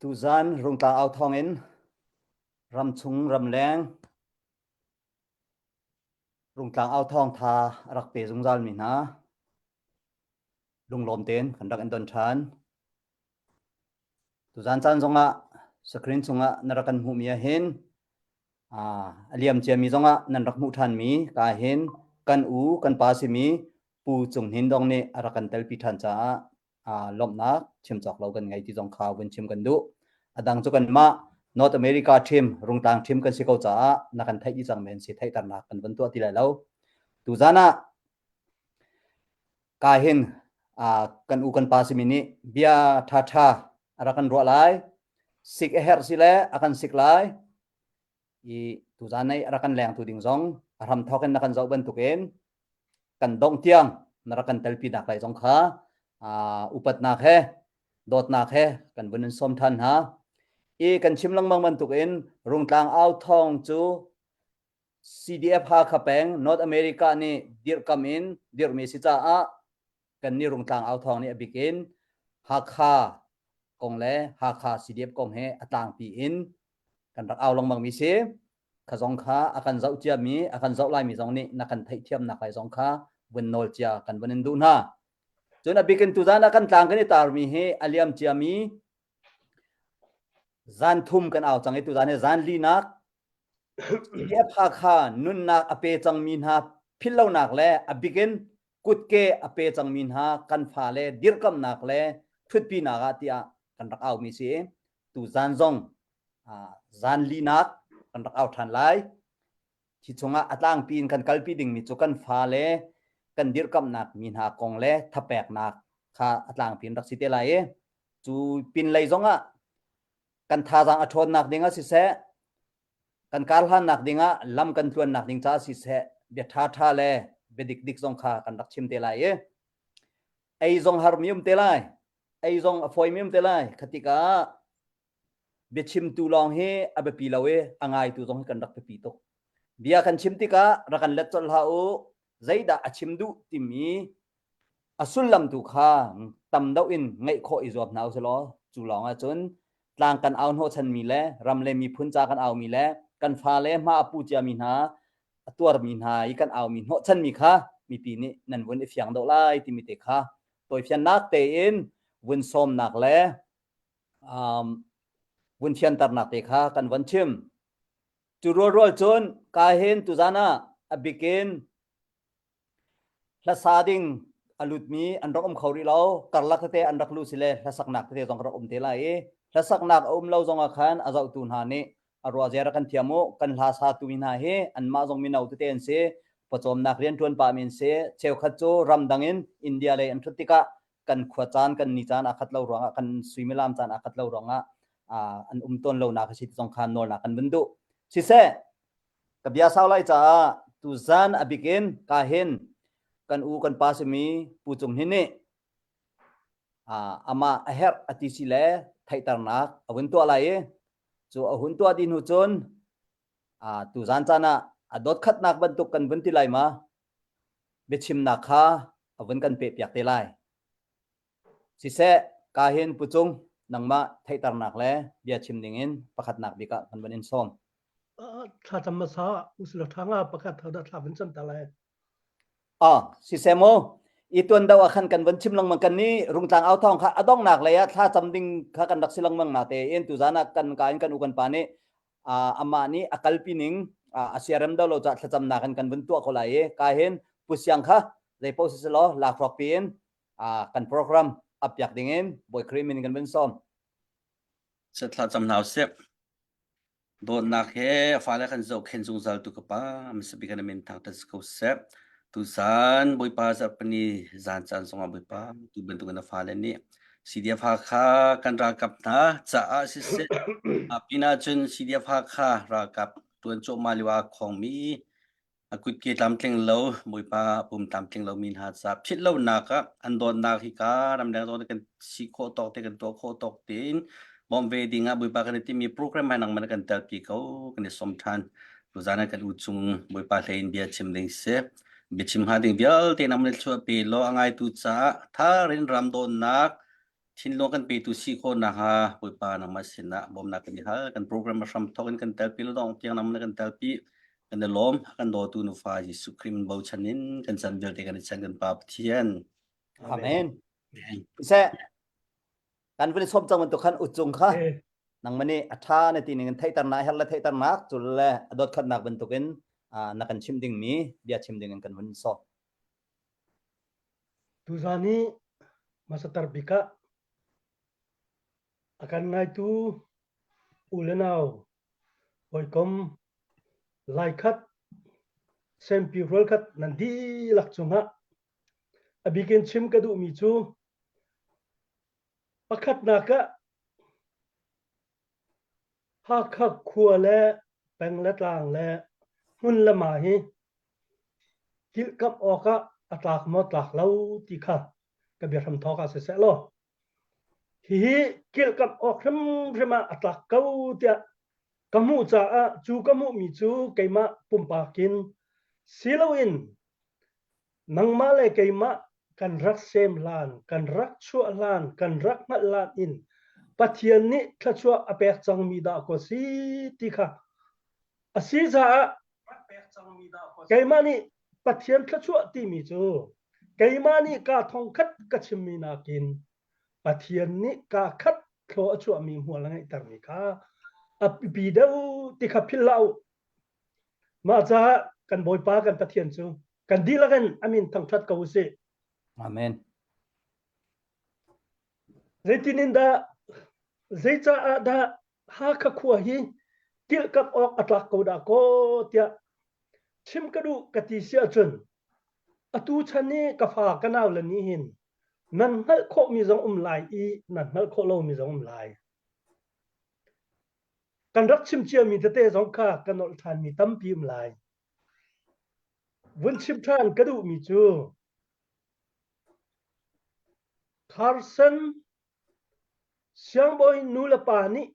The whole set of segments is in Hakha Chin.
Tuzan Rungtlang au thawngin ramchung ramleng Rungtlang au thawng tha a rak pe zungzal mi hna lunglawm tein kan rak in don ṭhan. Tuzan caan zongah screen chungah na rak kan hmuhmi ahhin a liam ciami zongah nan rak hmuh ṭhanmi ka hin kan u kan pa simi Pu Cung Hnin Dong nih a rak kan telpi ṭhan caah lawmhnak chim cawk lo kan ngei ti zong kha vun chim kan duh. A dang cu kanmah North America team Rungtlang team kan si ko caah na kan theih dih cang men si theihternak kan vun tuah ti lai lo. Tuzan ah ka hin kan u kan pa simi nih bia ṭhaṭha a rak kan ruah lai. Sik a herh si le a kan sik lai. I tuzan i a rak kan lengtu ding zong a hram thawk in na kan zoh bantukin kan dongh tiang na rak kan telpi nak lai zong kha upatnak he dawtnak he kan vun in sawm than hna. I kan chim lengmang bantukin Rungtlang au thawng cu CDF Hakha peng North America nih dirhkam in dirhmi si caah kan nih Rungtlang au thawng nih a bik in Hakha kong le Hakha CDF kong he a tlangpi in kan rak au lengmang mi si. Kha zong kha a kan zoh ciami, a kan zoh laimi zong nih na kan theihthiamnak lai zong kha vun nawl cia kan vun in duh hna. Cun a bik in tuzan ah kan tlang kan i tarmi hi a liam ciami zan thum kan au cang i tuzan hi zan linak CDF Hakha nunnak a pe cangmi hna philhlonak le a bik in kutke a pe cangmi hna kan fale dirkamnak le ṭhutpinak ah tiah kan rak aumi si. Tu zan zong zan linak kan rak au ṭhan lai. Hi chungah a tlangpi in kan kalpi dingmi cu kan fale kan dirkamnak mi hna kong le thapeknak kha a tlangpi in rak si te lai i cu pinlei zongah kan thazaang a ṭhawnnak ding ah siseh, kan karhlannak ding ah lam kan tluannak ding caah siseh, bia ṭhaṭha le bia dikdik zong kha kan rak chim te lai i ei zong harmi um te lai, ei zong a fawimi um te lai. Kha tikah biachimtu lawng hi a biapi lo i a ngaitu zong hi kan rak biapi tuk. Bia kan chim tikah rak kan let colh hlah u, zeidah a chim duh timi A sullam tu kha tam deuh in ngeih khawh i zuam hna usih law cu lawng ahcun tlang kan au hnawhchanmi le ram le miphun ca kan aumi le kan fale hma a pu ciami hna a tuarmi hna i kan aumi hnawhchanmi kha mipi nih nan vun i fiang deuh lai timi te kha tawifiannak tein vun sawmnak le um, vun fianternak te kha kan von chim. Cu rualrual cun ka hin tuzan ah a bikin Hlasa ding a lutmi an rak um kho rih lo. Karlak tete an rak luh si le hlasaknak tete zong rak um te lai i hlasaknak a um lo zong ah khan a zohtu hna nih a ruahzia rak kan thiam u. Kan hla satu mi hna hi anmah zong mino tete an si. Pawcawmnak rianṭuan pah mi an si. Cheukhat cu ramdang in India lei an ṭhut tikah kan khua caan kan ni caan aa khat lo ruangah kan suimilam caan aa khat lo ruangah an um tawn lonak a si ti zong kha nawlnak kan vun duh. Siseh, Ka bia sau lai caah tuzan a bik in ka hin kan u kan pa simi Pu Cung Hnin nih amah a herh a ti si le theihternak a vun tuah lai i cu a hun tuah dih hnu cun tuzan caan ah a dot khatnak bantuk kan vun ti lai ma biachimnak kha a vun kan pehpiak te lai. Siseh, ka hin Pu Cung nangmah theihternak le bia chim dingin pakhatnak bik ah kan van in sawm. Thlacam hmasa usila ṭha nga pakhat thada thla van cam ta lai. Ah, siseh mu. I tuan do ah khan kan van chim lengmang kan ni rungtlang au thawng kha adongnak lei ah thla cam ding kha kan rak si lengmang na te in tuzan ah kan ka in kan u kan pa nih amah nih a kalpi ning a siarem do lo ca thlacamnak in kan vun tuah ko lai i ka hin pu siang kha zei paoh si selaw lakhruak pi in kan program ap piak ding in Bawi Khrih min kan vun sawm. Thla cam hna usih. Dawtnak he a fale kan zohkhenh zungzal tu ka pa hmasa bik in a min thangṭhat si ko seh. Tuzan Bawipa zarhpini zan caan zongah Bawipa tu bantukin a fale nih CDF Hakha kan ralkap hna caah siseh pinah cun CDF Hakha ralkap ṭuan cuahmah lio ah khawngmi A kutke tlamtling lo, Bawipa pum tlamtling lomi hna ca philh lonak ah an dawtnak hi ka ramleng zawn kan si khawh tawk te kan tuah khawh tawk tein bawmh ve ding ah Bawipa kan i timmi program hai nangman kan telpi ko kan i som than. Tuzan ah kan u chung Bawipa hlei in bia chim ding si. Biachim hnga ding vialte nangman chuahpi law a ngaitu caah tharin ram dawtnak. Thinlung kan petu si khawh nakhnga Bawipa nangmah sinah bawmnak kan i hal. Kan program a hram thawk in kan telpi le dong tiang nangmah na kan telpi. Kan i lawm. Kan dawtu nufa Jesuh Khrih min bochan in kan chan vialte kan i chan kan Pa Pathian. Amen. Seh kan vun sawm cang bantuk khan ucung kha nangmah nih a ṭha na ti ning in theihternak her le theihternak cul le a dawt khatnak bantukin na kan chim dingmi bia chim ding in kan hun sawm. Tuzan hi hmasatar bik ah a kan ngaitu u le nau hawikom laikhat sempi rualkhat nan dihlak cungah a bikin chim ka duhmi cu pakhatnak ah Hakha khua le peng le tlang le hmun le ma hi Kilhkamh awkah a tlak maw tlak lo ti kha ka biahram thawk ah siseh law hihi kilhkamh awk hrimhrim ah a tlak ko tiah ka hmuh caah cu ka hmuhmi cu keimah pumpak in si loin nangmah le keimah kan rak sem hlan, kan rak chuah hlan, kan rak hngalh hlan in Pathian nih thluachuah a pek cangmi dah kaw si ti kha a si caah Keimah nih Pathian thluachuah timi cu keimah nih kaa thongkhat ka chimmi nakin Pathian nih kaa khat thlaw a chuahmi hmual a ngeihtermi kha a biapi deuh ti kha philh hlah u. Mah caah kan Bawipa kan Pathian cu kan dihlak in a min thangṭhat ko u sih. Amen. Zeitin in dah zeicaah dah Hakha khua hi kilhkamh awk a tlak ko dah kaw tiah chim ka duh ka ti si ahcun atu chan i ka fa ka nau le nih hin nan hngalh khawhmi zong um lai i nan hngalh khawh lomi zong um lai. Kan rak chim ciami tete zong kha ka nolh ṭhanmi tampi um lai. Vun chim ṭhan ka duhmi cu Carson Siangbawi nulepa nih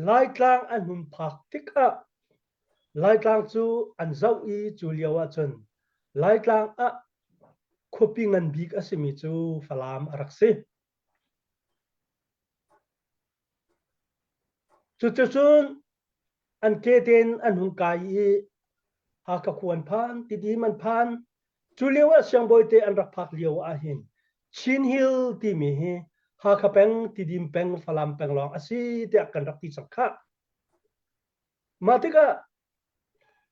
Laitlang an hun phak tikah Laitlang cu an zoh i cu lio ahcun Laitlang ah khuapi ngan bik a simi cu Falam a rak si. Cuticun an ke tein an hung kai i Hakha khua an phan, Tidim an phan. Cu lio ah siangbawi te an rak phak lio ahhin Chin Hill timi hi Hakha peng, Tidim peng, Falam peng lawng a si tiah kan rak ti cang khah. Mah tikah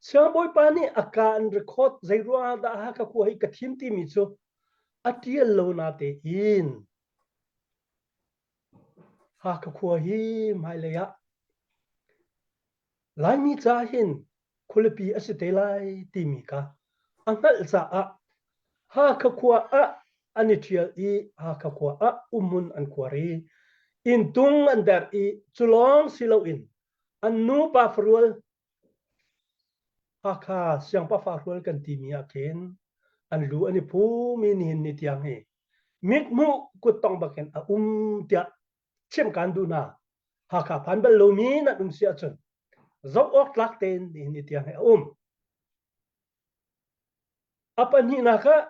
siangbawipa nih a ka an record zei ruangah dah Hakha khua hi ka thim timi cu a ṭial lo na tein Hakha khua hi hmailei ah Laimi ca hin khualipi a si te lai timi kha a hngalh caah Hakha khua ah an i ṭhial i Hakha khua ah umhmun an khuar i inntung an derh i cu lawng si loin an nupa farual Hakha siangpafa hrual kan timi ah khin an lu an i phum i nihin ni tiang hi mithmuh kuttong bakin a um tiah chim kan duh hna. Hakha phan bal lomi nan um si ahcun zoh awk tlak tein nihin ni tiang hi a um. A pahnihnak ah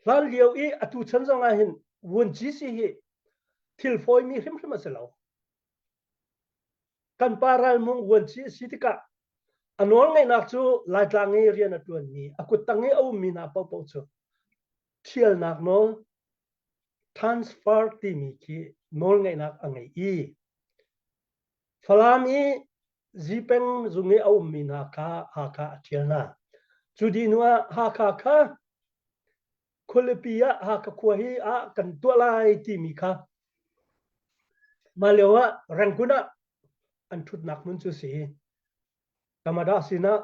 hlan lio i atu chan zong ah hin vunci si hi thil fawimi hrimhrim a si lo. Kan pa ralmung vuanci a si tikah a nawlngeihnak cu Laitlang i rian a ṭuanmi a kuttang i a ummi hna paohpaoh cu ṭhialnak nawl transfer timi khi nawlngeihnak a ngei i Falam i Zipeng zung i a ummi hna kha Hakha a ṭhial hna. Cu dih hnu ah Hakha kha khualipi ah Hakha khua hi ah kan tuah lai timi kha mah lio ah Rangoon ah an ṭhutnak hmun cu si. Tamada sinah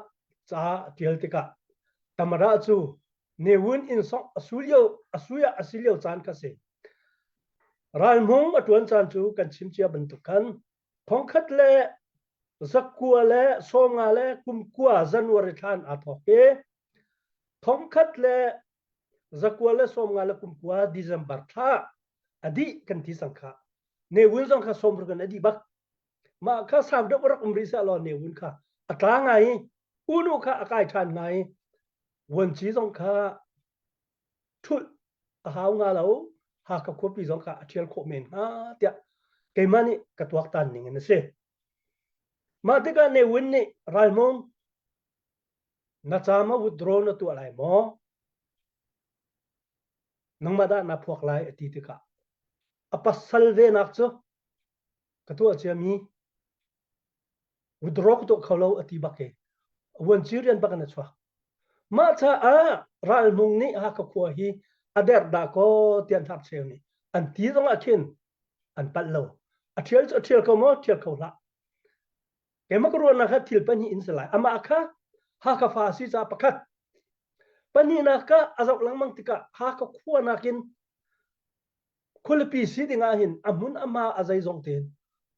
ca a ṭial tikah Tamada cu Ne Win inn song a su lio a sui ah a si lio caan kha si. Ralhmung a ṭuan caan cu kan chim cia bantuk khan thongkhat le zakua le sawmnga le kumkua January thlan aa thawk i thongkhat le zakua le sawmnga le kumkua December thla a dih kan ti cang kha. Ne Win zong kha sawmruk in a dih bak. Mah kha sau deuh rak um rih seh law Ne Win kha a tla ngai i unu kha a kai ṭhan ngai i vuanci zong kha ṭhulh a. a hau nga lo Hakha khuapi zong kha a ṭhial khawh men hnga tiah keimah nih ka tuaktan ning in a si. Mah tikah Ne Win nih Ralhmung na ca ma withdraw na tuah lai maw? Nangmah dah na phuak lai a ti tikah a pasal venak cu ka tuah ciami withdraw ka tuah kho lo a ti bak i vuanci rian bak in a chuak. Mah caah Ralhmung nih Hakha khua hi a der dah kaw tiah hnarcheu nih an ti zong ah khin an palh lo. A ṭhial cu a ṭhial ko maw? Ṭhial kho hlah. Keimah ka ruahnak kha thil pahnih in si lai. Amah kha Hakha fa a si caah pakhat. Pahnihnak ka a zoh lengmang tikah Hakha khua nakin Khualipi si ding ahhin a hmun a hma a zeizong tein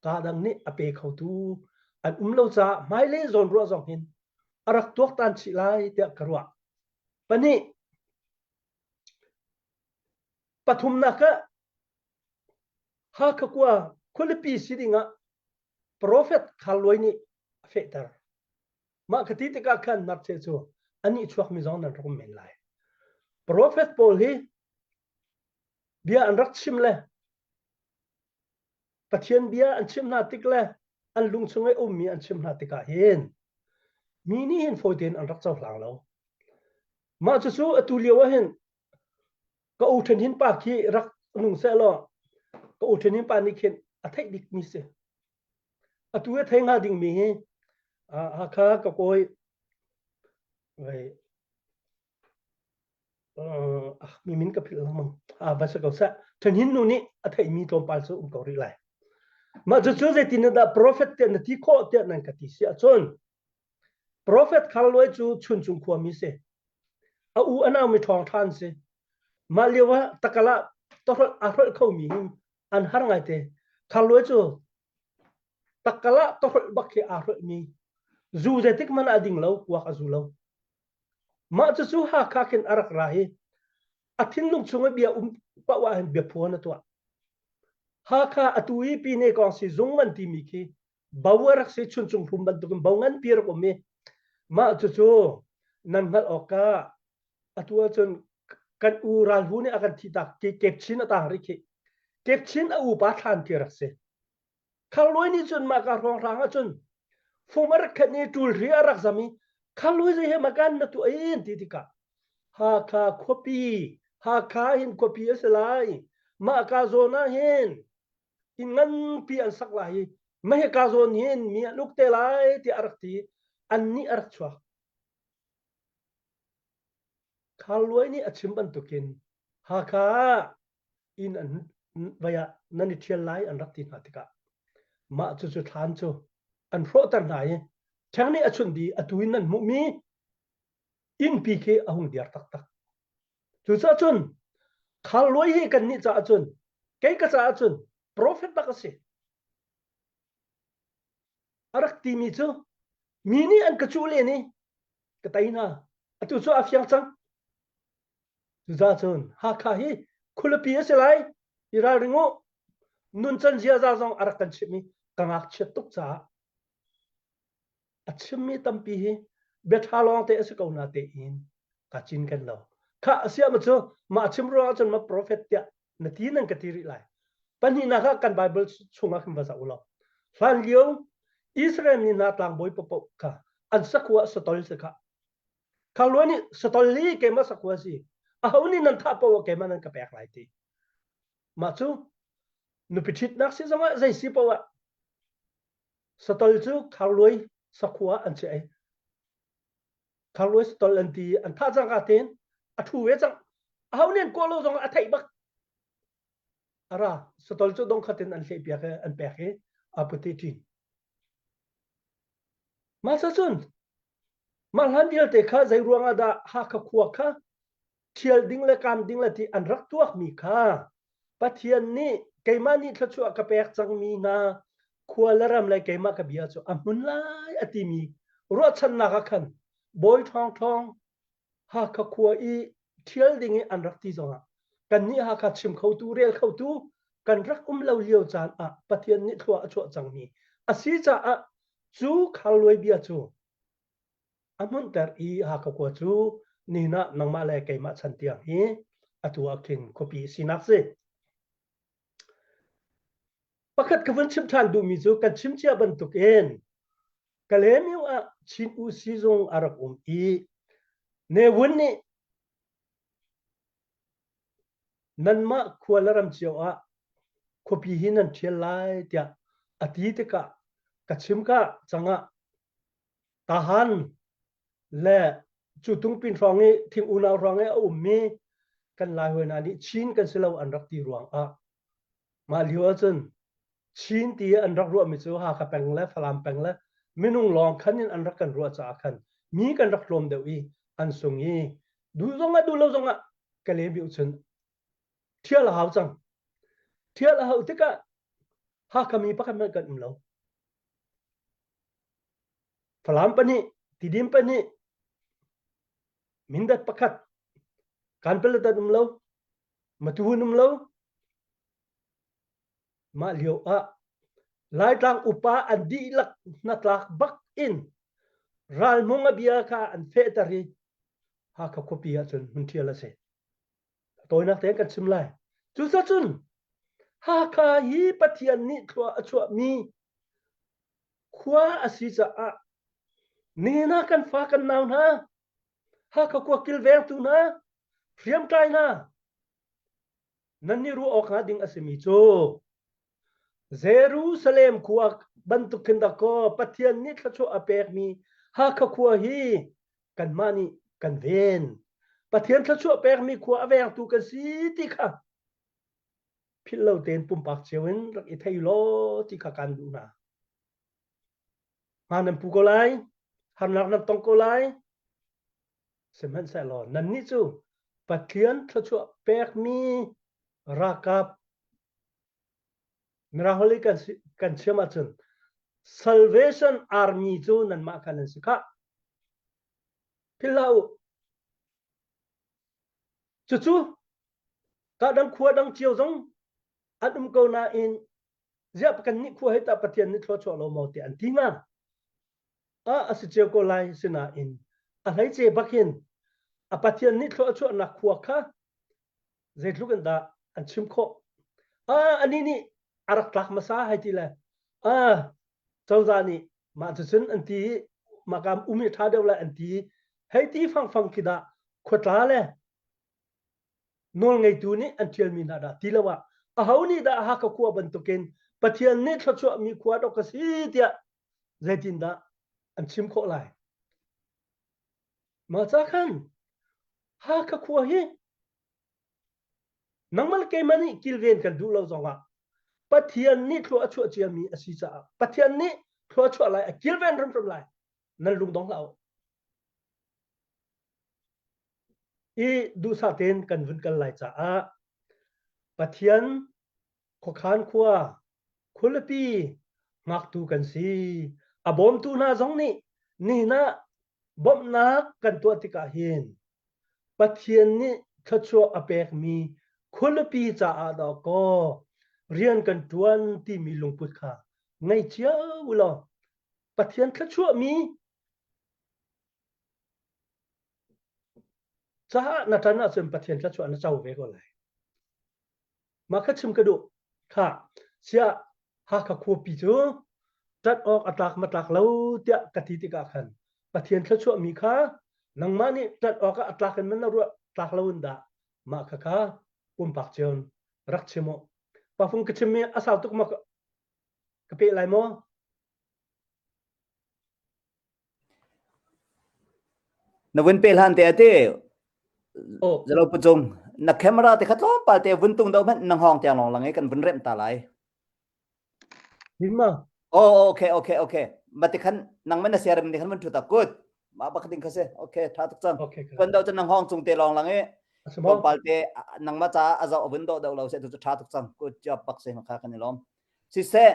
kaa dang nih a pe khotu an um lo caah hmailei zawnruah zong hin a rak tuaktan chih lai tiah ka ruah. Pahnih, pathumnak ah Hakha khua khualipi si ding ah Prophet Khar Luai nih a fehter. Mah ka ti tikah khan hnarcheh cu anih chuakmi zong nan rak um men lai. Prophet pawl hi bia an rak chim le Pathian bia an chim hna tik le an lung chung i ummi an chim hna tikah hin mi nih hin fawi tein an rak cohlang lo. Mah cucu atu lio ah hin ka u ṭhen hin pa khi rak nung seh law ka u ṭhen hin pa nih khin a theih bikmi si. Atu i thei hnga dingmi hi Hakha ka kawi mi min ka philh lengmang. Ah va si ko seh. Ṭhenhin nu nih a theihmi tlawmpal cu um ko rih lai. Mah cucu zeitin dah prophet tiah na ti khawh tiah nan ka ti si ahcun prophet Khar Luai cu Chuncung khuami si. A u a nau mi ṭhawng ṭha an si. Mah lio ah takala tawhrolh aa hrolh khomi hi an har ngaite. Khar Luai cu takala tawhrolh bak khi aa hrolhmi. Zu zeitik hmanh ah a ding lo, kuak a zu lo. Mah cucu Hakha khin a rak ra i a thinlung chung i bia um paoh ah hin biaphuan a tuah. Hakha atu i Pine kong si zung an timi khi bo a rak si chuncung hlum bantukin bo nganpi rak um i mah cucu nan hngalh awk ka atu ahcun kan u ralhu nih a kan thih tak kepchin a tang rih khi kepchin a upa thlan khi rak si Kharluai nih cun mah ka hrawnghrang ahcun fung a rak khenh i ṭulhri a rak zam i Kharluai zei he makan na tuah in ti tikah Hakha khuapi Hakha hin khuapi a si lai mah ka zawn ah hin inn nganpi an sak lai i mah hika zawn hin mi an uk te lai tiah a rak ti an nih a rak chuak Kharluai nih a chim bantukin Hakha ah inn an vai ah nan i ṭhial lai an rak ti hna tikah mah cucu thlan cu an hrawhter hna i ṭheng nih a chunh dih atu in nan hmuhmi innpi khi a hung diar taktak. Cucaah cun Kharluai hi kannih caah cun kei ka caah cun prophet bak a si. A rak timi cu mi nih an ka cuh len i ka tei hna. Atu cu a fiang cang. Cucaah cun Hakha hi khualipi a si lai i ralring u. Nuncan ziaza zong a rak kan chimh i ka ngakchiat tuk caah a chimmi tampi hi bia ṭha lawngte a si ko na tein ka cinken lo. Khah a siah ma cu mah chim ruangah cun ma prophet tiah na ti nan ka ti rih lai. Pahnihnak ah kan Bible chungah khin va zoh u law hlan lio Israel mi hna tlangbawi paohpaoh kha an sakhua satol si khah Khalua nih satol hi keimah sakhua si. Aho nih nan thah paoh ah keimah nan ka pek lai ti. Mah cu nupi ṭhitnak si zongah zei si paoh ah satol cu kharluai sakhua an chiah i kharluai satol an ti an thah cangka tein a ṭhu ve cang. Aho nih an kawh lo zongah a theih bak. Ara satol cu dongkhat in an hlehpiak i an pek i a put i ṭin. Mah cun mah hlan vialte kha zei ruangah dah Hakha khua kha ṭhial ding le kaam ding le ti an rak tuakmi kha Pathian nih keimah nih thluachuah ka pek cangmi hna khua le ram le keimah ka bia cu a hmun lai a timi ruahchannak ah khan bawi ṭhawngṭhawng Hakha khua i ṭhial ding i an rak ti zongah kannih Hakha chim khotu rel khotu kan rak um lo lio caan ah Pathian nih thlua a chuah cangmi a si caah cu kharluai bia cu a hmunhter i Hakha khua cu nihin ah nangmah le keimah chan tiang hi. Atu ah khin khuapi sinak si. Pakhat ka vun chim ṭhan duhmi cu kan chim cia bantukin Kalaymyo ah Chin U sizung a rak um i Ne Win nih nanmah khua le ram cio ah khuapi hi nan ṭhial lai tiah a ti tikah ka chim ka cangah Tahan le cu tungpin hrawng i thing unau hrawng i a ummi kan Lai hawi hna nih Chin kan si lo an rak ti ruangah Mah lio ahcun Chin ti an rak ruahmi cu Hakha peng le Falam peng le minung lawng khan in an rak kan ruah caah khan mi kan rak tlawm deuh i an sung i duh zongah duh lo zongah Kalaymyo cun ṭhial a hau cang. Ṭhial a hauh tikah Hakha mi pakhat hmanh kan um lo. Falam pahnih, Tidim pahnih, Mindat pakhat, Kanpalet an um lo, Matu an um lo, Mah lio ah Laitlang upa an dihlak hnatlak bak in ralmung a bia kha an fehter i Hakha khuapi ahcun hmun ṭhial a si. Tawinak tein kan chim lai. Cucacun Hakha hi Pathian nih thlua a chuahmi khua a si caah nihin ah kan fa kan nau hna, Hakha khua kilvengtu hna, hriamtlai hna, Nan i ruah awk hnga ding a simi cu Jerusalem khua bantuk khin dakaw Pathian nih thluachuah a pekmi Hakha khua hi kanmah nih kan ven. Pathian thluachuah pekmi khua a vengtu kan si ti kha philh lo tein pumpak cio in rak i thei law ti kha kan duh hna. Hma nan pu ko lai, harnak nan tong ko lai, Sihmanhsehlaw nannih cu Pathian thluachuah pekmi ralkap Mirang holh i kan, kan chim ahcun Salvation Army cu nanmah kha nan si khah. Philh hlah u. Cucu ka dang khua dang cio zong an um ko nain ziah kan nih khua hi tah Pathian nih thluachuah lo maw ti an ti hnga. Ah a si cio ko lai sinain a hleice bak hin a Pathian nih thluachuahnak khua kha zeitluk in dah an chim khawh. Ah anih nih a rak tlak hmasa hei ti le ah cozah nih mah cucun an ti i mah kam um i ṭha deuh lai an ti i hei ti fangfang khi dah khuatla le nawlngeitu nih an ṭialmi hna dah ti lo ah aho nih dah Hakha khua bantukin Pathian nih thluachuahmi khua dok ka si tiah zeitindah an chim khawh lai? Mah ca khan Hakha khua hi nangmah le keimah nih kilven kan duh lo zongah Pathian nih thlua a chuah ciami a si caah Pathian nih thlua chuah lai a kilven hrimhrim lai nan lung dong hlah u. I duhsah tein kan vun kal lai caah Pathian khuakhan khua khualipi ngaktu kan si. A bawmtu hna zong nih nihin ah bawmhnak kan tuah tikah hin Pathian nih thluachuah a pekmi khualipi caah dah kaw rian kan ṭuan timi lungput kha ngei cio u law Pathian thluachuahmi Caah na ṭan ahcun Pathian thluachuah na co ve ko lai. Mah kha chim ka duh. Kha siah Hakha khuapi cu ṭat awk a tlak ma tlak lo tiah ka ti tikah khan Pathian thluachuahmi kha nangmah nih ṭat awk ah a tlak in man na ruah tlak lo in dah mah kha kha pumpak cio rak chim u. Pafung ka chimmi a sau tuk ma ka peh lai maw? Na vun pe hlan te ate zalo pucung na camera te kha tlawmpal te vun tung do hmanh na hngawng tiang long lang i kan vun remh ta lai. Himma. Oh okay okay okay. Ma te khan nang man na siaram ni khan vun thu ta good. Ma bak ding kha se. Okay tha tuk cang. Tuan do cun na hngawng cung te long lang i tlawmpal te nang ma ca a zo vun do do lo se tu tha tuk cang. Good job bak se ma kha kan i lom. Siseh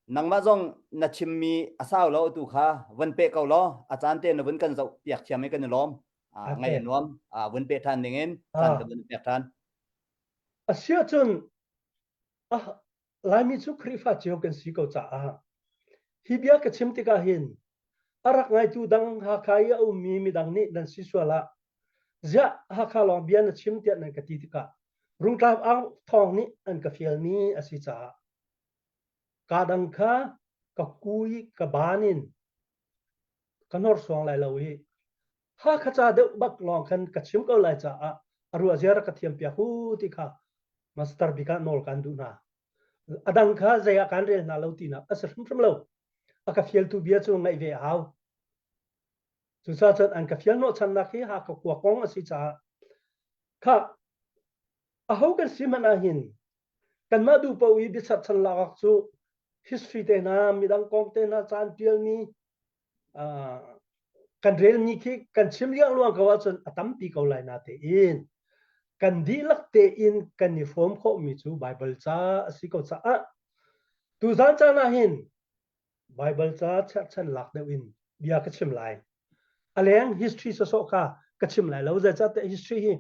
Nangmah zong na chimmi a sau lo tu kha von pe ko law a caan te na vun kan zoh piak thiam i kan i lawm. Ngaih a nuam. Vun pe ṭhan dingin caan kan vun pek ṭhan. Asiahcun Laimi cu Khrihfa cio kan si ko caah hi bia ka chim tikah hin a rak ngaitu dang Hakha i a ummi midang nih nan si sual ah. Ziah Hakha lawng bia na chim tiah nan ka ti tikah Rungtlap Aung Thawng nih an ka fialmi a si caah kaa dang kha ka kui ka ban in ka hnorsuang lai lo i Hakha ca deuh bak lawng khan ka chim ko lai caah a ruah zia rak ka thiam piak u ti kha master bik ah nawl kan duh hna. A dang kha zei ah kan rel hna lo tinak a si hrimhrim lo. A ka fialtu bia cu ngaih ve a hau. Cucaah cun an ka fial hnawhchannak hi Hakha khua kong a si caah kha aho kan si hmanh ah hin kanmah duh paoh i biacharchan lak cu history te hna midang kong te hna caan tialmi kan relmi khi kan chim liangluang ko ahcun a tampi ko lai na tein kan dihlak tein kan i hrawm khawhmi cu Baibal ca a si ko caah tuzan caan ah hin Baibal ca cherhchan lak deuh in bia ka chim lai. A leng history sawsawh kha ka chim lai lo. Zeicahtiah history hi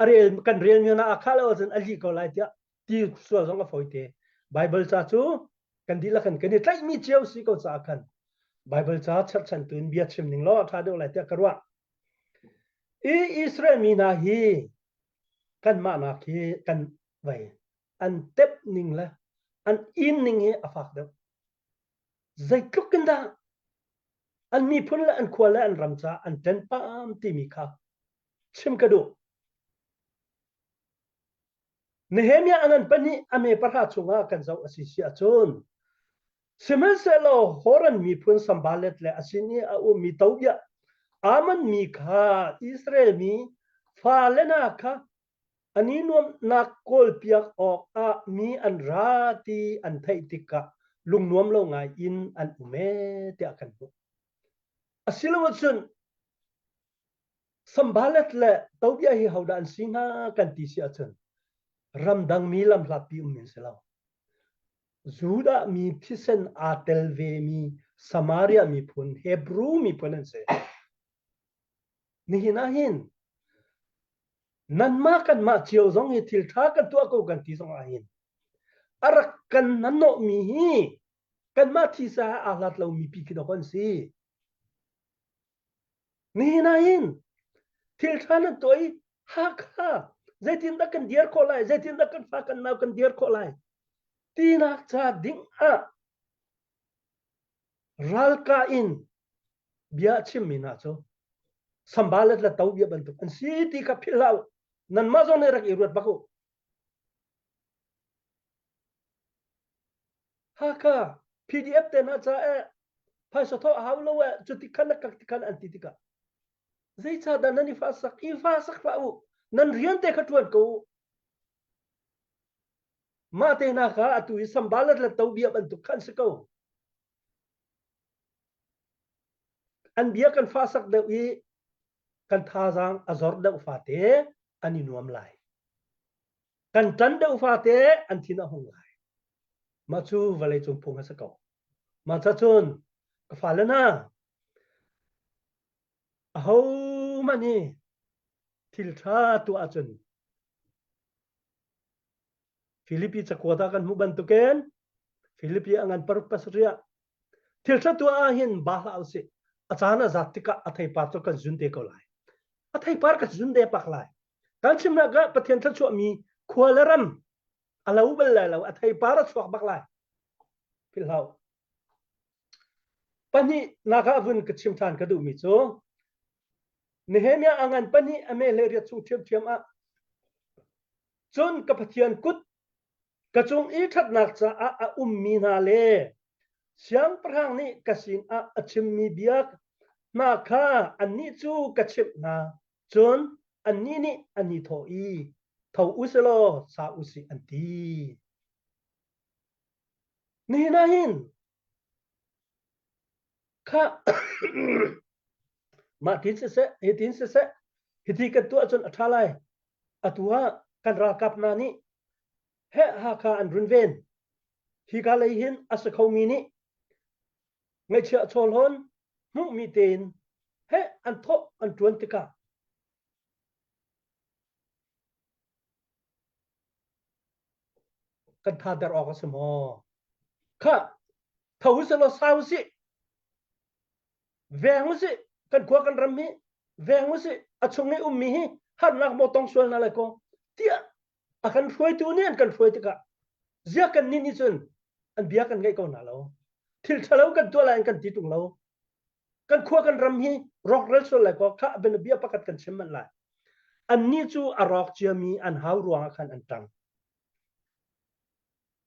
a rel kan rel mi na a khah lo ahcun a lih ko lai tiah ti sual zong a fawi te. Baibal ca cu kan dihlak in kan i tlaihmi cio si ko caah khan Baibal ca cherhchan tu in bia chim ning law a ṭha deuh lai tiah ka ruah. I Israel mi hna hi kanmah nak hi kan vai an tep ning le an in ning hi a fak deuh. Zeitluk in dah an miphun le an khua le an ram caah an ṭenpam timi kha chim ka duh. Nehemiah a ngan pahnih a me pahra chungah kan zoh a si si ahcun sihmanhsehlaw Horan miphun Sambalet le a sin i a ummi Tobiah Ammon mi kha Israel mi fale hna kha An i nuamhnak kawlpiak awkah mi an ra ti an theih tikah lungnuam lo ngai in an um ee tiah kan hmuh. Asiloahcun Sambalat le Tobiah hi hodah an si hnga kan ti si ahcun ramdang mi lamhlatpi um in si lo. Judah mi thisen aa tel vemi Samaria miphun, Hebrew miphun an si. Nihin ah hin nanmah kanmah cio zong hi thil ṭha kan tuah ko kan ti zong ah hin a rak kan nanawhmi hi kanmah thisa he aa hlat lomi pi khi dawk an si. Nihin ah hin thil ṭha nan tuah i Hakha zeitindah kan dir khawh lai, zeitindah kan fa kan nau kan dir khawh lai tinak ca ding ah Ralkah in bia a chimmi hna cu Sambalat le Tobiah bantuk an si ti kha philh hlah u. Nanmah zong nih rak i ruat bak u. Hakha PDF te hna ca eh phaisa thawh a hau lo eh cuti khan le kak ti khan an ti tikah zeicahdah nan i fahsak i fahsak hlah u nan rian te kha ṭuan ko u Mah te hna kha atu i Sambalat le Tobiah bantuk khan si ko. An bia kan fahsak deuh i kan thazaang a zor deuh fate an i nuam lai. Kan ṭan deuh fate an thin a hung lai. Mah cu vawleicung phung a si ko. Mah ca cun ka fale hna, ahohmanh hi thil ṭha tuah ahcun Filipi cakuat ah kan hmuh bantukin Filipi a ngan paruk pasarih ah thil ṭha tuah ah hin ba hlah usih. A caan a zat tikah a theipar cu kan zun te ko lai. A theipar kan zun te pak lai. Kan chimnak ah Pathian thluachuahmi khua le ram a lo bal lai lo. A theipar a chuak bak lai. Philh hlah. Pahnih nak ah vun ka chim ṭhan ka duhmi cu Nehemiah a ngan pahnih a me hlei riat chung ṭhiamṭhiam ah Cun ka Pathian kut ka cung i ṭhatnak caah a ummi hna le siangpahrang nih ka sinah a chimmi bia hna kha annih cu ka chimh hna. Cun annih nih an i thawh i, Tho u sih law sa u sih, an ti. Nihin ah hin kha mah tin siseh, hitin siseh, hiti kan tuah cun a ṭha lai. Atu ah kan ralkap hna nih heh Hakha an runven. Hika lei hin a si khomi nih ngaihchiah chawhlawn hmuhmi tein heh an thawh an ṭuan tikah kan thader awk a si maw? Khah, tho usih law sau usih. Veng usih. Kan khua kan ram hi veng usih. A chung i ummi hi harnak maw tong sual hna lai kaw tiah a kan hruaitu nih an kan hruai tikah zia kan nih nih cun an bia kan ngaih ko hna lo. Thil ṭhalo kan tuah lai an kan ti ṭung lo. Kan khua kan ram hi rawkral sual lai kaw khah bia pakhat kan chim manh lai. Annih cu a rawk ciami an hau ruangah khan an ṭang.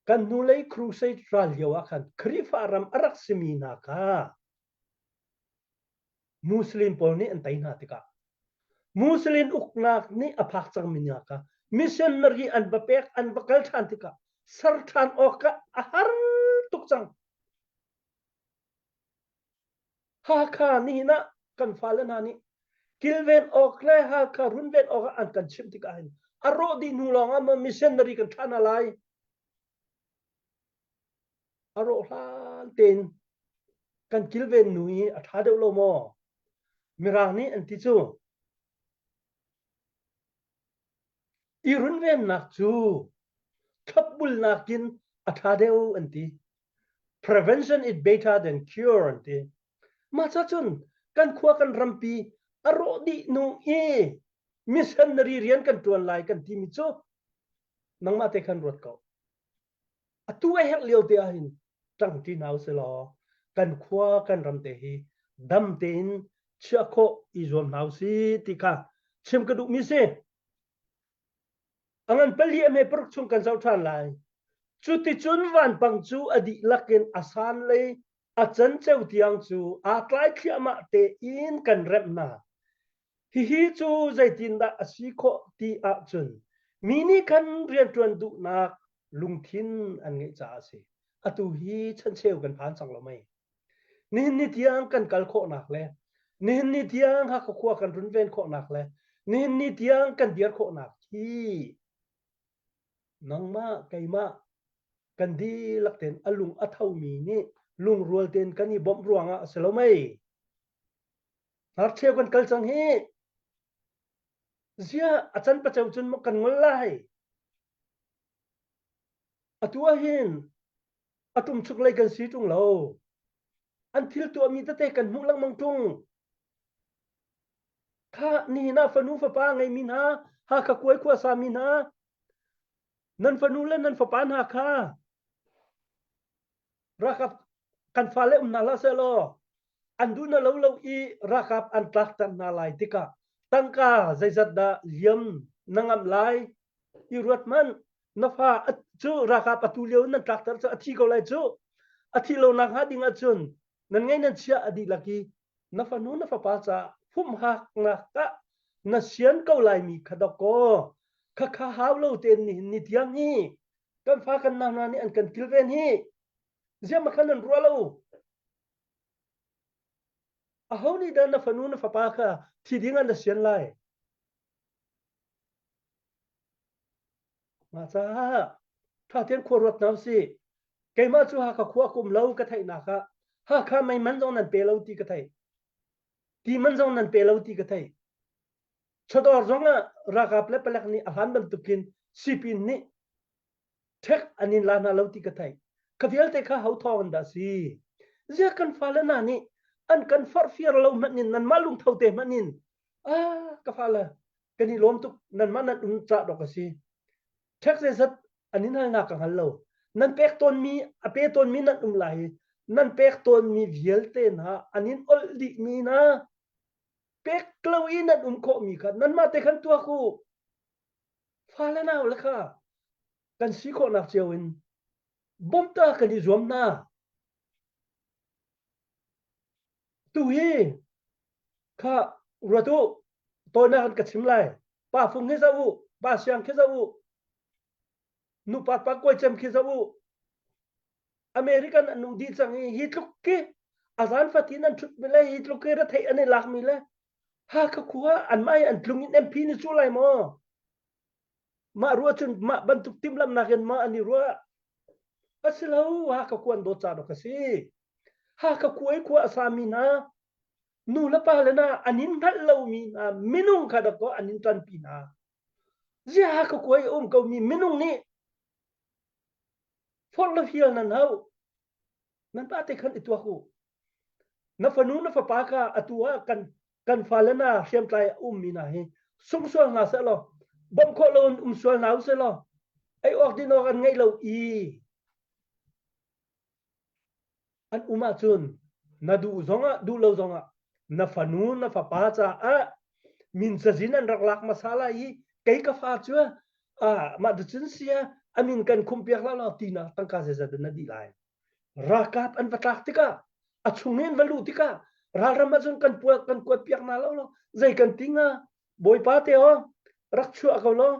Kan hnulei crusade ral lio ah khan Khrihfa ram a rak simi hna kha Muslim pawl nih an tei hna tikah Muslim uknak nih a phak cangmi hna kha missionary an va pek an va kal ṭhan tikah ser ṭhan awkah a har tuk cang. Hakha nihin ah kan fale hna nih kilven awk le Hakha runven awk ah an kan chimh tikah hin a rawh dih hnu lawng ah missionary kan thlah hna lai. A rawh hlan tein kan kilven nu hi a ṭha deuh lo maw? Mirang nih an ti cu. I runvennak cu thlopbulnak in a ṭha deuh an ti. Prevention is better than cure an ti. Mah ca cun kan khua kan rampi a rawh dih nu i missionary rian kan ṭuan lai kan timi cu nangmah te khan ruat ko. Atu a herh lio te ahhin ṭangṭi hna usilaw kan khua kan ram te hi dam tein chiah khawh i zuam hna usih ti kha chim ka duhmi si. A ngan pali a hme paruk chung kan zoh ṭhan lai. Cuticun vanpang cu a dihlak in a san lei a canceo tiang cu aa tlai thliahmah tein kan remh hna. Hihi cu zeitindah a si khawh ti ahcun mi nih khan rianṭuan duhnak lungthin an ngeih caah a si. Atu hi chancheu kan phan cang lo mei? Nihin ni tiang kan kal khawhnak le nihin ni tiang Hakha khua kan runven khawhnak le nihin ni tiang kan dir khawhnak hi nangmah keimah kan dihlak tein a lung a thomi nih lungrual tein kan i bawmh ruangah a si lo mei? Hnarcheu kan kal cang hi. Ziah a can paceu cun maw kan ngol lai? Atu ah hin a ṭumchuk lei kan si ṭung lo. An thil tuahmi tete kan hmuh lengmang ṭung. Kha nihin ah fanu fapa ngeimi hna, Hakha kuai khua sami hna, nan fanu le nan fapa hna kha ralkap kan fale um hna hlah sehlaw an duh na lo lo i ralkap an tlakter hna lai tikah tangka zeizat dah liam na ngamh lai i ruat hmanh na fa cu ralkap atu lio nan tlakter cu a thi ko lai cu a thi lo nak hnga ding ahcun nan ngei nan chiah a dihlak i na fanu na fapa ca humhaknak ah na sian ko lai mi kha dawkaw kha kha hau lo tein nihin ni tiang hi kan fa kan nau hna nih an kan kilven hi ziah ma khan nan ruah lo aho nih dah na fanu na fapa kha thi ding ah na sian lai mah caah tha tein khua ruat hna usih keimah cu Hakha khua kum lo ka theihnak ah Hakha mei man zong nan pe lo ti ka theih ti man zong nan pe lo ti ka theih Chawdawr zong ah ralkap le palek nih a hlan bantukin sipin nih ṭhek an in la hna lo ti ka theih. Kha vialte kha ho thawng in dah si? Ziah kan fale hna nih an kan forhfiar lo hmanh in nanmah lungtho te hmanh in ah ka fale kan i lawm tuk nanmah nan um cah dawk a si. Ṭhek zeizat an in halnak ka hngal lo. Nan pek tawnmi a pe tawnmi nan um lai i nan pek tawnmi vialte hna an in olh dihmi hna pek lo i nan um khawhmi kha nanmah te khan tuak u. Fale nau le kha kan si khawhnak cio in bawmta kan i zuam hna. Tu hi kha ruat u tawinak an ka chim lai. Pa fung hi zoh u, pa siang khi zoh u, nupa pa kawi cem khi zoh u. American an um dih cang i hi tluk khi a zan fatin an ṭhut mi le hi tluk khi retheih an i lak mi le Hakha khua anmah hi an tlung in MP ni cu lai maw? Mah ruah cun mah bantuk timhlamhnak in mah an i ruah. A si lo, Hakha khua an dawt ca dawk a si. Hakha khua i khua a sami hna nu le pa le na an in hngalh lomi hna minung kha dakaw an in ṭanpi hna. Ziah Hakha khua i a um komi minung nih forh le fial nan hau. Nan pa te khan i tuak u. Na fanu na fapa kha atu ah kan. Kan fale na hriamtlai a ummi hna hi sung sual hna seh law bawmh khawh lo in um sual hna usih law ei awk din awk an ngeih lo i an um ahcun na duh zongah duh lo zongah na fanu na fapa caah min cazin an rak lak hmasa lai i kei ka fa cu ah mah cun sia a min kan khum piak la law tina tangka zeizat na dih lai. Ralkap an va tlak tikah a chung in va luh tikah ralram ahcun kan puat kan kuat piak hna lo lo zei kan ti hnga bawipa te aw rak chuah ko law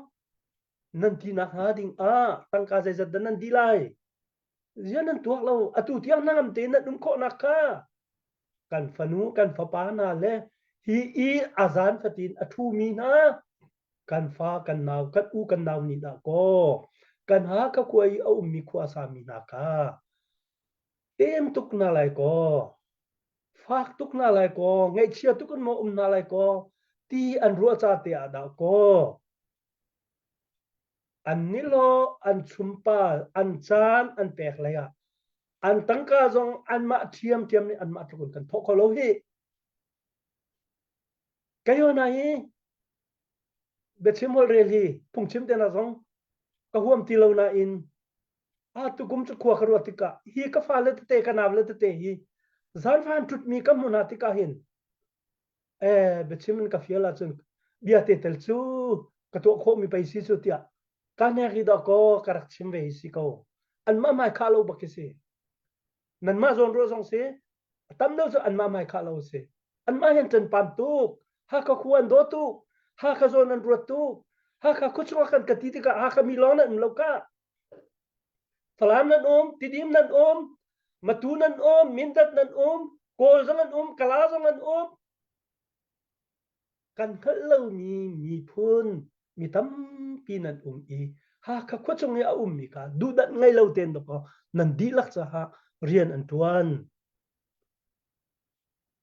nan ti nak hnga ding ah tangka zeizat dah nan dih lai zian nan tuak lo atu tiang hnangam tein nan um khawhnak kha kan fanu kan fapa hna le hi i azan fatin a ṭhumi hna kan fa kan nau kan u kan nau nih dah kaw kan ha ka khua i a ummi khua sami hna kha tem tuk hna lai kaw fak tuk hna lai kaw ngaihchia tuk in maw um hna lai kaw ti an ruah ca te ah dah kaw an nilo an chumpa an caan an pek lei ah an tangka zong anmah ṭhiamṭhiam nih anmah tluk in kan thawh kho lo hi Kayona hi biachim holhrel hi phungchim te na zong ka huam ti lo nain a tukum cu khua ka ruat tikah hi ka fale tete ka nau le tete hi zanfan ṭutmi ka hmuh hna tikah hin eh biachim in ka fial ahcun bia te tel cu ka tuah khawhmi pei si cu tiah ka hnek hi dawkaw ka rak chim ve hi si ko anmah hmai khah lo bak hi si nanmah zawn ruah zong si a tam deuh cu anmah hmai khah lo si anmah hin ṭanpam tuk Hakha khua an daw tuk Hakha zawn an ruat tuk Hakha khuachung ah kan ka ti tikah Hakha mi lawng nan um lo ka Falam nan um Tidim nan um Matu nan um Mindat nan um Kawl zong an um Kala zong an um Kan hngalh lomi miphun mi tampi nan um i Hakha khuachung i a ummi kha duhdanh ngei lo tein dawkaw nan dihlak caah rian an ṭuan.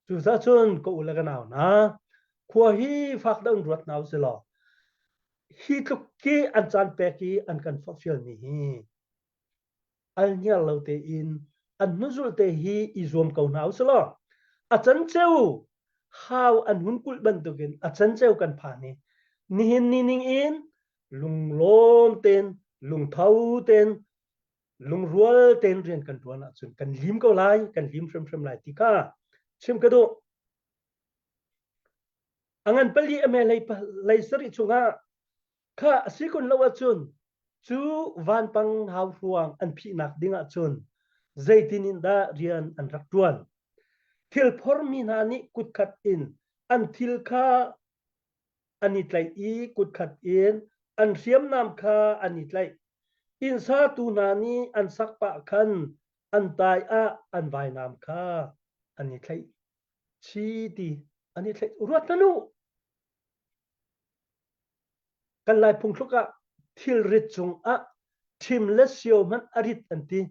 Cucaah cun ka u le ka nau hna, khua hi fak deuh in ruat hna usih law hi tluk khi an caan pek i an kan forhfialmi hi alhniar lo tein an hnuzul te hi i zuam ko hna usih law a canceu hau an hun kulh bantukin a canceu kan phan i nihin ni ning in lunglawm tein lungtho tein lungrual tein rian kan ṭuan ahcun kan lim ko lai kan lim hrimhrim lai ti kha chim ka duh. A ngan pali a me lei sarih chungah Kha a si kun lo ahcun cu vanpang hauhruang an phihnak ding ahcun zeitin in dah rian an rak ṭuan? Thil phormi hna nih kutkhat in an thil kha an i tlaih i kutkhat in an hriamnam kha an i tlaih. Inn satu hna nih an sak pah khan an tai ah an vainam kha an i thlaih. Chiti an i thlaih. Ruat hmanh u! Kan Lai phungthluk ah thilrit cungah ṭhim le sio hmanh a rit an ti.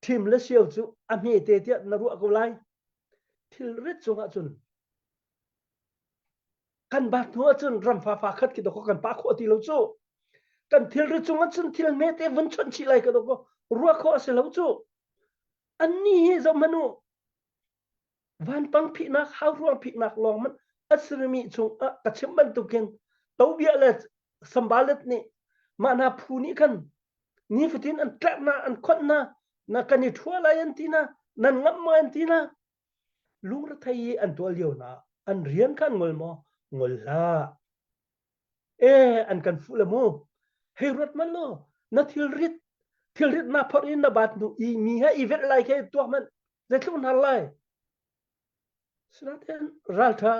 Ṭhim le sio cu a hmete tiah na ruah ko lai. Thilrit cungah cun kan bat hnu ahcun ram fafa khat khi dawkaw kan pah khawh ti lo cu. Kan thilrit cungah cun thil hmete vun chawnh chih lai ka dawkaw ruah khawh a si lo cu. Annih hi zoh hmanh u, Vanpang phihnak, hauhruang phihnak lawng hmanh a sirimi chungah ka chim bantukin Tobiah le Sambalat nih mah hna phu nih khan nifatin an tlerh hna, an khonh hna, na kan i ṭhua lai an ti hna, nan ngamh maw an ti hna. Lungrethei i an tuah lio hna an rian kha an ngol maw? Ngol hlah. E an kan fuh le mu. Hei ruat man law na thilrit thilrit na phorh in na bat hnu i mi he i velh lai khi tuak man zeitluk hnar lai. Sinain ralṭha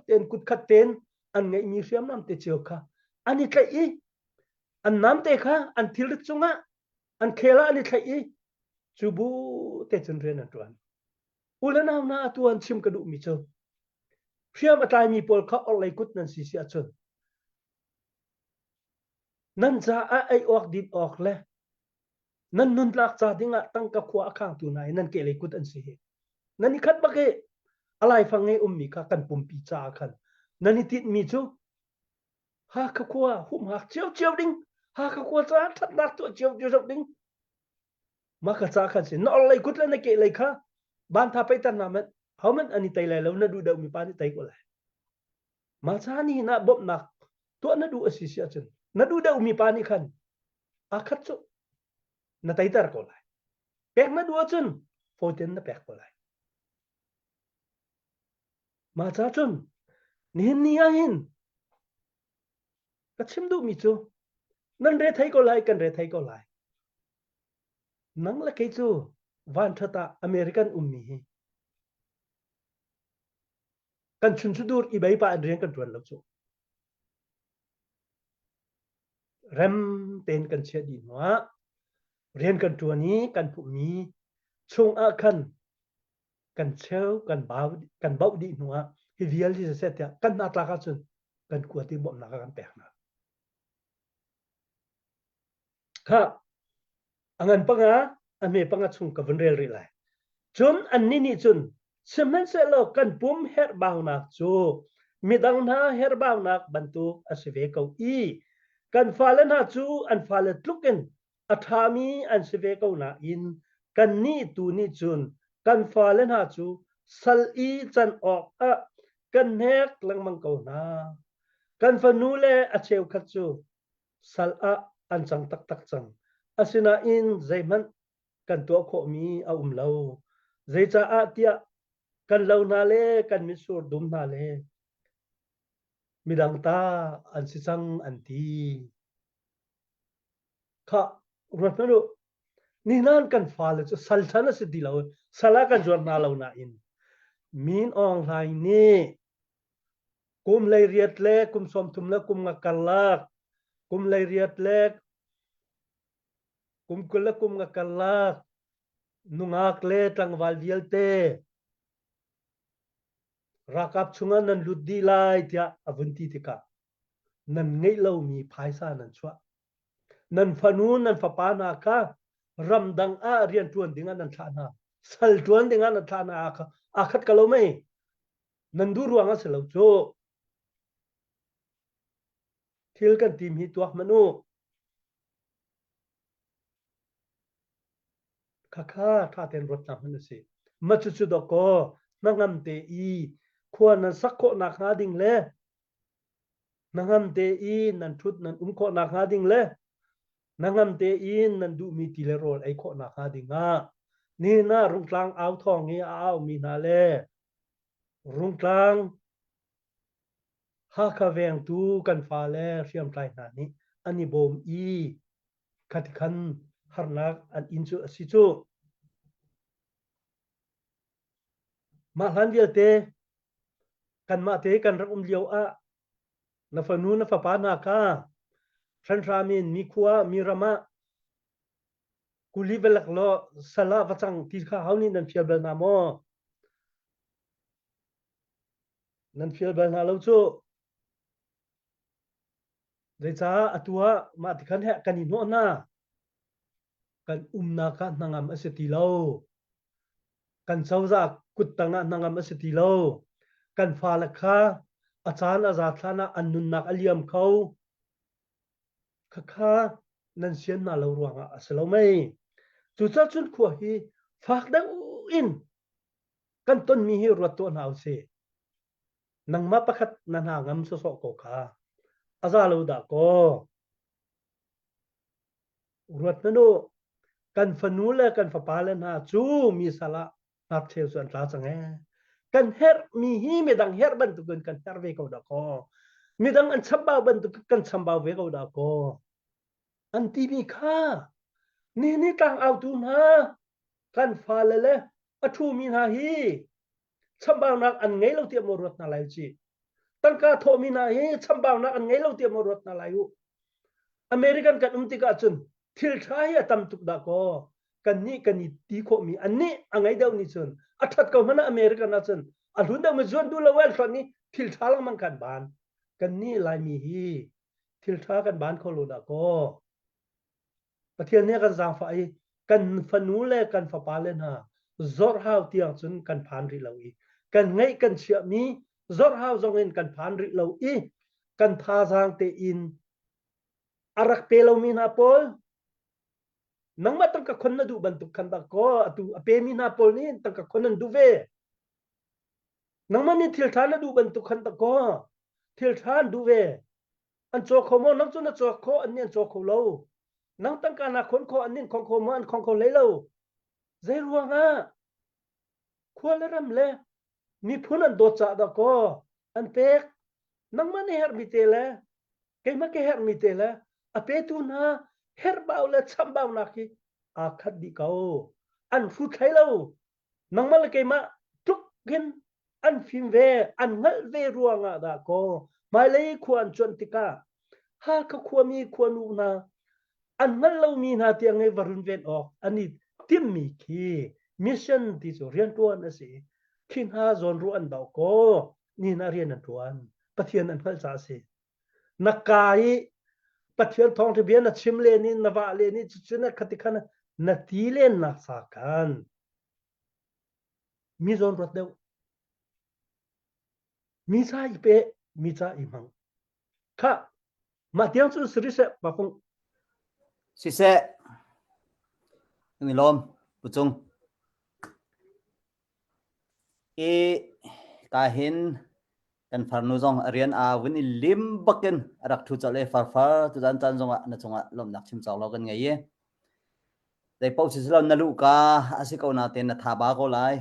tein kutkhat tein an ngeihmi hriamnam te cio kha an i tlaih i an namte kha an thilrit cungah an khel ah an i thlaih i cu bu te cun rian an ṭuan. U le nau hna atu an chim ka duhmi cu Hriam a tlaimi pawl kha orhlei kut nan si si ahcun nan caah ei awk din awk le nan nuntlak ca dingah tangka khua a khangtu hna hi nan kehlei kut an si hi. Nan i khat bak i a laifang i ummi kha kan pumpi caah khan nan i tinhmi cu Hakha khua humhak ciocio ding, Hakha khua caah ṭhatnak tuah ciocio ding, mah ka ca khan si na orhlei kut le na kehlei kha bantha pei tar hna man. Hohmanh an i tei lai lo na duh deuhmi pa nih tei ko lai. Mah ca ni hin ah bawmhnak tuah na duh a si si ahcun na duh deuhmi pa nih khan aa khat cu na teiter ko lai. Pek na duh ahcun fawi tein na pek ko lai. Mah ca cun nihin ni ah hin ka chim duhmi cu nan re thei ko lai kan re thei ko lai. Nang le kei cu vanṭhat ah American ummi hi kan chun cu dur i bei pa in rian kan ṭuan lo cu. Rem tein kan chiah dih hnuah rian kan ṭuan i kan pumhmi chung ah khan kan cheu kan bau kan bauh dih hnuah hi vial hi siseh tiah kan hna tlak ahcun kan kuat i bawmhnak a kan pek hna. Kha a ngan panga a hme panga chung ka vun rel rih lai. Cun annih nih cun sihmanhsehlaw kan pum herhbaunak cu midang hna herhbaunak bantuk a si ve ko i kan fale hna cu an fale tluk in a ṭhami an si ve ko nain kannih tu nih cun kan fale hna cu sal i can awkah kan hnek lengmang ko hna. Kan fanu le a cheukhat cu sal ah an cang taktak cang. Asinain zeihmanh kan tuah khawhmi a um lo. Zeicaah tiah kan lo hna le kan mitsur dum hna le midang ta an si cang an ti. Khah, ruat hmanh u. Nihin kan fale cu sal chan a si ti lo. Sal ah kan zuar hna lo nain Min Aung Hlaing nih kum 18 le kum 30 le kum nga karlak kum 18 le kum 20 le kum nga karlak nungak le tlangval vialte ralkap chungah nan lut dih lai tiah a vun ti tikah nan ngeih lomi phaisa nan chuah. Nan fanu nan fapa hna kha ramdang ah rian ṭuan dingah nan thlah hna. Sal ṭuan dingah nan thlah hna aa khat ka lo mei? Nan duh ruang a si lo cu. Thil kan tim hi tuak hmanh u. Khakha ṭha tein ruat hna hmanh u sih. Mah cucu dawkaw hnangam te i khua nan sak khawh nakhnga ding le hnangam te i nan ṭhut nan um khawh nakhnga ding le hnangam tein nan duhmi ti le rawl ei khawh nakhnga dingah nihin ah Rungtlang au thawng i a aumi hna le Rungtlang Hakha vengtu kan fale hriamtlai hna nih an i bawm i khati khan harnak an in cu a si cu. Mah hlan vialte kanmah te kan rak um lio ah na fanu na fapa hna kha hranhram in mi khua mi ram ah kuli va lak law sal ah va cang ti kha hau nih nan fial bal hna maw? Nan fial bal hna lo cu. Zeicah atu ah mah ti khan heh kan i hnawh hna. Kan umnak ah hnangam a si ti lo. Kan cozah kuttang ah hnangam a si ti lo. Kan fale kha a caan a zat hlan ah an nunnak a liam kho. Khakha nan sian hna lo ruangah a si lo mei. Cucaah cun khua hi fak deuh in kan tonmi hi ruat tuah hna usih. Nangmah pakhat na hna ngam sawsawh ko kha. A za lo dah kaw. Ruat hmanh u, kan fanu le kan fapa le hna cu mi sal ah ngakcheu cu an tla cang ee. Kan herhmi hi midang herh bantukin kan herh ve ko dah kaw. Midang an chambau bantuk kan chambau ve ko dah kaw. An timi kha ni ni tlang autu hna kan fale le a ṭhumi hna hi chambaunak an ngei lo tiah maw ruat hna lai ci tangka thawhmi hna hi chambaunak an ngei lo tiah maw ruat hna lai u American kan um tikah cun thil ṭha hi a tam tuk dah kaw kan nih kan i ti khawhmi an nih a ngei deuh nih cun a ṭhat ko hmanh ah American ah cun a hlun deuh mi zuan duh lo an hlonh i thil ṭha lengmang kan ban kan nih Laimi hi thil ṭha kan ban kho lo dah kaw Pathian nih a kan zaangfah i kan fanu le kan fapale hna zorhau tiang cun kan phan rih lo i kan ngeih kan chiahmi zorhau zong in kan phan rih lo i kan thazaang tein a rak pe lomi hna pawl nangmah tangka khon na duh bantuk khan dah kaw atu a pemi hna pawl nih tangka khon an duh ve. Nangmah nih thil ṭha na duh bantuk khan dakaw thil ṭha an duh ve. An caw kho maw? Nang cu na cawk khawh, annih an caw kho lo. Nang tangka naa khon khawh, annih an khong kho maw? An khong kho hlei lo. Zei ruangah khua le ram le miphun an dawt caah dakaw an pek. Nangmah na herhmi te le keimah ka herhmi te le a petu hna herhbau le chamhbaunak hi aa khat dih ko. An hrut hlei lo. Nangmah le keimah tluk hin an fim ve, an hngalh ve ruangah dah kaw hmailei khua an cuanh tikah Hakha khuami khuanu hna an hngalh lomi hna tiang i va runven awk an i timhmi khi mission ti cu rianṭuan a si. Khi hna zawnruah an doh kaw ni hna rian an ṭuan. Pathian an hngalh caah a si. Na ka i Pathian thawngṭha bia na chim len i na vah len i cucu na khati khan na ti len nak sa khan mi zawn ruat deuh. Mi ca i pe, mi ca i hmang. Khah, mah tiang cu si rih seh, Pa Fung. Siseh, kan i lawm, Pu Cung. I ka hin kan farnu zong a rian aa vun i lim bakin a rak ṭhu colh i farfar tuzan caan zongah na cungah lawmhnak chim cawk lo kan ngei i zei paoh si silo na luhka a si ko natein na tha ba ko lai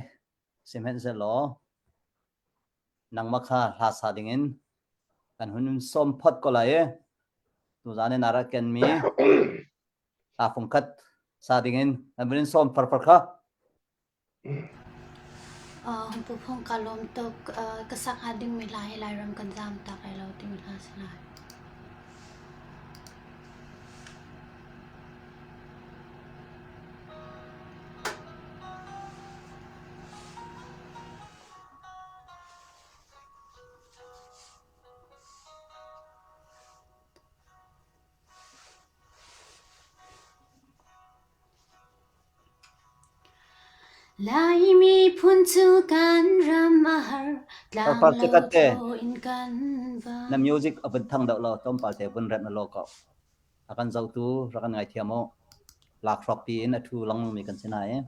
sihmanhsehlaw nangmah kha hla sa dingin kan hun sawm phot ko lai i tuzan i na rak kenmi hla fungkhat sa dingin kan vun in sawm farfar kha. Pu Phong ka lawm tuk. Ka sak hnga dingmi hla hi Lairam kan zaam tak lai lo timi hla si lai. Lai miphun cu kan ram a har, Farfar tlanglo chikat te thaw in kan na vang. music a vun thang deuh lo tlawmpal te vun remh na law ko. A kan zohtu rak kan ngaithiam u. Lakhruak pi in a ṭhu lengmang mi kan si hna i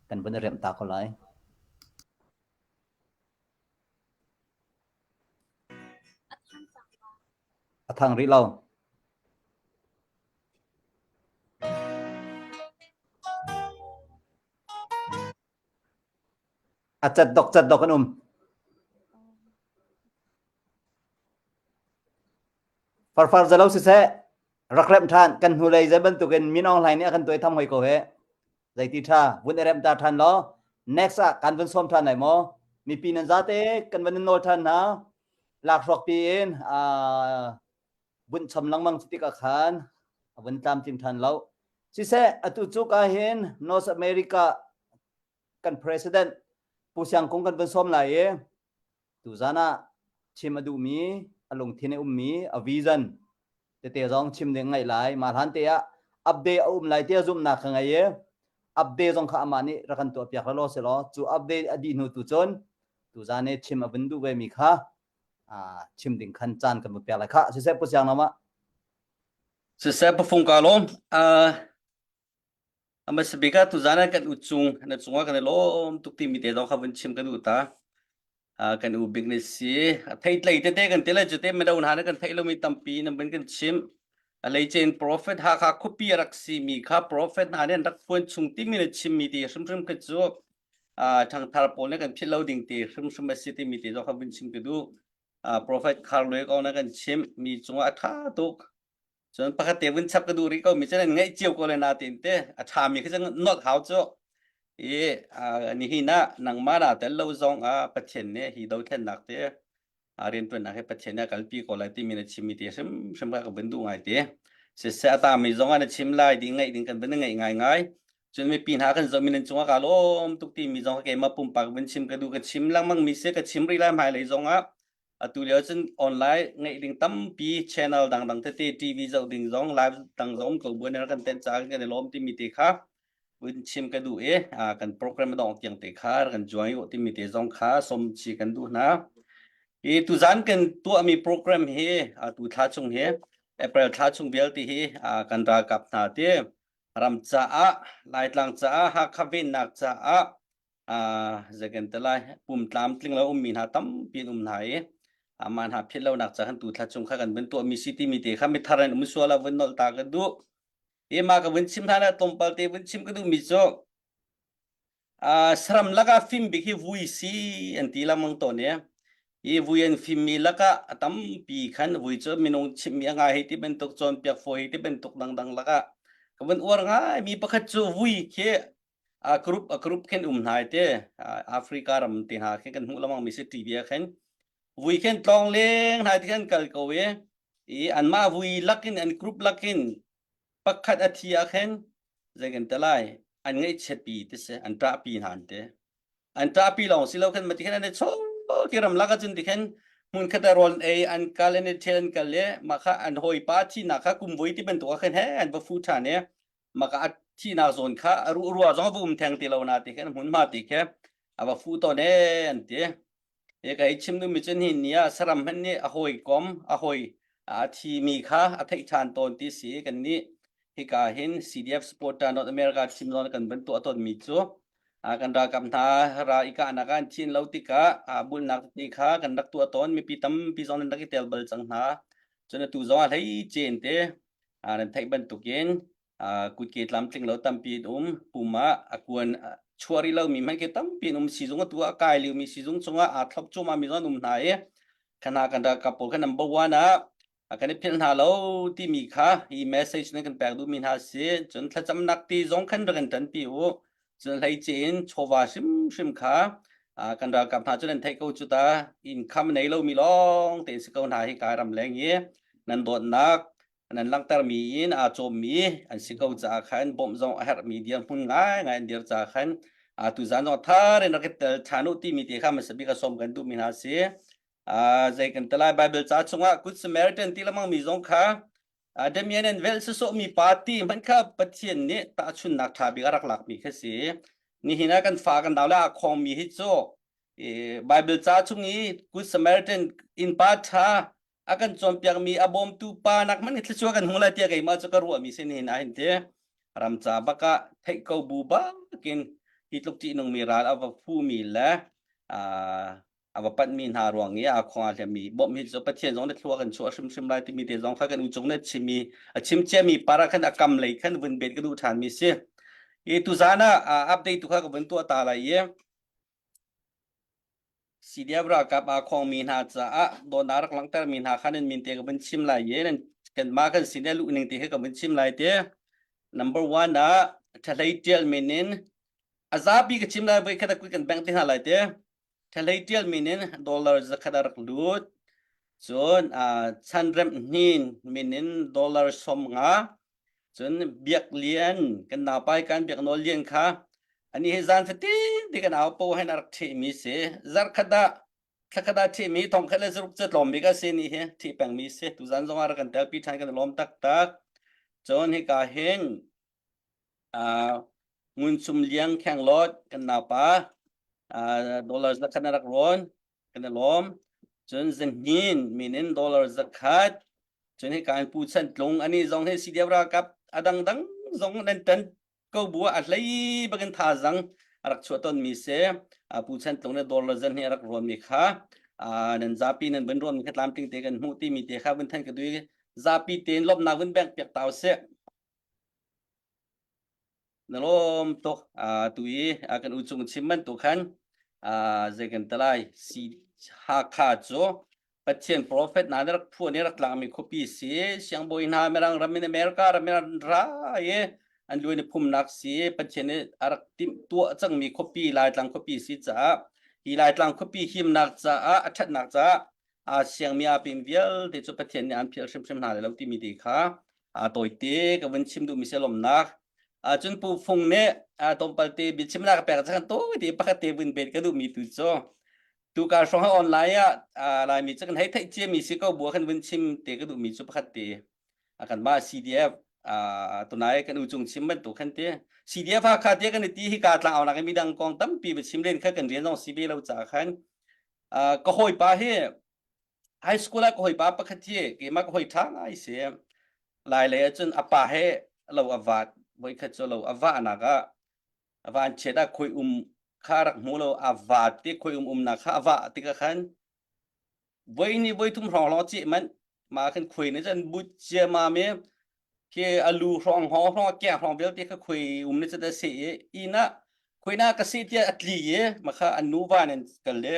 kan vun i remh ta ko lai. A thang rih lo. A cat dok cat dok an um. Farfar zalo siseh, rak remh ṭhan kan hnulei zei bantukin Min Aung Hlaing nih a kan tuai tham hoi ko he. Zeiti ṭha vun i remh ta ṭhan law next ah kan vun sawm ṭhan lai maw? Mipi nan zate kan van in nawl ṭhan hna. Lakhruak piin uh, bunh chom lengmang cu tikah khan a vun tlamtling ṭhan lo. Siseh, atu cu ka hin North America kan president Pu Siang Kung kan vun sawm lai i tuzan ah chim a duhmi, a lungthin a ummi, a vision tete zong chim ding ngaih lai. Mah hlan te ah update a um lai tiah zumhnak ka ngei i update zong kha amah nih rak kan tuah piak law si law cu update a dih hnu tu cun tuzan i chim a vun duh ve mi kha chim ding khan caan kan vun pek lai kha siseh Pu Siang Nama Siseh pafung ka lawm. Uh, Amasabik ah tuzan ah kan u cung na cungah kan i lawm tuk timi te zong kha vun chim kan duh ta. Uh, kan u bik ni si. A theitlei tete kan ti lai cu te mino hna nih kan theih lomi tampi nan vun kan chim. A hleice prophet Hakha khuapi a rak simi kha prophet hna nih an rak phuan chung timi na chimmi ti hrimhrim kha cu uh, ṭhangthar pawl nih kan philh lo ding ti hrimhrim a si timi te zong kha vun chim ka duh. Uh, prophet Khar Lue kong na kan chim mi cungah a ṭha tuk. Cun pakhat te vun chap ka duh rih ko mi cu nan ngaih cio ko le na tin te a ṭha mi khi cu not hau cu i nihin ah nangmah na tel lo zong ah Pathian nih hi dothlennak te rianṭuannak hi Pathian nih a kalpi ko lai timi na chimmi te hrimhrim kha ka vun duh ngai te. Siseh a tami zong ah na chim lai ding ngaih ding kan vun ngaih ngai ngai. Cun mipi hna kan zohmi nan cungah kaa lawm tuk timi zong kha keimah pumpak vun chim ka duh ka chim lengmang mi si ka chim rih lai hmailei zong ah atu lio cun online ngeih ding tampi channel dangdang tete TV zoh ding zong live dang zong ko buan kan tenh caah kan i lawm timi te kha vun chim ka duh i kan program dong tiang te kha kan join u timi te zong kha som chi kan duh hna. Hi tuzan kan tuahmi program hi atu thla chung hi April thla chung vialte hi kan ralkap hna te ram caah Laitlang caah Hakha vennak caah. Zei kan ti lai pum tlamtling lo ummi hna tampi an um hna i amah hna philh lonak ca khan tu thla chung kha kan vun tuahmi si timi te kha mithar an um sual ah vun nolh ta ka duh. I mah ka vun chim hna le tlawmpal te vun chim ka duhmi cu saram lakah fim bik hi vui si an ti lengmang tawn i hi vui an fimmi lakah a tampi khan vui cu minung chimmi a ngai hei ti bantuk cawnpiak fawi hei ti bantuk dangdang lakah ka vun uar ngai mi pakhat cu vui khi a group a group khin um hna te Africa ram te hna khin kan hmuh lengmang mi si TV ah khin vui khin tlawng leng hna ti khan kal ko i i anmah vui lakin an group lakin pakhat a thi ah khin zei kan te lai an ngaihchiatpi ti si an ṭahpi hna an ti an ṭahpi lawng si lo khan mati khan an i chaw ki ram lak ahcun ti khan hmun khat ah rawl ei an kal an i ṭhial an kal i mah kha an hawipa thihnak kha kum voi ti bantuk ah khan he an va fu ṭhan i mah kha a thihnak zawn kha a ruh rua zong a va um theng ti lo na ti khan hmunhma ti khi a va fu tawn e an ti. Hi ka i chim duhmi cu nihin ni ah saram hmanh nih a hawikom a hawi a thimi kha a theih ṭhan tawn ti si. Kannih hika hin CDF supporter North America team zawn kan van tuah tawnmi cu kan ralkap hna ra i kahnak ah an thin lo tikah bulnak tete kha kan rak tuah tawn. Mipi tampi zong nan rak i tel bal cang hna. Cun atu zong ah hleice in te nan theih bantukin kutke tlamtling lo tampi an um pum ah a kuan chuah rih lomi hmanh khi tampi an um sizung atu ah kai liomi sizung chungah aa thlop cuahmah mi zong an um hna i khana kan ralkap pawl kha number one ah kan i philh hna lo timi kha hi message nan kan pek duhmi hna si cun thlacamnak ti zong khan rak kan ṭanpi u cun hleice in chawva hrimhrim kha kan ralkap hna cu nan theih ko cu ta income nei lomi lawng tein si ko hna hi kai ram leng i nan dawtnak nan langhtermi in aa cawmmi an si ko caah khan bawmh zong a herhmi dirhmun ngaingai an dir caah khan tuzaan zong thar in rak i tel ṭhan u timi te kha hmasa bik a sawm kan duhmi hna si. Zei kan ti lai Bible ca chungah Good Samaritan ti lemang mi zong kha Damian and vel sawsawhmi pa ti hmanh kha Pathian nih tahchunnak ṭha bik a rak lakmi kha si. Nihin ah kan fa kan nau le aa khawngmi hi cu Bible ca chung i Good Samaritan innpa ṭha a kan cawnpiakmi a bawmtu pa nak hmanh hi thluachuah kan hmu lai tiah keimah cu ka ruahmi si nihin ah hin ti ramca bak ah theih ko bu bakin hi tluk ṭihnungmi ral a va phumi le a va panhmi hna ruang i a khong a hliammi bawmh hi cu Pathian zong nih thlua kan chuah hrimhrim lai timi te zong kha kan u cung nih chimmi a chim ciami para khan a kam lei khan vun bet ka duh ṭhanmi si i tuzaan ah update tu kha ka vun tuah ta lai i CDF ralkap aa khawngmi hna caah dawtnak rak langhtermi hna kha nan min te ka vun chim lai i nan kanmah kan sin i luh ning te hi ka vun chim lai te. Number one ah ṭhahlei ṭial min in a zapi ka chim lai voi khat a kut kan bengh te hna lai te. Ṭhahlei ṭial min in dollar zakhat a rak lut. Cun Chanremh Hnin min in dollar 50. Cun Biak Lian kan naupai kan Biak Nawl Lian kha ani hi zan fatin ti kan au po hen a rak ṭhehmi si. Zarkhat ah thlakhat ah ṭhehmi thongkhat le zaruk cu tlawm bik a si ni hi ṭheh pengmi si. Tuzan zong ah rak kan telpi ṭhan kan i lawm taktak. Cun hika hin uh, Ngun Sum Liang Khenglawt kan naupa uh, dollar zakhat na rak rawn kan i lawm. Cun Zahnin min in dollar zakhat Cun hika in Pu Chan Tlung ani zong hi CDF ralkap a dangdang zong nan tan ko bu ah a hlei bakin thazang a rak chuah tonmi si. Pu Chan Tlung le dollar zan hi a rak ruanmi kha nan zapi nan vun ruanmi kha tlamtling te kan hmuh timi te kha vun than ka dui zapi tein lawmhnak vun bank piak tau sih. Na lawm tuk. Tu i kan u cung chim bantuk khan zei kan ti lai si Hakha cu Pathian prophet hna nih rak phuan i rak tlangmi khuapi si siangbawi hna Mirang ram in America ram in an ra i an luan i phumnak si Pathian nih a rak timh tuah cangmi khuapi Laitlang khuapi si caah hi Laitlang khuapi himnak caah a ṭhatnak caah aa siangmi aa pem vialte cu Pathian nih an philh hrimhrim hna lai lo timi te kha a tawite ka vun chim duhmi si lawmnak cun Pu Fung nih tlawmpalte biachimnak ka pek cang tawite pakhat te vun bet ka duhmi tu cu tukar hrawng online ah Laimi cu kan hei theih ciami si ko bu kan vun chim te ka duhmi cu pakhat te kanmah CDF tunai kan u cung chim bantuk khan te CDF Hakha te kan i ti hi ka tlang au nak mi dang kong tampi va chim len kha kan rian zong si ve lo ca khan ka hawipa hi high school ah ka hawipa pakhat hi keimah ka hawi ṭha ngai si. Lai lei ahcun a pa he lo a vat voikhat cu lo a vahnak ah a van chiat ah khoi um. Kha rak hmu lo a va te khoi um umnak kha a va tikah khan voi ni voi thum hrawng lawng ceh manh ma khan khuai ne chan but cia ma me ke alu hrawng hawng hrawng keng hrawng vialte kha khuai um ne chan se i ina khuai na ka se tia atli ye ma kha an nu va nen kal le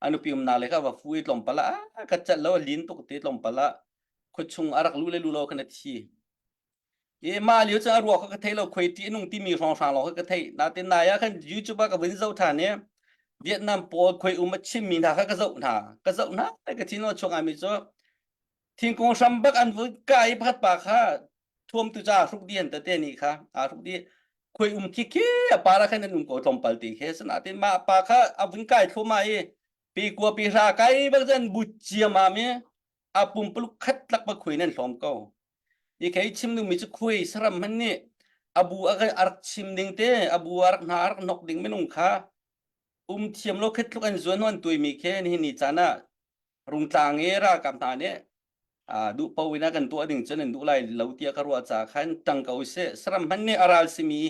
anu pi um na le kha va fu i tlom pala ka chat lo lin tuk te tlom pala khuachung arak lu le lu lo khan a thi I mah lio cu a ruak kha ka thei lo khuai ṭih a nung timi hrawnghrang lawng kha ka theih. Natin nai ah khan YouTube ah ka vun zoh ṭhan i Vietnam pawl khuai um a chimmi hna kha ka zoh hna. Ka zoh hna ka thin a chuak ngaimi cu thingkung hram bak an vun kah i pakhat pa kha thuamtu ca hruk dih an tete nih kha aa hruk dih khuai um khi khi a par ah khan an um ko tlawmpal ti khi sinatin mah pa kha a vun kai thluahmah i pi kua pi hra kai bak cun bu ciamam i a pumpuluk khat tlak ba khuai nan hlawm ko. Hi kei chim dingmi cu khui saram hmanh nih a bu a rak chim ding te a bu a rak hna a rak nok ding minung kha um thiam lo khet tluk an zuan an tuimi khi nihin ni caan ah rungtlang i ralkap hna nih duh paoh in a kan tuah ding cun an duh lai lo tiah ka ruah caah khan ṭang ko usih saram hmanh nih a ral simi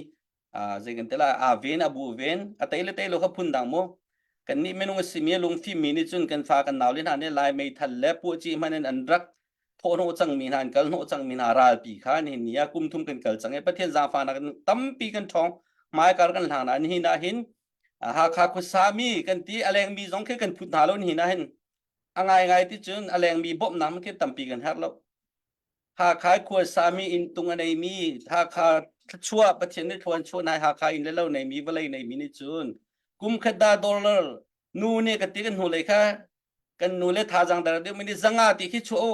zei kan ti lai aa ven a bu ven a tei le tei lo kha phun dang mu kan nih minung a simi lungfim mi nih cun kan fa kan nau le hna nih lai meithal le puahci hman in an rak thawhhnawh cangmi hna an kal hnawh cangmi hna ralpi kha nihin ni ah kum thum kan kal cang i Pathian zaangfahnak in tampi kan ṭhawng hmaikar kan hlang na nihin ah hin Hakha khuasami kan ti a lengmi zong khi kan phut hna lo nihin ah hin a ngaingai ti cun a lengmi bawmhnak khi tampi kan herh lo Hakha khuasami inntung a neimi Hakha thluachuah Pathian nih thlua an chuah nai Hakha inn le lo neimi vawlei neimi nih cun kum khat da dollar nu nih ka ti kan hnulei kha kan nu le thazaang dar deuh mi nih zanga ti khi chuah u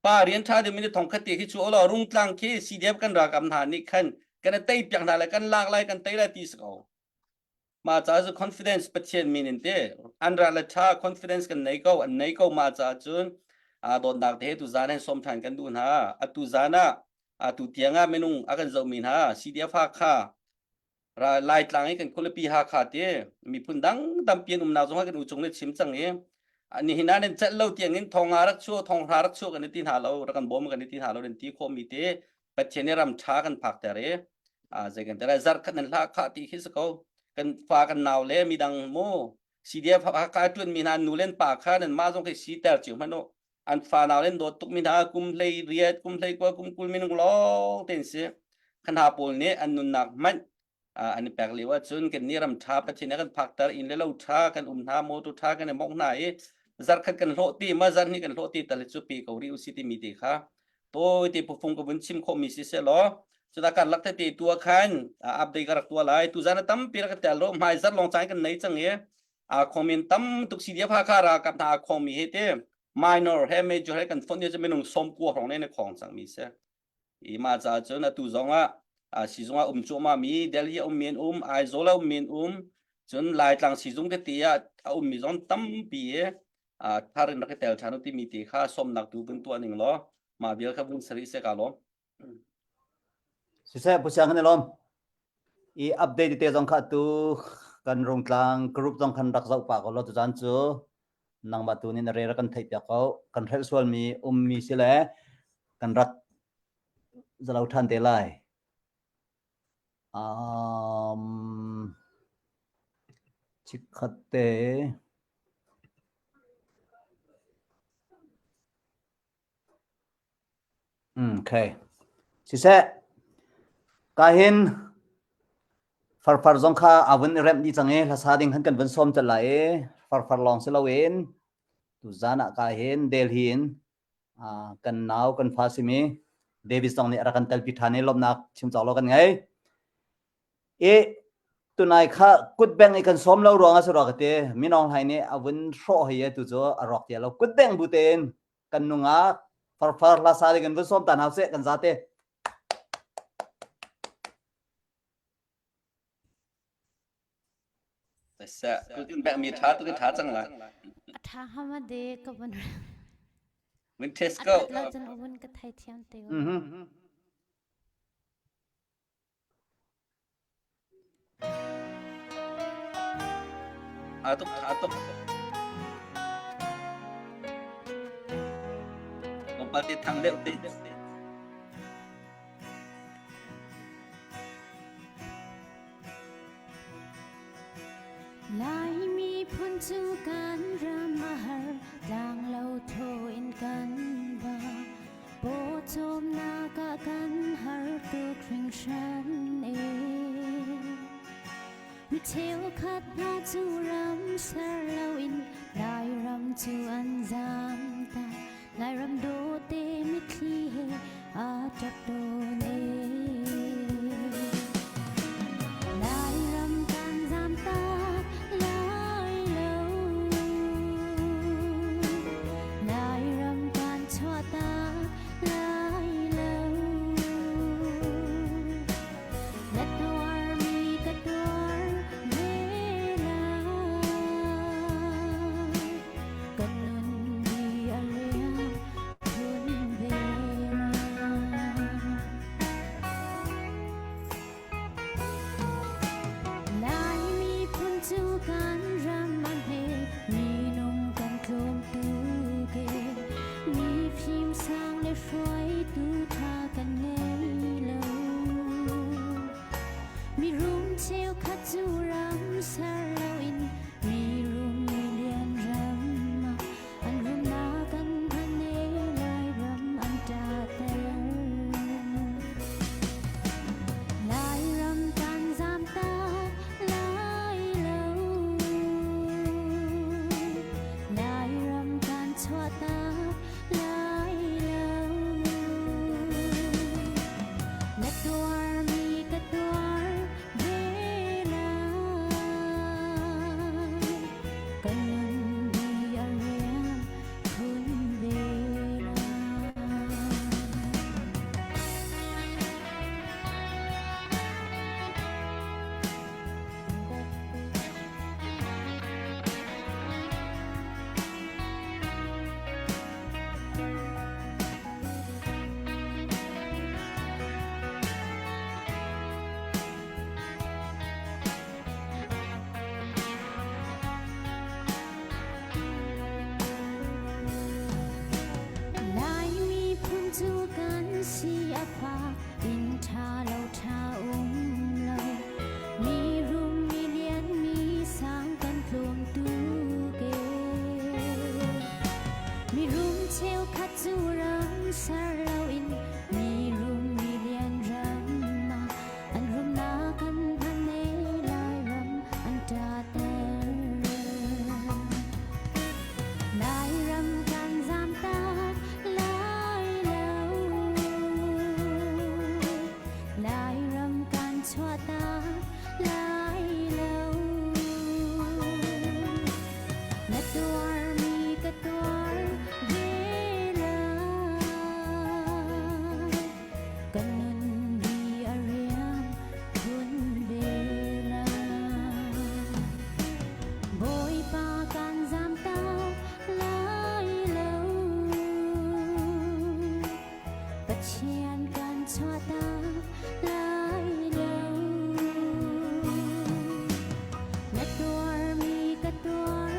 pa rian ṭha deuh mi nih thong khat ti khi chuah u law rungtlang khi CDF kan ralkap hna nih khan kan i tei piak hna lai kan lak lai kan tei lai ti si ko Mah caah cu confidence Pathian min in te an ral le ṭha confidence kan nei ko an nei ko mah caah cun aa dawtnak te he tu zan hin sawm ṭhan kan duh hna atu zan ah atu tiang ah minung a kan zohmi hna CDF Hakha Laitlang i kan khualipi Hakha te miphun dang tampi an umnak zong ah kan u cung nih chim cang i nihin ah nan celh lo tiang in thong nga rak chuah thong hra rak chuah kan i ti hna lo rak kan bawm kan i ti hna lo nan ti khawhmi te Pathian nih ram ṭha kan phakter i zei kan ti lai zarh khat nan hlah khah ti khi si ko kan fa kan nau le midang mu CDF Hakha ṭuan mi hna nu le pa kha nan mah zong khi siter cio hmanh u an fa nau le dawt tuk mi hna kum hlei riat kum hlei kua kum 20 minung lawng ten si khan ha pawl nih an nunnak hmanh an i pek lio ahcun kan nih ram ṭha Pathian kan phakter inn le lo ṭha kan um hna motor ṭha kan i mongh hna i zarkhat kan hlawh ti ma zarh hnih kan hlawh ti tal cu pi ko rih usi timi te kha tawi te phufung ka vun chim khawhmi si seh law cuta karlak tete tua khan update ka rak tua lai tu zan tampi rak tel ro hmai zar long cang kan nei cang i a khomin tam tuk CDF Hakha ralkap hna a khomi he te minor he major he kan phone ni minung som kua hrong ne ne khong cang mi se I mah caah cun atu zong ah sizung ah um cuahmah mi Delhi a ummi an um, Aizawl a ummi an um, cun Laitlang sizung tete ah a ummi zong tampi i thar in rak i tel ṭhan u timi te kha sawmnak tu vun tuah ning law mah vial kha vun sari seh ka lawm. Siseh Pu Siang kan i lawm. I update te zong kha tu kan rungtlang group zong khan rak zoh pah ko law tucaan cu nangmah tu nih na re rak kan theih piak ko kan hrelh sualmi ummi si le kan rak zalo ṭhan te lai um chikkhat te Okay. Siseh, ka hin farfar zong kha a vun i remh dih cang i hlasa ding khan kan vun sawm cal lai i farfar lawng si loin tuzan ah ka hin Delhi in kan nau kan fa simi Davis zong nih a rak kan telpi ṭhan i lawmhnak chim cawk lo kan ngei. I tunai kha kutbeng i kan sawm lo ruang ah si rua ka ti Minong Hlai nih a vun hrawh hei i tu cu a rawk ti lo kutbeng bu tein kan nungak farfar hlasa ding in vun sawm ta hna seh kan zate. Sa tu bek mi tha tu tha cang la. A tha hama de ka vun. Vun test ko. A lo cun vun ka thai thiam te. Mhm. Aa tuk aa tuk. Tlawmpal te thang deuh te. cu kan ram a har, tlang lo thaw in kan ba. Pawcawmnak ah kan har tuk hringhran e. Mi cheukhat hna cu ram ser loin Lairam cu an zam ta. Lairam dawte mitthli he aa ṭap tawn e. Lairam kan zam tak lai lo. Lairam kan chuah tak lai lo. Na tuarmi ka tuar ve lai. Kan nun di a riam phun ve lai. Lai miphun cu kan ram an he minung kan tlawm tuk e. Mifim sang le hruaitu ṭha kan ngei lo. Mirum cheukhat cu ram ser loin mirum milian ram ah an rumnak an hman e Lairam an ṭahter. Lairam kan zaam tak lai lo. Lairam kan chuah tak lai lo. Na tuarmi ka tuar ve lai. Kan nun di a riam khun ve lai. Lai miphun cu kan si a fak, inn ṭha lo ṭha um lo. Mi rum mi lian mi sang kan tlawm tuk e. Mi rum cheukhat cu ram ser loin mi rum mi lian ram ah an rumnak an hman e Lairam an ṭahter. Lairam kan zaam tak lai lo. Lairam kan chuah tak lai lo. Na tuarmi ka tuar ve lai. Kan nun di a riam khun ve lai. Bawipa kan zaam tak lai lo. Pathian kan chuah tak lai lo. Na tuarmi ka tuar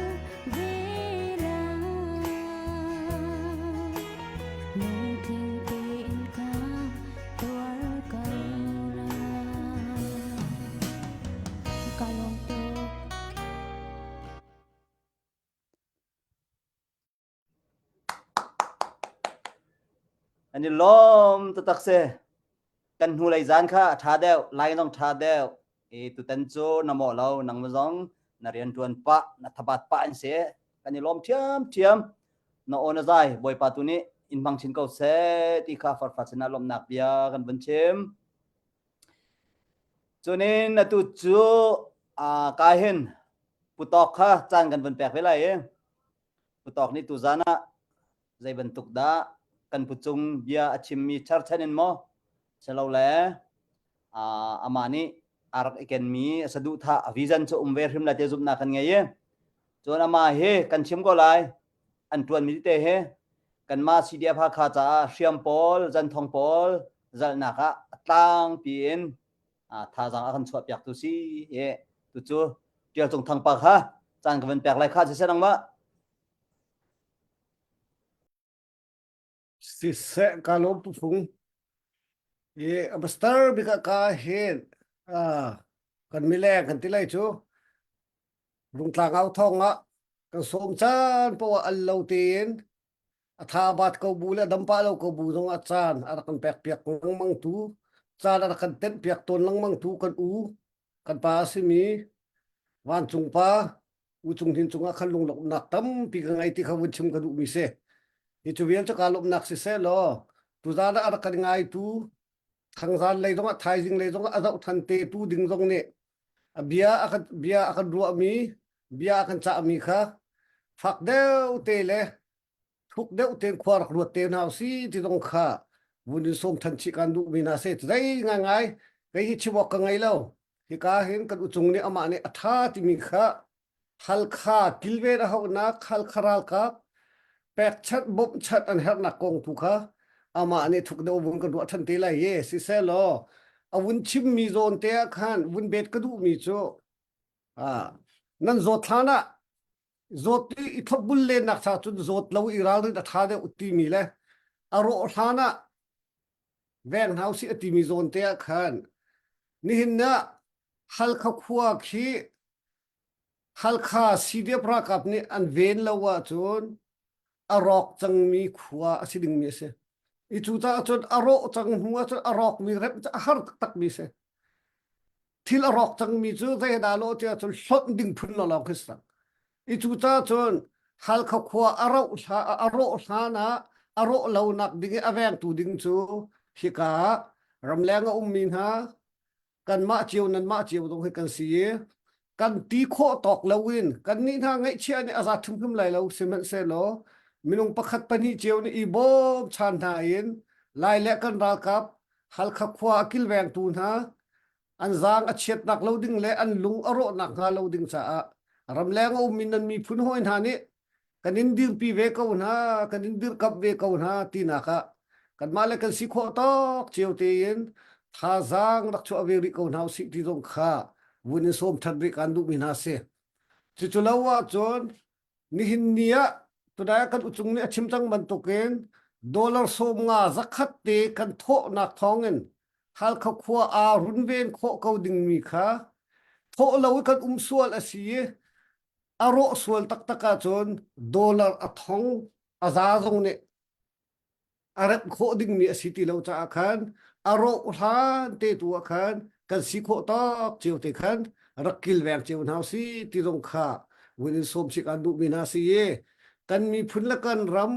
ve lai. Lungtling tein ka tuar ko lai. Ka lawm tuk. An i lawm taktak si. Kan hnulei zan kha a ṭha deuh, lai zong ṭha deuh. I tutan cu na mawh lo, nangmah zong na rianṭuan pah, na thabat pah an si. Kan i lawm ṭhiamṭhiam. Na aw na zai, Bawipa tu nih in hmang chin ko seh ti kha farfa sinah lawmhnak bia kan vun chim. Cunin atu cu ka hin putawk kha caan kan vun pek ve lai i putawk nih tuzan ah zei bantuk dah kan pucung bia a chimmi cherchan in maw silole amah nih a rak i kenmi a saduhthah a vision cu um ve hrim lai ti zumhnak kan ngei i cun amah hi kan chim ko lai an ṭuanmi tete hi kanmah CDF Hakha caah hriam pawl zanthong pawl zalhnak ah a tlangpi in thazaang a kan chuahpiaktu si i tucu Ṭial Cung Thang pa kha caan ka van pek lai kha siseh nangmah. Siseh ka lawm pu fung. I a pastor bik ah ka hin kan mileng kan ti lai cu Rungtlang au thong ah. Kan sawm caan poah al lo tein a tha bat ko bu le dam pah lo ko bu zong a caan a rak kan pek piak lengmang tu caan a rak kan tenh piak tawn lengmang tu kan u kan pa a simi vancung pa u cung hin cungah khan lunglawmhnak tampi ka ngei ti kha vun chim ka duhmi si. Hi cu vial cu kaa lawmhnak siseh law tuzaan ah a rak kan ngaitu thangzan lei zongah thaizing lei zongah a zoh than te tu ding zong nih a bia a kan bia a kan ruahmi bia a kan cahmi kha fak deuh te le thuk deuh tein khua rak ruat te hna si ti zong kha vun in sawm than chih kan duhmi hna se zei ngai ngai kei hi chim awk ka ngei lo hika hin kan uchung nih amah nih a tha timi kha Halkha kilven a hauhnak Halkha ralkap pekchanh bawmhchanh an herhnak kong tu kha amah nih thuk deuh vun kan ruah than te lai i siseh law a vun chimmi zawn te ah khan vun bet ka duhmi cu nan zawt hlan ah zawt i i thlopbul lennak cha cun zawt lo i ralrin a tha deuh timi le a rawh hlan ah veng hna usih a timi zawn te ah khan nihin ah Halkha khua khi Halkha CDF ralkap nih an ven lo ahcun a rawk cangmi khua a si dingmi a si. I cucaah cun a rawh cang hnu ahcun a rawkmi remh cu a har taktakmi a si. Thil a rawk cangmi cu zei dah lawh ti ahcun hlonh ding phun lawlaw khi si cang. I cucaah cun Halkha khua a roh hla a rawh hlan ah a rawh lonak ding i a vengtu ding cu hika ah ramleng a ummi hna kanmah cio nanmah cio zong hi kan si i kan ti khawh tawk loin kannih hna ngaihchia nih a zat hrimhrim lai lo sihmanhsehlaw minung pakhat pahnih cio nih i bawmchan hna in lai le kan ralkap Halkha khua a kilvengtu hna an zaang a chiatnak lo ding le an lung a rawhnak hnga lo ding caah ramleng a ummi nan miphun hawi hna nih kan in dirpi ve ko hna kan in dirkamh ve ko hna tinak ah kanmah le kan si khawh tawk cio tein thazaang rak chuah ve rih ko hna usih ti zong kha vun in sawm ṭhan rih kan duhmi hna si. Cucu lo ahcun nihin ni ah tunai kan uchung nih a chim cang bantukin dollar 50 zakhat te kan thawhnak thawngin Halkha khua aa runven khawh ko dingmi kha thawh lo i kan um sual a si i a rawh sual taktak ahcun dollar a thong a za zong nih a remh khawh dingmi a si ti lo caah khan a rawh hlan te tu ah khan kan si khawh tawk cio te khan rak kilveng cio hna si ti zong kha vun in sawm sik an duhmi hna si i kan miphun le kan ram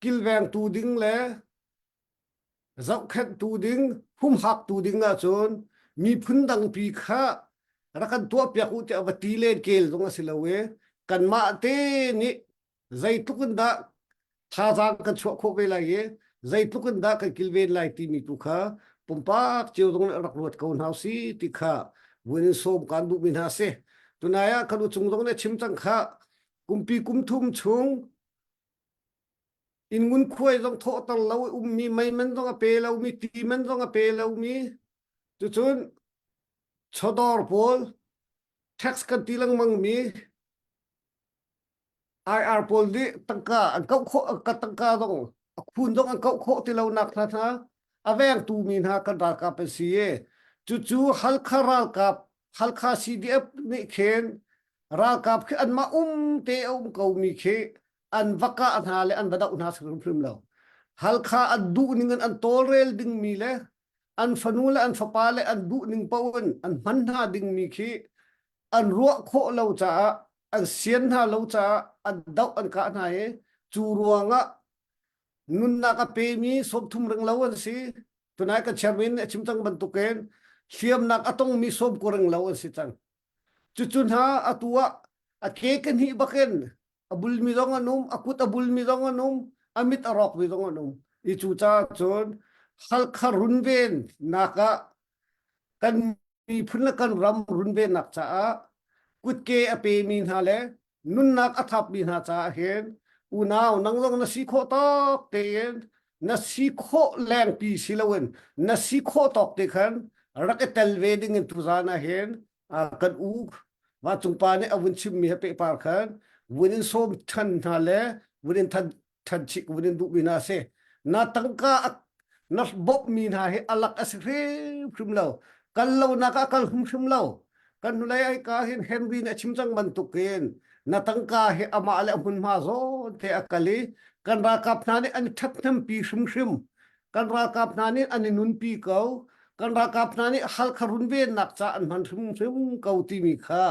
kilvengtu ding le zohkhenhtu ding humhaktu ding ahcun miphun dangpi kha rak kan tuahpiak u tiah va ti len kel zong a si lo i kanmah te nih zeitluk in dah thazaang kan chuah khawh ve lai i zeitluk in dah kan kilven lai timi tu kha pumpak cio zong nih rak ruat ko hna si ti kha vun in sawm kan duhmi hna si. Tunai ah kan uchung zong nih chim cang kha kumpi kum thum chung inn ngunkhuai zong thawhter lo i ummi mei man zong a pe lomi ti man zong a pe lomi cucun chawdawr pawl tax kan ti lengmang mi IR pawl nih tangka an kauh khawh ka tangka zong a khun zong an kauh khawh ti lo nak hna hna a vengtu mi hna kan ralkap an si i cucu Halkha ralkap Halkha CDF nih khin ralkap khi anmah um te a um ko mi khi an va kah hna le an va doh hna hrimhrim lo. Halkha an duh ning in an tawlrel dingmi le an fanu le an fapa le an duh ning paoh in an hman hna dingmi khi an ruah khawh lo caah an sian hna lo caah an doh an kah hna i cu ruangah nunnak a pemi 30 ring lo an si tunai kan chairman nih a chim cang bantukin hliamnak a tongmi sawm ko ring lo an si cang cucu hna atu ah a ke ka hnih bakin a bulmi zong an um a kut a bulmi zong an um a mit a rawkmi zong an um i cu caah cun Halkha runven nak ah kan miphun le kan ram runvennak caah kutke a pemi hna le nunnak a thapmi hna caah hin unau nang zong na si khawh tawk tein na si khawh lengpi si loin na si khawh tawk te khan rak i tel ve ding in tuzan ah hin kan u vancung pa nih a vun chimmi he pehpar khan vun in sawm than hna le vun in than than chih vun in duhmi hna si na tangka na bawmhmi hna hi alak a si hrimhrim lo kal lonak ah kal hrimhrim lo kan hnulei ai ka hin Henry nih a chim cang bantukin. Na tangka hi amah le a hmunhma zawn te a kal i kan ralkap hna nih an i ṭhathnempi hrimhrim. Kan ralkap hna nih an i nunpi ko. Kan ralkap hna nih Halkha runvennak ca an hman hrimhrim ko timi kha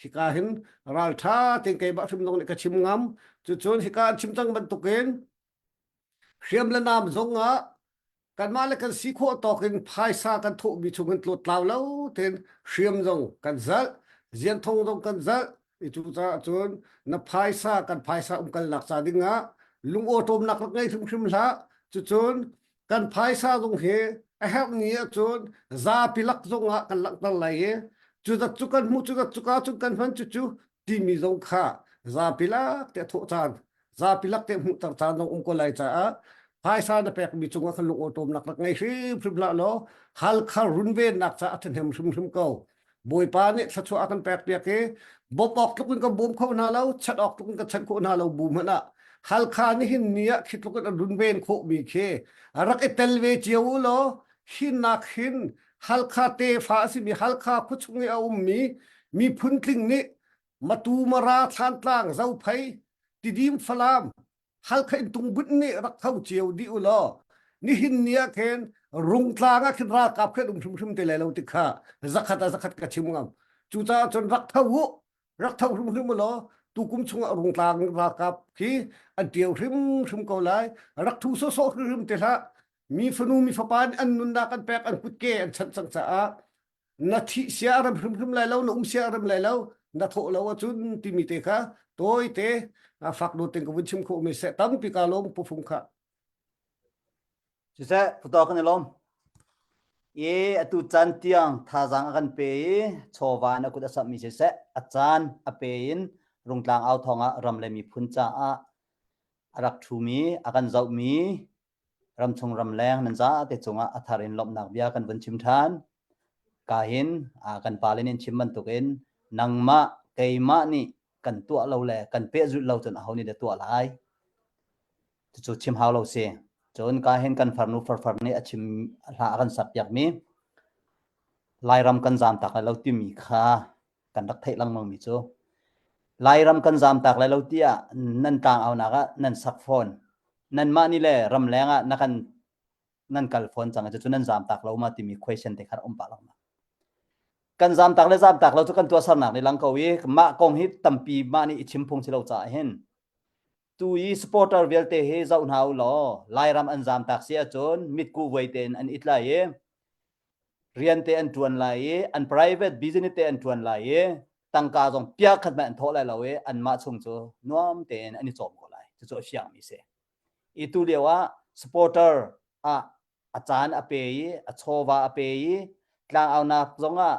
hika hin ralṭha tein keimah hrim zong nih ka chim ngam. Cucun hika an chim cang bantukin hriam le nam zong ah kanmah le kan si khawh tawk in phaisa kan thawhmi chung in tlawttlau lo tein hriam zong kan zalh zianthong zong kan zalh i cucaah cun na phaisa kan phaisa umkalnak ca ding ah lungawṭawmnak rak ngei hrimhrim hlah cucun kan phaisa zong hi a herh ni ahcun zapi lak zong ah kan langhter lai i cu zat cu kan hmuh cu zat cu ka cun kan hman cucu timi zong kha zapi lak te thawh caan zapi lak te hmuhter caan zong um ko lai caah phaisa na pekmi cungah khan lungawṭawmnak rak ngei hrimhrim hlah law Halkha runvennak caah a ṭhahnem hrimhrim ko. Bawipa nih thluachuah a kan pek piak i bawmh awk tluk in kan bawm kho hna lo, chanh awk tluk in kan chanh khawh hna lo bu hmanh ah Halkha nihin ni ah khi tluk in an runven khawhmi khi rak i tel ve cio u law hinnak hin Halkha tefa a simi Halkha khuachung i a ummi miphun tling nih Matu Mara Thlantlang Zophei Tidim Falam Halkha in tungbunh nih rak tho cio dih u law nihin ni ah khin Rungtlang ah khin ralkap khin um hrimhrim te lai lo ti kha zakhat ah zakhat ka chim ngam cucaah cun rak tho u rak tho hrimhrim u law tukum chungah Rungtlang ralkap khi an ṭio hrimhrim ko lai rak thu sawhsawh hrimhrim te hlah mi fanu mi fapa nih an nunnak an pek an kutke an chanh cang caah na thih sia a rem hrimhrim lai lo na um sia a rem lai lo na thawh lo ahcun timi te kha tawite fak dawt ten ka vun chim khawh mi seh tampi ka lawm pu fung kha Siseh putaw kan i lawm. I atu caan tiang thazaang a kan pe i chawva in a kut a samhmi siseh a caan a pe in Rungtlang au thawng ah ram le miphun caah a rak ṭhumi a kan zohmi ramchung ramleng nan zate cungah a thar in lawmhnak bia kan vun chim ṭhan. Ka hin kan pale nih an chim bantukin nangmah keimah nih kan tuah lo le kan pehzulh lo cun aho nih dah tuah lai? Cucu chim hau lo si. Cun ka hin kan farnu farfar nih a chim hla a kan sak piakmi Lairam kan zaam tak lai lo timi kha kan rak theih lengmang mi cu Lairam kan zaam tak lai lo tiah nan tlangaunak ah nan sak fawn. Nanmah nih le ramleng ah na kan nan kal fawn cang cucu nan zaam tak lo ma timi question te kha um pah lengmang. Kan zaam tak le zaam tak lo cu kan tuahsernak nih lang ko i mah kong hi tampi mah nih i chim phung si lo caah hin tu i supporter vialte hi zoh hna u law Lairam an zaam tak si ahcun mitkuh vuai tein an it lai i rian te an ṭuan lai i an private business te an ṭuan lai i tangka zong pia khat hmanh an thawh lai lo i anmah chung cu nuam tein an i cawm ko lai. Cucu a fiangmi si. I tu lio ah supporter ah a caan a pe i a chawva a pe i tlangaunak zong ah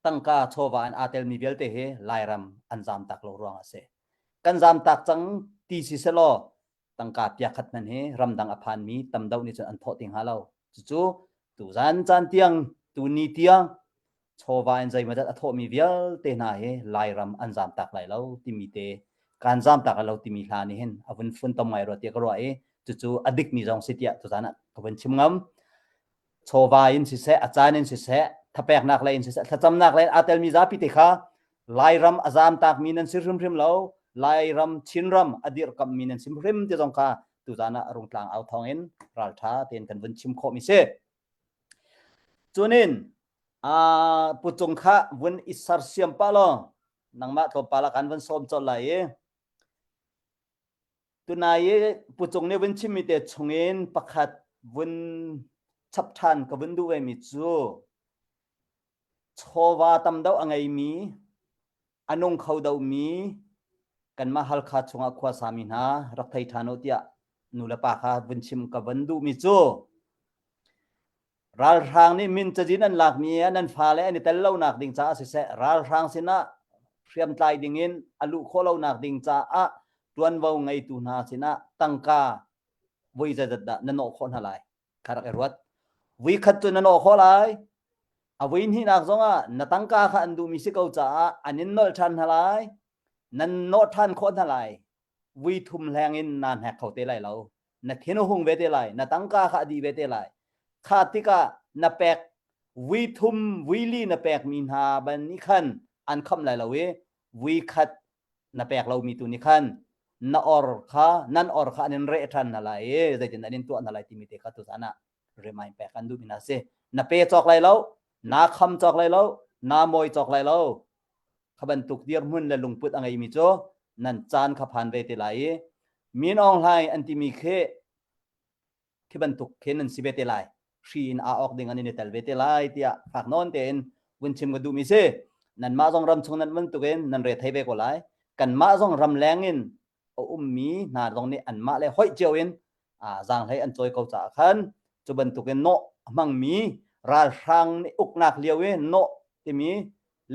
tangka chawva in aa telmi vialte hi Lairam an zamtak lo ruang a si. Kan zamtak cang ti si selaw tangka piakhat hmanh hi ramdang a phanmi tam deuh nih cun an thawh ti hnga lo. Cucu tuzan caan tiang tuni tiang chawva in zeimawzat a thawhmi vialte hna hi Lairam an zamtak lai lo timi te kan zamtak lai lo timi hla nih hin a vun funtom ngai rua tiah ka ruah i cucu a dikmi zong si tiah tuzan ah ka vun chim ngam. Chawva in siseh, a caan in siseh, thapeknak lei in siseh, thlacamnak lei in aa telmi zapi te kha Lairam a zamtakmi nan si hrimhrim lo, Lairam Chinram a dirhkamhmi nan si hrim ti zong kha tuzan ah Rungtlang au thawng in ralṭha tein kan vun chim khawhmi si. Cunin uh, pucung kha vun i sersiam pah law nangmah tlawmpal ah kan vun sawm colh lai i tunai i pucung nih vun chimmi te chungin pakhat vun chap ṭhan ka vun duh vemi cu chawva tam deuh a ngeimi a nung kho deuhmi kanmah Halkha chungah khua sami hna rak thei ṭhan u tiah nu le pa kha vun chim ka vun duhmi cu ralhrang nih min cazin an lakmi ah nan fale an i tel lonak ding caah siseh ralhrang sinah hriamtlai dingin a luh khawh lonak ding caah ṭuanvo ngeitu hna sinah tangka voi zeizat dah na nawh khawh hna lai kha rak i ruat. Vui khat cu na nawh khawh lai. A vui hnihnak zongah na tangka kha an duhmi si ko caah an in nolh ṭhan hna lai. Nan nawh ṭhan khawh hna lai. Vui thum hleng in naa hnek kho te lai lo. Na thin a hung ve te lai. Na tangka kha a dih ve te lai. Kha tikah na pek vui thum vui li na pekmi hna ban nih khan an khamh lai lo i vui khat. Na pek lomi tu nih khan na or kha nan or kha an in reh ṭhan hna lai i zeitin an in tuah hna lai timi te kha tuzan ah remind pek an duhmi hna si. Na pe cawk lai lo, naa kham cawk lai lo, naa mawi cawk lai lo. Kha bantuk dirhmun le lungput a ngeimi cu nan caan kha phan ve te lai i Min Aung Hlaing an timi khi khi bantuk khin an si ve te lai. Hri in aa awk ding an in i tel ve te lai tiah fak nawn tein vun chim ka duhmi si. Nanmah zong ram chung nan bantuk in nan re thei ve ko lai. Kanmah zong ram leng in a ummi hna zong nih anmah le hoih cio in zaanghlei an cawi ko caah khan cu bantukin nawh a hmangmi ralhrang nih uknak lio i nawh timi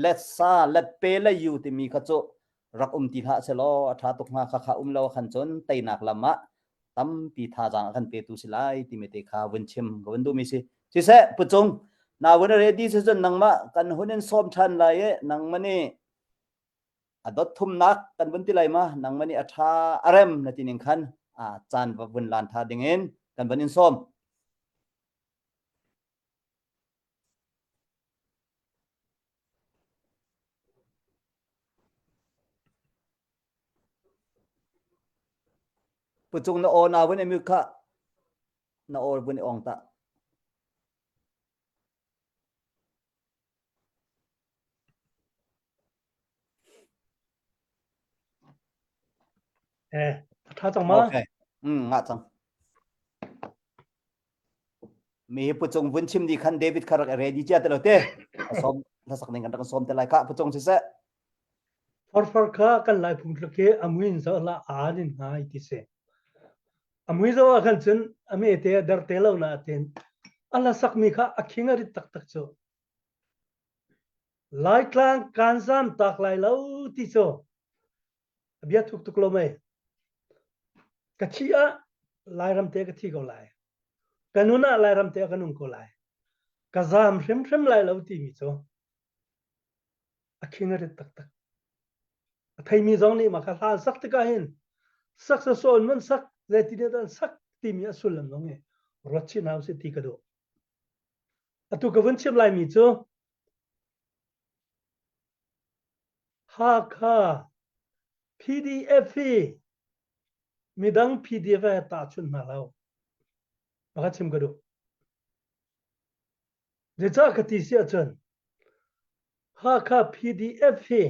let sa let pe le yu timi kha cu rak um ti hlah selaw a ṭha tuk hnga kha kha um lo khan cun teinak lam ah tampi thazaang a kan petu si lai timi te kha vun chim ka vun duhmi si siseh pucung na vun ready si cun nangmah kan hun in sawm ṭhan lai i nangmah nih a dot thumnak kan vun ti lai ma nangmah nih a ṭha a rem na ti ning khan a caan va vun lan ṭha ding in kan vun in sawm. Pucung na aw na vun i mute kha na aw vun i ong ta. Eh, a ṭha cang ma? Okay. Mm, ngah cang. Mi hi pucung vun chim di khan David kha rak ready cia te lo te. A som hlasak ning kan rak som te lai kha pucung siseh. Farfar kha kan lai phung tluk hi a muin zo la aan in ngai ti si. A mui zo ah khan cun a me te a der te lo na atin. A hla sakmi kha a khing a rit taktak cu. Laitlang kan zam tak lai lo ti cu a bia thuk tuk lo mei. Ka thi ah Lairam te ka thi ko lai. Ka nun ah Lairam te ka nung ko lai. Ka zam hrimhrim lai lo timi cu a khing a rit taktak. A theimi zong nih mah kha hla an sak tikah hin sak sawsawh in man sak zeitin dah an sak timi a sullam zong hi ruat chih hna usih ti ka duh. Atu ka vun chim laimi cu Hakha PDF hi midang PDF he tahchunh hna lo. Maka chim ka duh. Zeicah ka ti si ahcun Hakha PDF hi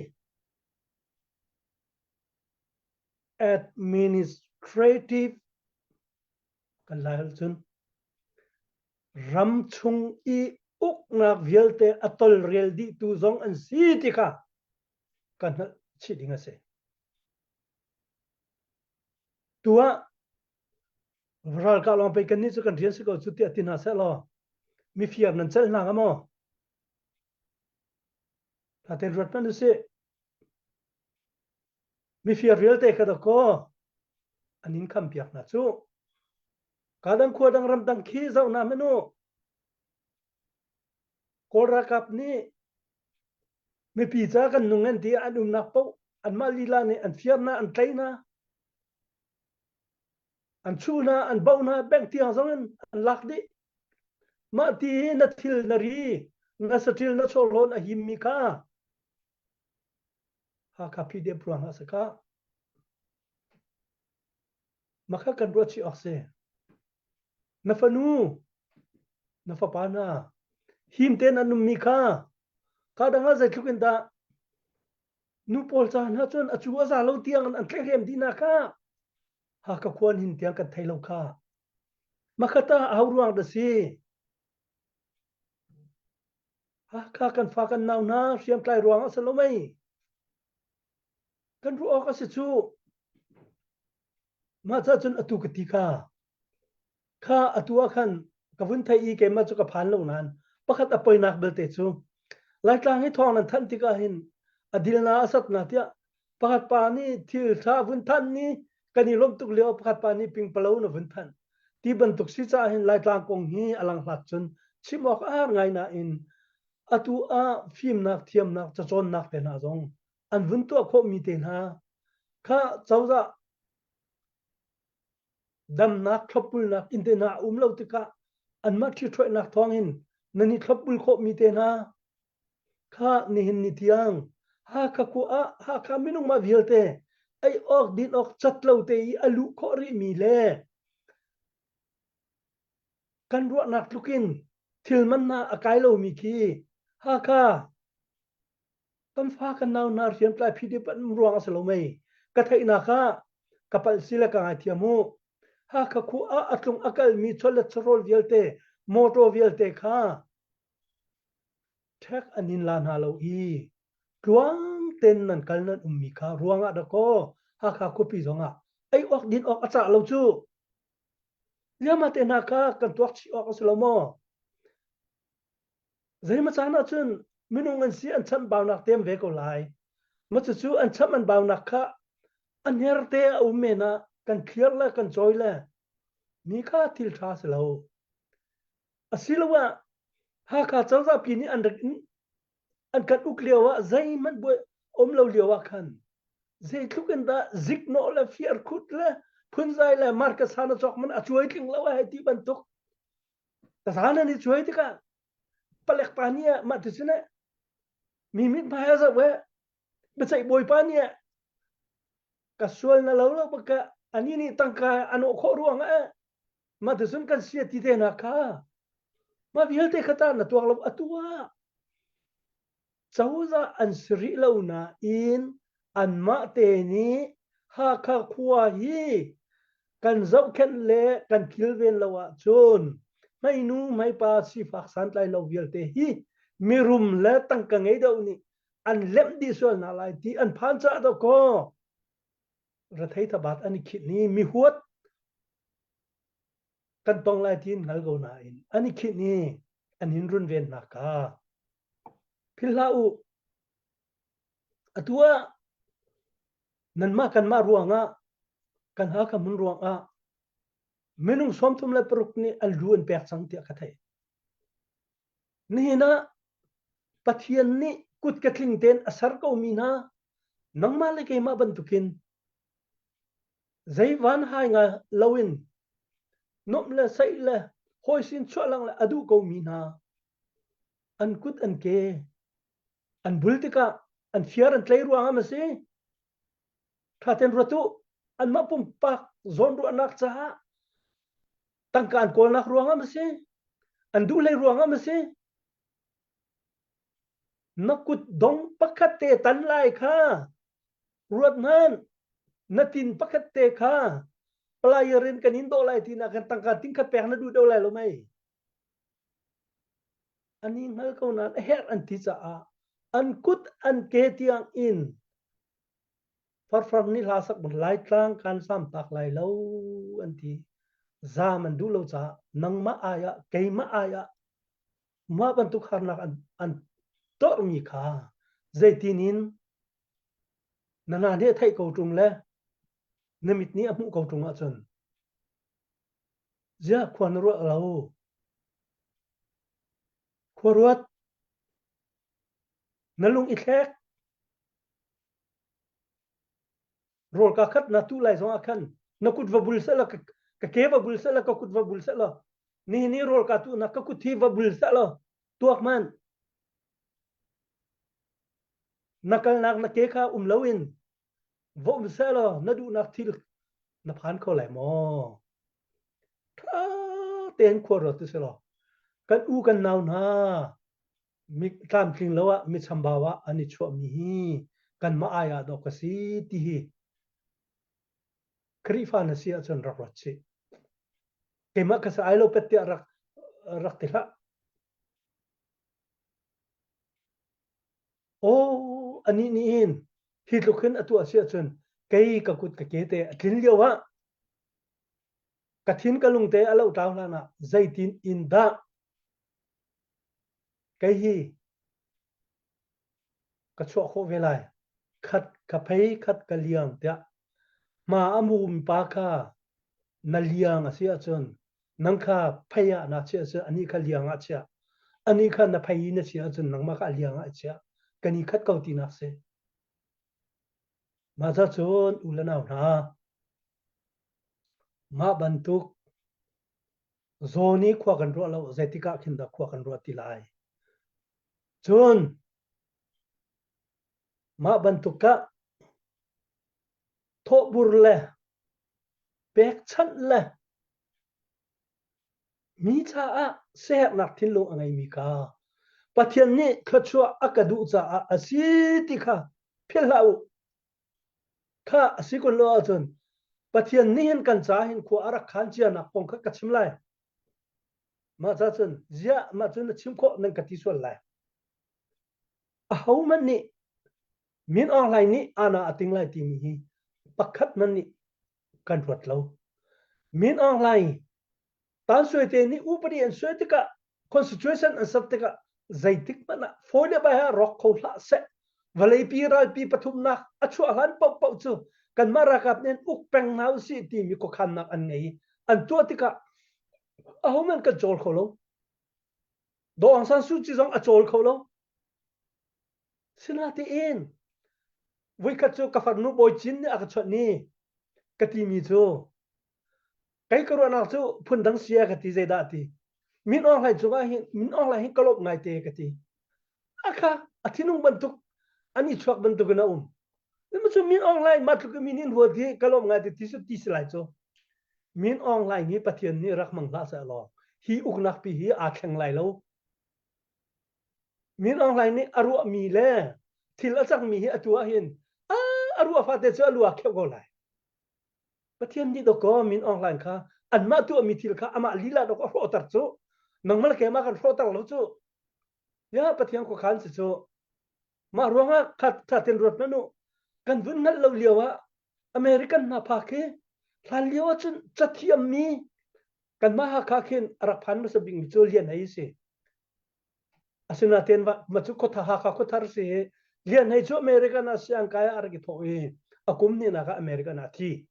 administrative kan lai holh cun ram chung i uknak vialte a tolrel dihtu zong an si ti kha ka hngalh chih ding a si. Tu ah ralkap lawng pei kannih cu kan rian si ko cu tiah ti hna seh law mifir nan celh hna hnga maw? Tha ruat hmanh usih. Mifir vialte kha dakaw an in kham piak hna cu. Ka dang khua dang ram dang khi zoh hna hmanh u. Kawl ralkap nih mipi ca kan nung an ti an umnak paoh anmah lila nih an fiar hna an tlai hna an chuh hna an bauh hna bank tiang zong in an lak dih mah ti hi na thil na ri na saṭil na chawhlawn a himmi kha Hakha PDF ruang ah si kha Makha kan ruat chih awk si. Na fanu, na fapa hna, him tein an ummi kha ka dang ah zeitluk in dah nu pawl ca hna cun a cu a za lo tiang an tlaihhrem dih na kha Hakha khua hin tiang kan thei lo kha. Makhata aho ruang dah si? Hakha kan fa kan nau hna hriamtlai ruang a si lo mei? Kan ruah awk a si cu. Mah ca cun atu ka ti kha. Kha atu ah khan ka vun thei i keimah cu ka phan lo nain pakhat a poinak belte cu Laitlang hi thawng nan thanh tikah hin a dilna a satna tiah pakhat pa nih thil ṭha vun thanh ni kan i lawmh tuk lio pakhat pa nih pingpalo na vun thanh ti bantuk si caah hin Laitlang kong hi a langhlat cun chim awk a har ngai nain atu ah fimnak thiamnak cacawnnak te hna zong an vun tuah khawhmi te hna kha cozah damnak thlopbulnak inn te hna a um lo tikah anmah ṭhiṭhuainak thawngin nan i thlopbul khawhmi te hna kha nihin ni tiang. Hakha khua ah Hakha minung mah vialte ei awk din awk cat lo te i a luh khawh rihmi le kan ruahnak tlukin thil man hna a kai lomi khi Hakha kan fa kan nau hna hriamtlai PDF an um ruang a si lo mei ka theihnak ah ka palh si le ka ngaithiam u Hakha khua ah a tlung a kalmi chawlet chawhrawl vialte motor vialte kha ṭhek an in la hna lo i tluang tein nan kal nan ummi kha ruangah dakaw Hakha khuapi zongah ei awk din awk a cah lo cu Liama te hna kha kan tuak chih awk a si lo maw? Zeimaw caan ahcun minung an si an chamhbaunak tem ve ko lai. Ma cucu an chamh an baunak kha a hnerte a um men ah kan clear le kan cawi le mi kha thil ṭha si lo. Asiloah Hakha cozah pi nih an rak in an kan uk lio ah zeihmanh buai um lo lio ah khan zeitluk in dah ziknawh le fiarkhut le phunzai le markasa na cawk man a cuai tling lo ai ti bantuk tazan an i cuai tikah palek pa nih ah mah ti cun mi mit hmai a zoh eh biaceih bawipa nih ka sual na lo lo baka ani nih tangka an awh khawh ruang ah mah ti cun kan sia ti te na kha mah vialte kha ta na tuak lo atu ah Cozah an si rih lo nain anmah te nih Hakha khua hi kan zohkhenh le kan kilven lo ahcun hmeinu hmeipa sifak santlai lo vialte hi mirum le tangka ngei deuh nih an lemh dih sual hna lai ti an phan caah dawkaw rethei thabat an i khinh i mihuat kan tong lai ti in hngal ko nain an i khinh i an hin runvennak kha philh hlah u. Atu ah nanmah kanmah ruangah kan Hakha hmun ruangah minung 36 nih an lu an pek cang tiah ka theih. Nihin ah Pathian nih kut ka tling tein a ser ko mi hna nangmah le keimah bantukin Zei van hai nga loin nuamh le saih le hawi sin chuah lang le a duh ko mi hna an kut an ke an bul tikah an fiar an tlei ruang ah ma si tha ten ruat u anmah pumpak zawn ruahnak caah tangka an kawlnak ruang ah ma si an duh hlei ruang ah ma si na kut dong pakhat te tan lai kha Ruat hmanh, na tin pakhat te kha player in kan in dawh lai ti na kan tangka ting khat pek na duh deuh lai lo mei? Ani hngal ko nain a herh an ti caah an kut an ke tiang in farfar nih hla sak bang Laitlang kan sam tak lai lo an ti. Zam an duh lo caah nangmah ai ah keimah ai ah mah bantuk harnak an, an tormi kha zeitin in Na hna nih a theih ko ṭung le na mit nih a hmuh ko ṭung ahcun ziah khua na ruah lo? Khua ruat. Na lung i thlek. Rawl ka khat na tuh lai zong ah khan na kut va bul seh law ka ke va bul seh law ka kut va bul seh law nihin ni rawl ka tuh na ka kut hi va bul seh law tuak man Na kalnak na ke kha um loin va um sehlaw na duhnak thil na phan kho lai maw? Ṭha tein khua ruat u silaw kan u kan nau hna mi tlamtling lo ah mi chambau ah an i chuahmi hi kanmah ai ah dawh ka si ti hi Khrihfa na si ahcun rak ruat chih. Keimah ka si ai lo pet tiah rak rak ti hlah. Aw, anih nih hin hi tluk hin a tuah si ahcun kei ka kut ka ke te a tlin lio ah ka thin ka lung te a lohtlau hlan ah zeitin in dah kei hi ka chuah khawh ve lai khat ka phei khat ka liang tiah hma a mumi pa kha na liang a si ahcun nang kha phei ah na chiah ahcun anih kha liang ah chiah anih kha na phei i na chiah ahcun nangmah kha a liang ah chiah kan i khat ko tinak si mah ca cun u le nau hna mah bantuk zawn i khua kan ruah lo zeitik ah khin dah khua kan ruah ti lai cun. Mah bantuk ah thawhbur le pekchanh le mi caah siaherhnak thinlung a ngeimi kha Pathian nih thluachuah a ka duh caah a si ti kha philh hlah u. Kha a si kun lo ahcun Pathian nih hin kan caah hin khua a rak khan cianak kong kha ka chim lai. Mah ca cun ziah mah cun na chim khawh nan ka ti sual lai. Ahohmanh nih Min Aung Hlaing nih ana a ting lai timi hi pakhat hmanh nih kan ruat lo. Min Aung Hlaing Tan Sui te nih upadi an suai tikah constitution an ser tikah zeitik hmanh ah fawi le bai ah rawk kho hlah seh vawleipi ralpi pathumnak a chuah hlan paohpaoh cu kanmah ralkap nih an uk peng hna usih timi khuakhannak an ngei i an tuah tikah ahohmanh kan cawl kho lo. Daw Aung San Suu Kyi zong a cawl kho lo. Sinatein voikhat cu ka farnu Bawi Cin nih a ka chawnh i ka timi cu kei ka ruahnak cu phundang si a ka ti zeidah ti Min Aung Hlaing cungah hin Min Aung Hlaing hi ka lawmh ngaite ka ti. Akha a thinung bantuk an i chuak bantuk in a um. Cu Min Aung Hlaing mah tluk in min in ruat hi ka lawmh ngaite ti su ti si lai cu. Min Aung Hlaing hi Pathian nih rak hmang hlah seh law hi uknak pi hi aa thleng lai lo. Min Aung Hlaing nih a ruahmi le thil a cangmi hi atu ah hin a ruah fate cu a lu ah kheuh ko lai. Pathian nih dawkaw Min Aung Hlaing kha anmah tuahmi thil kha amah lila dawk a hrawhter cu nangmah le keimah kan hrawhter lo cu. Ya Pathian khuakhan si cu. Mah ruangah khat thatin ruat hmanh u. Kan vun hngalh lo lio ah American hna phak hi hlan lio ahcun cathiammi kanmah Hakha khin a rak phan hmasa bikmi cu Lian Hei si. Asinain mah cu khuathar Hakha khuathar si i Lian Hei cu American ah siangkai ah a rak i thawh i a kum hnihnak ah American ah a thi.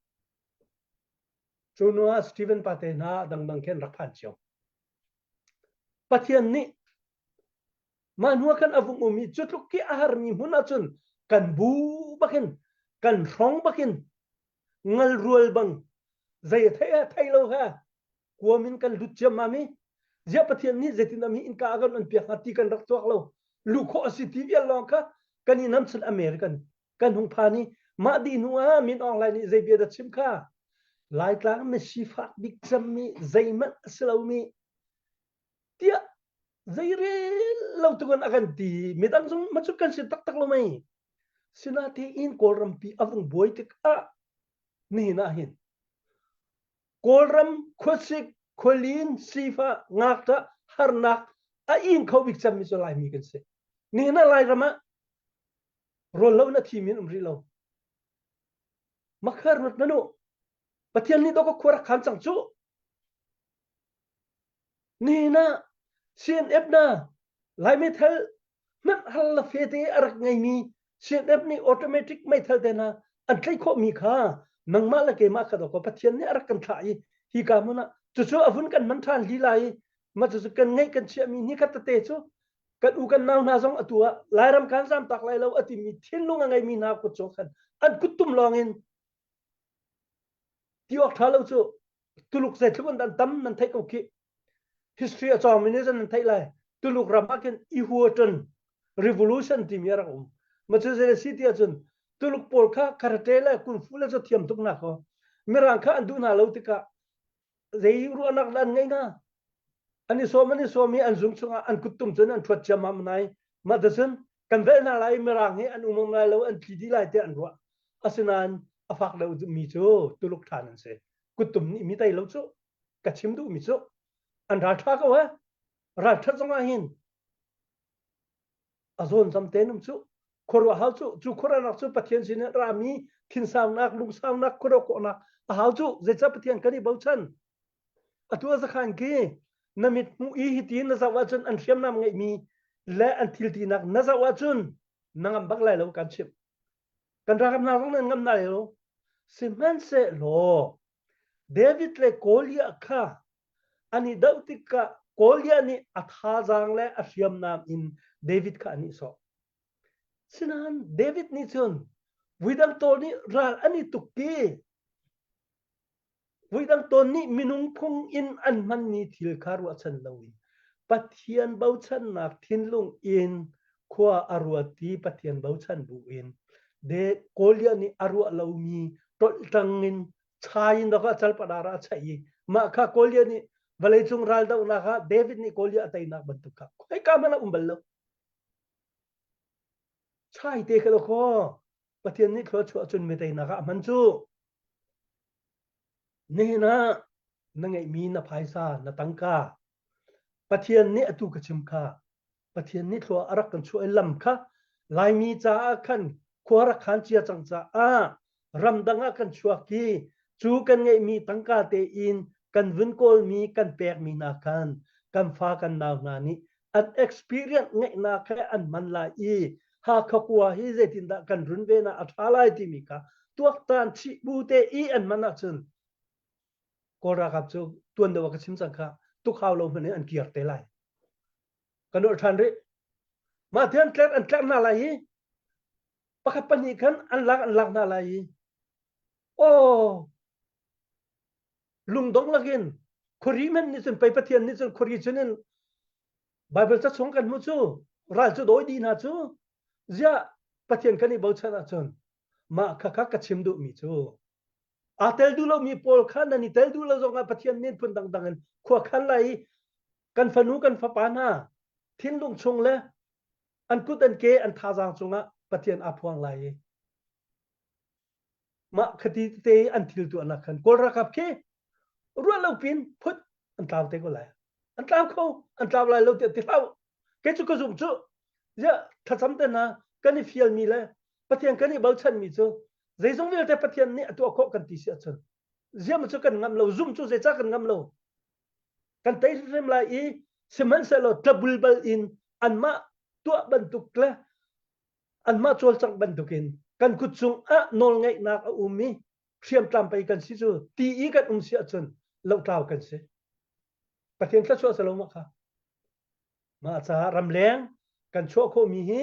Cu hnu ah Stephen Pate hna dangdang khin rak phan cio. Pathian nih mah hnu ah khan a vung um i cu tluk khi a harmi hmun ahcun kan bu bakin kan hrong bakin ngal rual bang zei a thei a thei lo he kuam in kan lut ciammam i ziah Pathian nih zeitin am hi innka a kan on piak hnga ti kan rak tuak lo luh khawh a si ti vial lawng kha kan i namchan American kan hung phan i mah dih hnu ah Min Aung Hlaing nih zei bia dah chim kha Laitlang na sifak bik cemmi zeihmanh a si lomi tiah zeirel lo tukin a kan ti midang zong ma cu kan si taktak lo mei sinatein Kawlrampi a vung buai tikah nihin ah hin Kawlram khuasik, khualin, sifah, ngakṭah, harnak a ing kho bik cemmi cu Laimi kan si. Nihin ah Lairam ah rawl lo in a thimi an um rih lo. Makha ruat hmanh u. Pathian nih dawk a khua rak khan cang cu. Nihin ah CNF na Lai meithal hmanh hal la fete a rak ngeimi CNF nih automatic meithal te hna an tlaih khawhmi kha nangmah le keimah kha dawkaw Pathian nih a rak kan thlah i hi ka hmun ah cucu a vun kan hman ṭhan lila i mah cucu kan ngeih kan chiahmi ni khat tete cu kan u kan nau hna zong atu ah Lairam kan zam tak lai lo a timi thinlung a ngeimi hna kut cu khan an kuttum lawng in ti awk ṭha lo cu Tuluk zeitluk in an tam nan theih ko khi history a cawngmi nih cun nan theih lai Tuluk ram ah khin Ihuaṭan revolution timi a rak um ma cu zei si ti ahcun Tuluk pawl kha karate le kung fu le cu thiam tuk na ko Mirang kha an duh hna lo tikah zei ruahnak dah an ngeih hna an i sawm an i sawm i an zung chungah an kuttum cun an ṭhuat ciammam nai mah cun kan velh hna lai Mirang hi an um lai lo an tli dih lai tiah an ruah asinain a fak deuh mi cu Tuluk ṭhan an si kuttum nih mi tei lo cu ka chim duhmi cu an ralṭha ko he ralṭhat zong ah hin a zawn zam te num cu khuaruah hau cu cu khuaruahnak cu Pathian sin in rami thinsaunak lungsaunak khuaruah khawhnak a hau cu zeicah Pathian kan i bochan atu a zakhan ki na mit hmuh i hiti na zoh ahcun an hriamnam ngeihmi le an thil tinak na zoh ahcun na ngam bak lai lo kan chimh kan ralkap hna zong nan ngam lai lo sihmanhsehlaw David le Goliath kha an i doh tikah Goliath nih a thazaang le a hriamnam in David kha an i sawh. Sinain David nih cun vuidang tawl nih ral an i tuk ti. Vuidang tawn nih minung phung in an hmanmi thil kha ruahchan loin Pathian bochannak thinlung in. Khua a ruat i Pathian bochan bu in de Goliath nih a ruah lomi ṭolhtang in chai in dawk ah calpadar ah a chaih i mah kha Goliath nih vawleicung raldohnak ah David nih Goliath a teinak bantuk kha khoika hmanh ah um bal lo. Chai te kha kaw Pathian nih thluachuah cun mi teinak ah a hman cu. Nihin ah na ngeihmi na phaisa na tangka Pathian nih atu ka chim kha Pathian nih thlua a rak kan chuah i lam kha Laimi caah khan khua rak khan cia cang caah ramdang ah kan chuak i cu kan ngeihmi tangka tein kan vun kawlmi kan pekmi hna khan kan fa kan nau hna nih an experience ngeihnak he an hman lai i Hakha kua hi zeitindah kan runven ah a ṭha lai timi kha tuaktan chih bu te i an hman ahcun Kawl ralkap cu tuan deuh ah ka chim cang kha tuk hau lo hmanh in an kir te lai. Ka nolh ṭhan rih. Mah ti an tlerh an tlerh hna lai i pakhat pahnih khan an lak an lak hna lai i aw lungdong lakin khuari men nih cun pei Pathian nih cun khuari cun in Bible ca chung kan hmuh cu ral cu dawi dih hna cu ziah Pathian kan i bochan ahcun mah kha kha ka chim duhmi cu aa tel duh lomi pawl kha nan i tel duh lo zongah Pathian nih phun dangdang in khua khan lai i kan fanu kan fapa hna thinlung chung le an kut an ke an thazaang cungah Pathian aa phuang lai i mah khati te an thil tuahnak khan Kawl ralkap khi ruah lo pin phut an tlau te ko lai an tlau kho an tlau lai lo tiah ti hlah kei cu ka zumh cu ziah thlacam te hna kan i fialmi le Pathian kan i bochanmi cu zeizong vialte Pathian nih a tuah khawh kan ti si ahcun ziah cu kan ngam lo zum cu zeicah kan ngam lo kan tei hrim lai i sihmanhsehlaw tlabulbal in anmah tuah bantuk le anmah cawlcangh bantukin kan kut cung ah nawlngeihnak a um i hriamtlam pei kan si cu ti i kan um si ahcun lohtlau kan si Pathian thluachuah si lo mah kha mah caah ramleng kan chuah khawhmi hi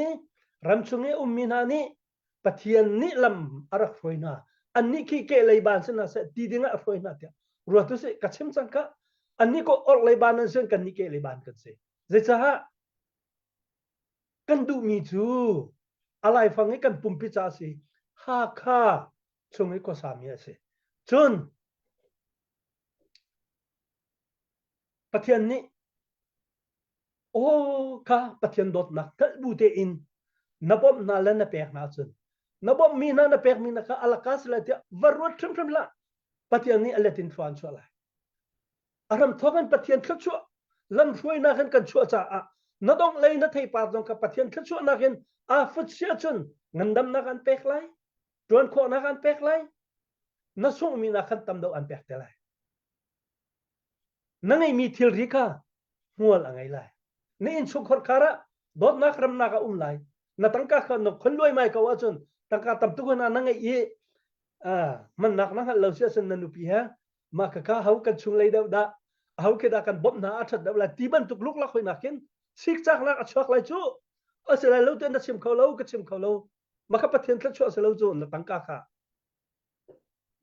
ramchung i ummi hna nih Pathian nih lam a rak hruai hna annih khi kehlei ban si hna seh ti dingah a hruai hna tiah ruat usih ka chim cang ka annih ko orhlei ban an si kan nih kehlei ban kan si zeicaah kan duhmi cu a laifang i kan pumpi ca a si Hakha chung i khuasami a si cun Pathian nih aw kha Pathian dawtnak hngalh bu tein na bawmh hna le na pek hna cun na bawmhmi hna na pekmi hna kha a laka si lai tiah va ruat hrimhrim hlah Pathian nih a let in thlua an chuah lai a ram thawk in Pathian thluachuah lamhruainak in kan chuah caah na dongh lei na theipar zong kha Pathian thluachuahnak in aa fut si ahcun ngandamnak an pek lai ṭuan khawhnak an pek lai na sunghmi nak khan tam deuh an pek te lai Na ngeihmi thilri kha hmual a ngei lai. Na innchungkhar khar ah dawtnak ramnak a um lai. Na tangka kha na khon luaimai ko ahcun tangka tam tuk na ngeih i hmannak na hngalh lo si ahcun na nupi he mah khakha ho kan chung lei deuh dah aho khi dah kan bawmh hna a ṭhat deuh lai ti bantuk luklak hoinak hin sikcaknak a chuak lai cu a si lai lo te na chim kho lo ka chim kho lo mah kha Pathian thluachuah si lo cu na tangka kha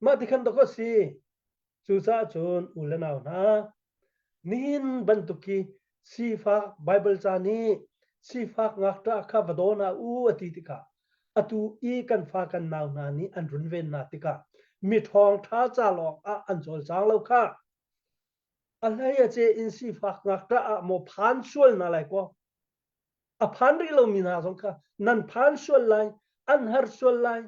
Mah ti khan dawk a si. Cucaah cun u le nau hna, nihin bantuk hi sifak Baibal ca nih sifak ngakṭah kha va daw hna u a ti tikah atu i kan fa kan nau hna nih an runven hna tikah mi ṭhawngṭha ca lawng ah an cawlcang lo khah. A hlei a ce in sifak ngakṭah ah maw phan sual hna lai kaw a phan rih lomi hna zong kha nan phan sual lai, an har sual lai,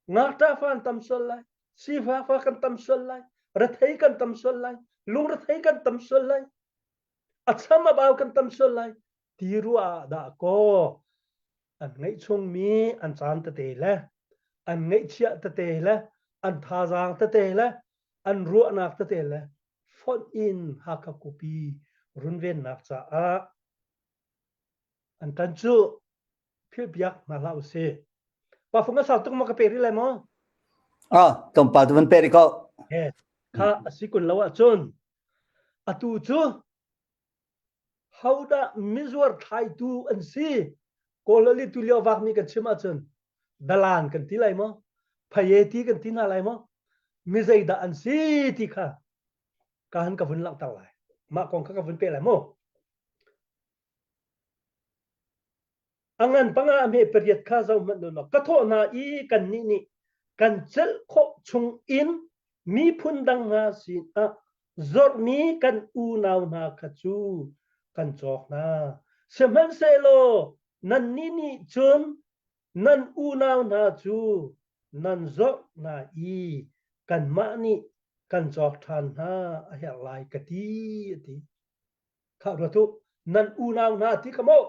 Ngakṭah fa an tam sual lai, sifak fa kan tam sual lai, rethei kan tam sual lai, lungrethei kan tam sual lai, a cham a bau kan tam sual lai, ti ruah ah dah kaw an ngeih chungmi an caan tete le an ngeihchiah tete le an thazaang tete le an ruahnak tete le fonh in Hakha khuapi runvennak caah an tan cu philhpiak hna hlah usih. Pafung a sau tuk maw ka pe rih lai maw? Ah, tlawmpal tu van pe rih ko. Yes. Kha a si kun lo ahcun atu cu hodah mizuar thlaitu an si Kawlali tu lio vakmi kan chim ahcun dalan kan ti lai maw phaye ti kan ti hna lai maw mi zeidah an si ti kha ka han ka vun langhter lai mah kong kha ka vun pe lai mu. A ngan panga a hme pariat kha zohhmanh u law ka thawh hna i kannih nih kan celh khawh chung in miphun dang hna sinah zorhmi kan unau hna kha cu kan cawk hna. Sihmanhsehlaw nannih nih cun nan unau hna cu nan zorh hna i kanmah nih kan cawk ṭhan hna a herh lai ka ti, a ti. Khah ruat u, nan unau hna ti kha maw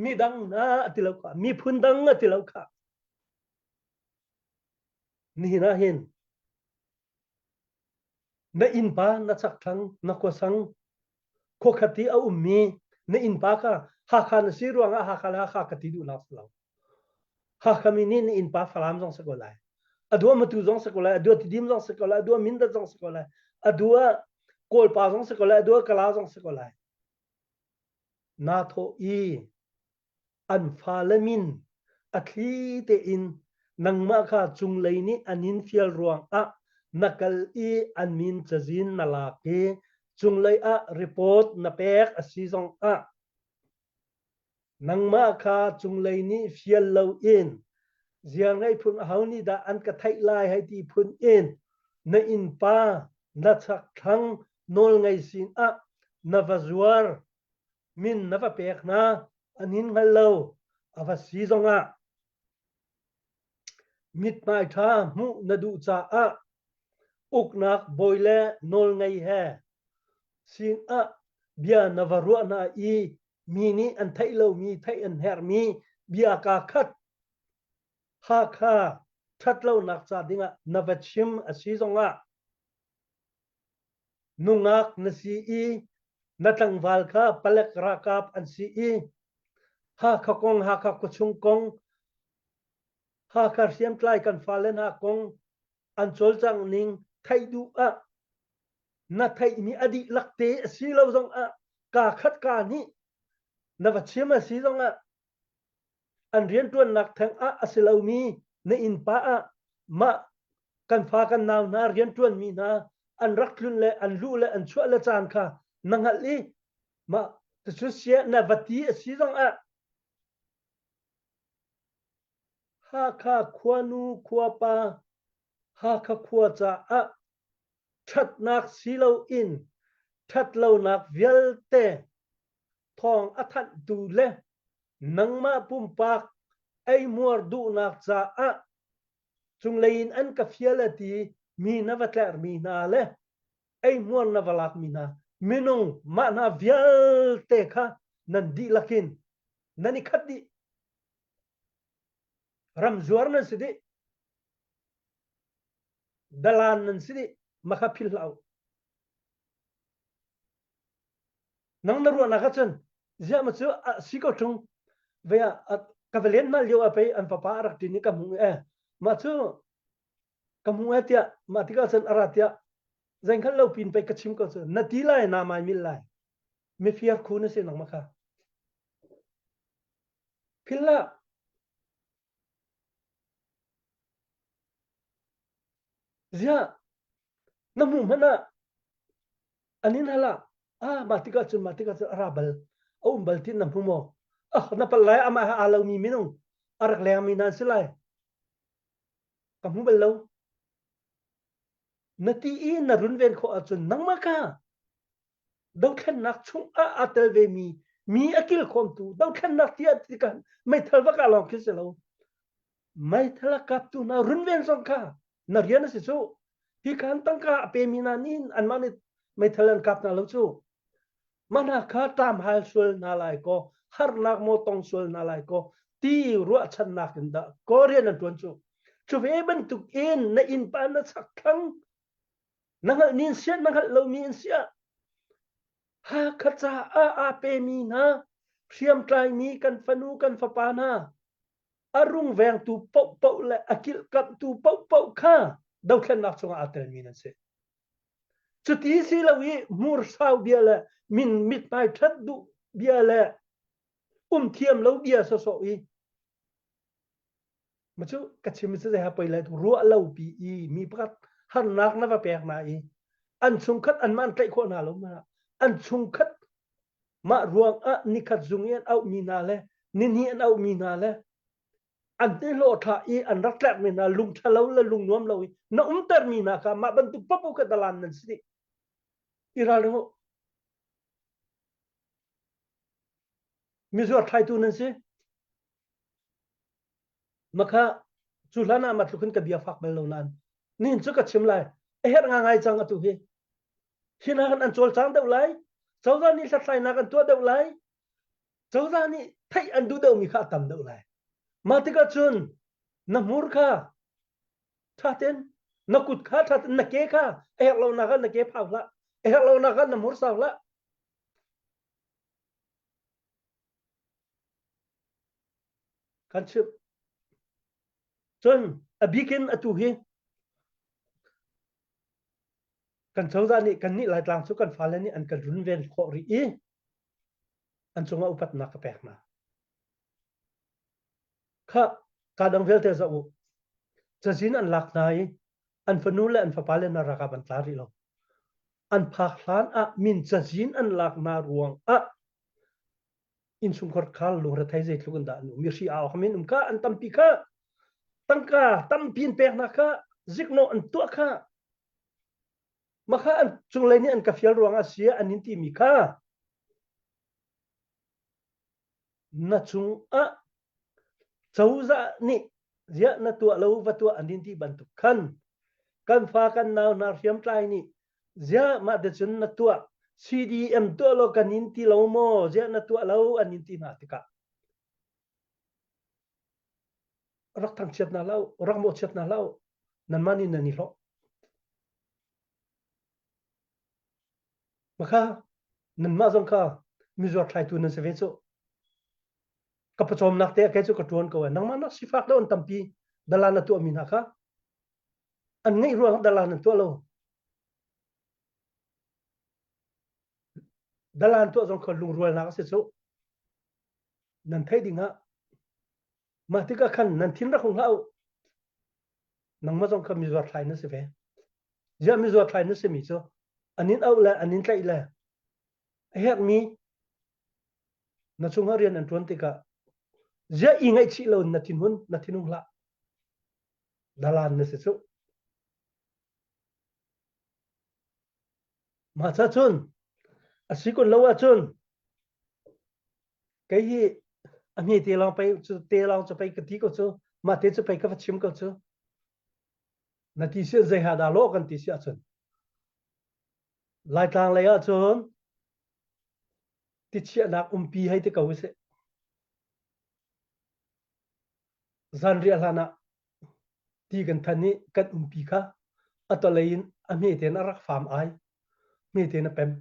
midang hna a ti lo kha, miphun dang a ti lo kha. Nihin ah hin na innpa na chakthlang na khuasang khuakhat i a ummi na innpa kha Hakha na si ruangah Hakha le Hakha ka ti duhnak si lo. Hakha mi nih na innpa Falam zong si ko lai. A dua Matu zong si ko lai, a dua Tidim zong si ko lai, a dua Mindat zong si ko lai, a dua Kawlpa zong si ko lai, a dua Kala zong si ko lai. Naa thawh i an fale min a thli tein nangmah kha cunglei nih an in fial ruangah na kal i an min cazin na lak i cunglei ah report na pek a si zongah nangmah kha cunglei nih fial loin ziarngeih phun aho nih dah an ka theih lai hei ti phun in na innpa na chakthlang nawlngei sinah na va zuar min na va pek hna an in hngal lo a va si zongah mithmai ṭha hmuh na duh caah uknak bawi le nawlngei he sinah bia na va ruah hna i mi nih an theih lomi theih an herhmi bia kaa khat Hakha ṭhatlonak ca dingah na va chim a si zongah Nungak na si i na tlangval kha palek ralkap an si i Hakha kong, Hakha khuachung kong, Hakha hriamtlai kan fale hna kong an cawlcangh ning theih duh ah na theihmi a dihlak te a si lo zong ah kaa khat kaa hnih na va chim a si zong ah an rianṭuannak theng ah a si lomi na innpa ah mah kan fa kan nau hna rianṭuanmi hna an rak tlun le an luh le an chuah le caan kha na hngalh i mah cucu sia na va ti a si zong ah Hakha khuanu khuapa Hakha khua caah ṭhatnak si loin ṭhatlonak vialte thawng a thanhtu le nangmah pumpak eihmuar duhnak caah cunglei in an ka fial a ti mi na va tlerhmi hna le eihmuar na va lakmi hna minung mah hna vialte kha nan dihlak in nan i khat dih ramzuar nan si dih dalan nan si dih makha phil hlah u Nang na ruahnak ahcun ziah ma cu a si ko ṭung vei ah ka va len mal lio ah pei an papa a rak ṭin i ka hmuh e mah cu ka hmuh e tiah mah tikah cun a ra tiah zeinghngalh lo pin pei ka chim ko cu na ti lai na mai mil lai mifir khu na si nangmah kha phil hlah Ziah na hmuh hmanh ah an in hal ah ah mah tikah cun mah tikah cun a ra bal a um bal tin na hmu maw ah na palh lai amah he aa lomi minung a rak lengmi nan si lai ka hmu bal lo na ti i na runven khawh ahcun nangmah kha dothlennak chung ah aa tel ve mi mi a kilkhawmtu dothlennak tiah tikah meithal va kah lawng khi si lo meithal a kaptu hna runven zong kha na rian a si cu hi khan tangka a pemi hna nih anmah nih meithal an kap hna lo cu mah hna kha ṭam hal sual hna lai kaw harnak maw tong sual hna lai kaw ti ruahchannak in dah kaw rian an ṭuan cu cu ve bantuk in na innpa na chakthlang na hngalh ni in siah na hngalh lomi in siah Hakha caah aa pemi hna hriamtlaimi kan fanu kan fapa hna a rungvengtu paohpaoh le a kilhkamhtu paohpaoh kha dothlennak chungah aa telmi nan si. Cuti si lo i hmursau bia le min mithmai ṭhat duh bia le um thiam lo bia sawsawh i ma cu ka chim cu zei ha poi lai ruah lo pi i mi pakhat harnak na va pek na i an chungkhat anmah an tlaih khawh hna lo ma an chungkhat Mah ruangah nikhat zung i an auhmi hna le Nihnih an auhmi hna le an hnihlawh thlah i an rak tlekmi hna lung ṭhalo le lung nuam lo i na umtermi hna kha mah bantuk paoh kha dalan nan si dih. I ralring u. Mizuar thlaitu nan si. Makha cu hlan ah matluk in ka bia fak bal lo nain nihin cu ka chim lai. A herh ngangai cang atu hi. Hi hna kan an cawlcang deuh lai. Cozah nih hlathlainak an tuah deuh lai. Cozah nih theih an duh deuhmi kha a tam deuh lai. Mah tikah cun na hmur kha ṭha tein na kut kha ṭha tein na ke kha a herh lonak ah na ke phau hlah. A herh lonak ah na hmur sau hlah. Kan chimh. Cun a bik in atu hi kan cozah nih kannih Laitlang cu kan fale nih an kan runven khawh rih i an cungah upatnak ka pek hna. Kha ka dang vialte zoh u. Cazin an lak hna i an fanu le an fapa le hna ralkap an tla rih lo. An phak hlan ah min cazin an lak hna ruang ah innchungkhar kha lungrethei zeitluk in dah an um. Mihri au min um kha an tampi kha tangka tampi in pek hna kha ziknawh an tuah kha makha an cunglei nih an ka fial ruangah si an in timi kha na cungah cozah nih ziah na tuah lo va tuah an in ti bantuk khan kan fa kan nau hna hriamtlai nih ziah mah te cun na tuah CDM tuah lo kan in ti lo maw ziah na tuah lo an in ti hna tikah rak thangchiat hna lo rak mawhchiat hna lo nanmah nih nan i hlawh Makha nanmah zong kha mizuar thlaitu nan si ve cu. Ka pawcawmnak te kei cu ka ṭuan ko ai. Nangmah nak sifak deuh an tampi dalan na tuahmi hna kha an ngeih ruang dalan an tuah lo. Dalan tuah zong kha lungrualnak a si cu. Nan theih ding ah mah tikah khan nan thin rak hung hlah u. Nangmah zong kha mizuar thlai na si ve. Ziah mizuar thlai na simi cu an in auh le an in tlaih le a herhmi na cungah rian an ṭuan tikah ziah i ngaihchih lo in na thinhun na thinhung hlah. Dalan na si cu. Mah ca cun a si kun lo ahcun kei hi a hme te lawng pei cu te lawng cu pei ka ti ko cu mah te cu pei ka va chim ko cu na ti si zei ha dah lawh kan ti si ahcun Laitlang lei ahcun tichiahnak umpi hei ti ko usih zanriah hlan ah ti kan than i kan umpi kha a tolei in a hme tein a rak faam ai hme tein a pem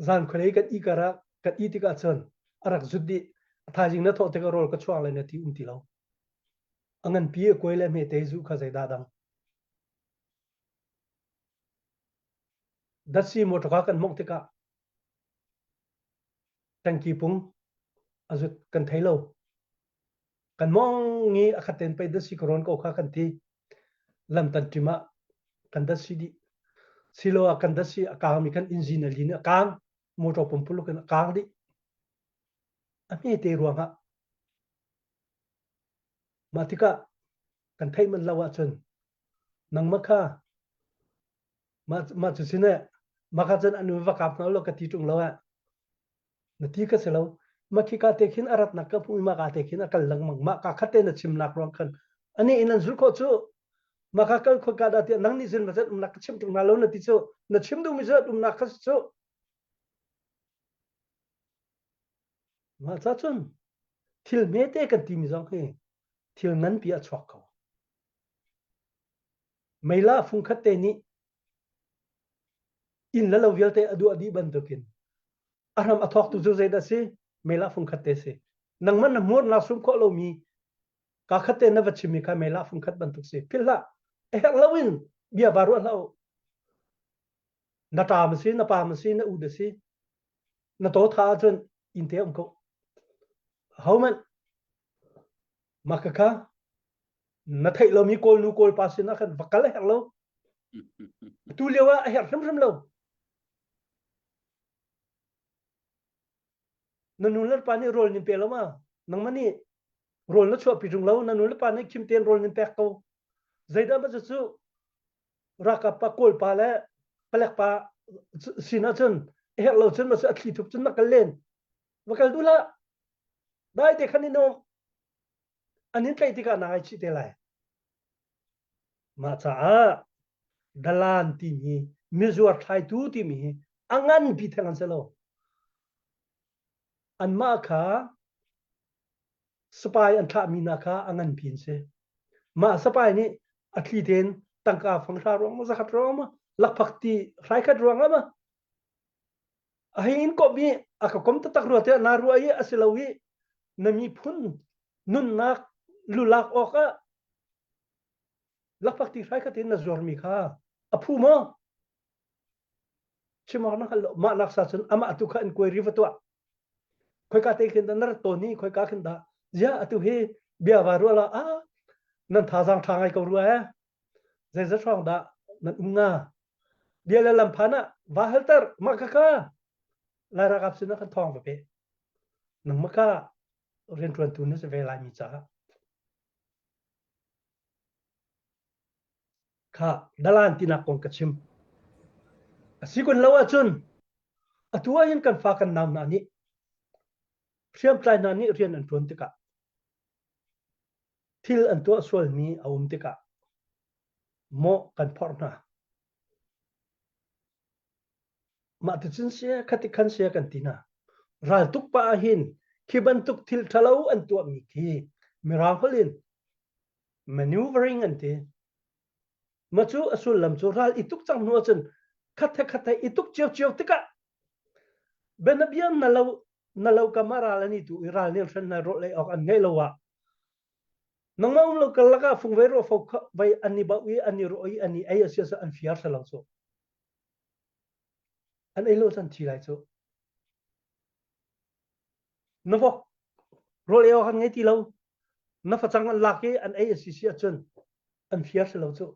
zan khualei kan i kar ah kan i tikah cun a rak zut dih a thaizing na thawh tikah rawl ka chuang lai na ti um ti lo a nganpi a kuai le hme te zu kha zeidah dang datsi motor kan mongh tikah tangki pung a zut kan thei lo kan mong i a khat ten pei datsi ka rawn ko kha kan ti lam tan ṭim ah kan datsi dih silo ah kan datsi a kaang mi kan engine a lin a kaang motor pumpuluk in a kaang dih a hme te ruangah mah tikah kan theih manh lo ahcun nangmah kha mah mah cu sine mah kha cun an va kap hna lo ka ti ṭung lo ah na ti ka si lo ma khi ka te khin a ratnak ka hmu ma ka te khin a kal lengmang ma ka khat te na chimnak ruang khan ani in an zul khawh cu ma ka kal khoi ka da tiah nang nih zin ma zat umnak ka chim tuk na lo na ti cu na chim duhmi cu umnak kha cu mah ca cun thil hmete kan timi zong hi thil nganpi a chuak ko meila fungkhat te nih inn le lo vialte a duah dih bantukin a hram a thawktu cu zeidah si mela fungkhat te si nangmah na hmur naa sum khawh lomi ka khat te na va chimmi kha mela fungkhat bantuk si philh hlah a herh loin bia va ruah hlah na ṭa ma si na pa ma si na u da si na to tha ahcun inn te um ko hohmanh mah ka kha na theih lomi kawl nu kawl pa sin ah khan va kal a herh lo tu lio ah a herh hrimhrim lo. Na nu le pa nih rawl nin pe lo ma? Nangmah nih rawl na chuahpi ṭung lo, na nu le pa nih khim tein rawl nin pek ko. Zeidah ma cu ralkap pa kawl pa le palek pa sin ahcun a herh lo cun ma cu a thli thup cun na kal len. Va kal duh hlah. Dai te khan in um. An in tlaih tikah naa ngaichih te lai. Mah caah dalan timi mizuar thlaitu timi hi a nganpi theng an si lo. Anmah kha spy an thlahmi hna kha a nganpi an si. Mah spy nih a thli tein tangka fanghra ruang maw zakhat ruang maw lakphak ti hraikhat ruang ah maw a hei in komh i a ka kom taktak rua tiah naa ruah i a si lo i na miphun nunnak lulak awk ah lakphak ti hrai khat in na zuarmi kha a phu maw chim awk na hngal lo mah naksa cun amah tu kha inquiry va tuah khoika te khin dah na rat tawn hi khoika khin dah zia atu hi bia va ruah la ah nan thazaang ṭha ngai ko rua eh zeizat hrawng dah nan um nga bia le lam phan ah va halter mah ka ka lai ralkap sinah kan thawng va pe nangmah ka rianṭuantu na si ve laimi caah kha dalan tinak kong ka chim a si kun lo ahcun atu ahhin kan fa kan nau hna nih hriamtlai hna nih rian an ṭuan tikah thil an tuah sualmi a um tikah mawh kan phorh hna Mah ticun sia khati khan sia kan ti hna. Raltuk pa ahhin khi bantuk thil ṭhalo an tuahmi khi Mirang holh in maneuvering an ti. Mah cu a sullam cu ral i tuk cang hnu ahcun khat he khat he i tuk ciocio tikah bianabia na lo na lo kam ah ral an i tu i ral nih an hren hna rawh lei awk an ngeih lo ah nangmah um lo karlak ah fungvei rawhfo vei an i bauh i an i rawh i an i ei a si ahcun an fiar lo cu. An ei lo cun thi lai cu. Na vok rawl ei awk an ngei ti lo. Na facang an lak i an ei a si si ahcun an fiar si lo cu.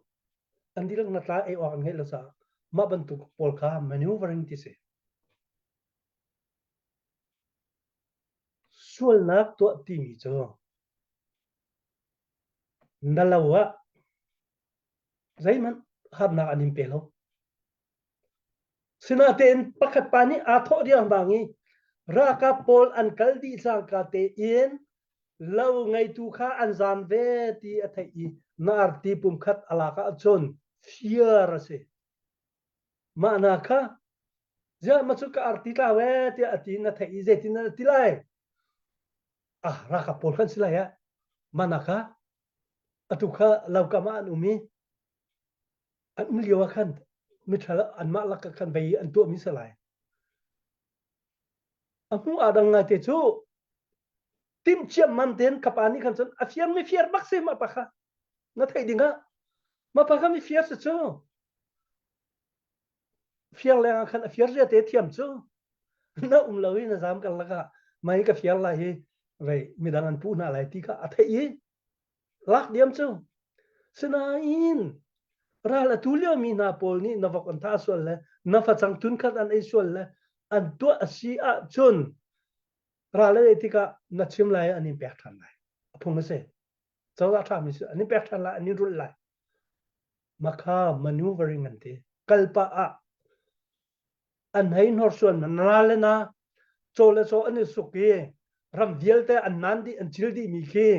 An dihlak na tla ei awk an ngeih lo caah mah bantuk pawl kha maneuvering ti si. Sualnak tuah timi cu na lo ah zeihmanh harnak an in pe lo. Sinain pakhat pa nih aa thawh riangmang i ralkap pawl an kal dih cangka tein lo ngeitu kha an zaam ve ti a theih i na arti pumkhat a lak ahcun fir a si. Mah hna kha ziah ma cu ka arti tlau ee tiah a ti na theih i zeitin na ti lai? Ah ralkap pawl khan si lai ah mah hna kha atu kha lo kam ah an um i an um lio ah khan miṭha anmah lakah khan vei an tuahmi si lai. A hmu aa dang ngaite cu timhciam man tein ka pa nih khan cun a fiar mi fiar bak si mah pa kha na theih ding ah mah pa kha mi fiar si cu fiar leng ah khan a fiar zia te thiam cu na um lo i na zam kar lakah mai ka fiar lai hi vei midang an puh hna lai ti kha a theih i lak diam cu. Sinain ral a tu liomi hna pawl nih na vok an thah sual le na facang tunkhat an ei sual le an tuah a si ahcun ral an ei tikah na chim lai an in pek ṭhan lai. A phung a si. Cozah ṭhami si an in pek ṭhan lai, an in rulh lai. Makha maneuvering an ti. Kalpah ah an hei hnorsuan na ral le na caw le caw an i suk i ram vialte an nan dih an cil dih mi khi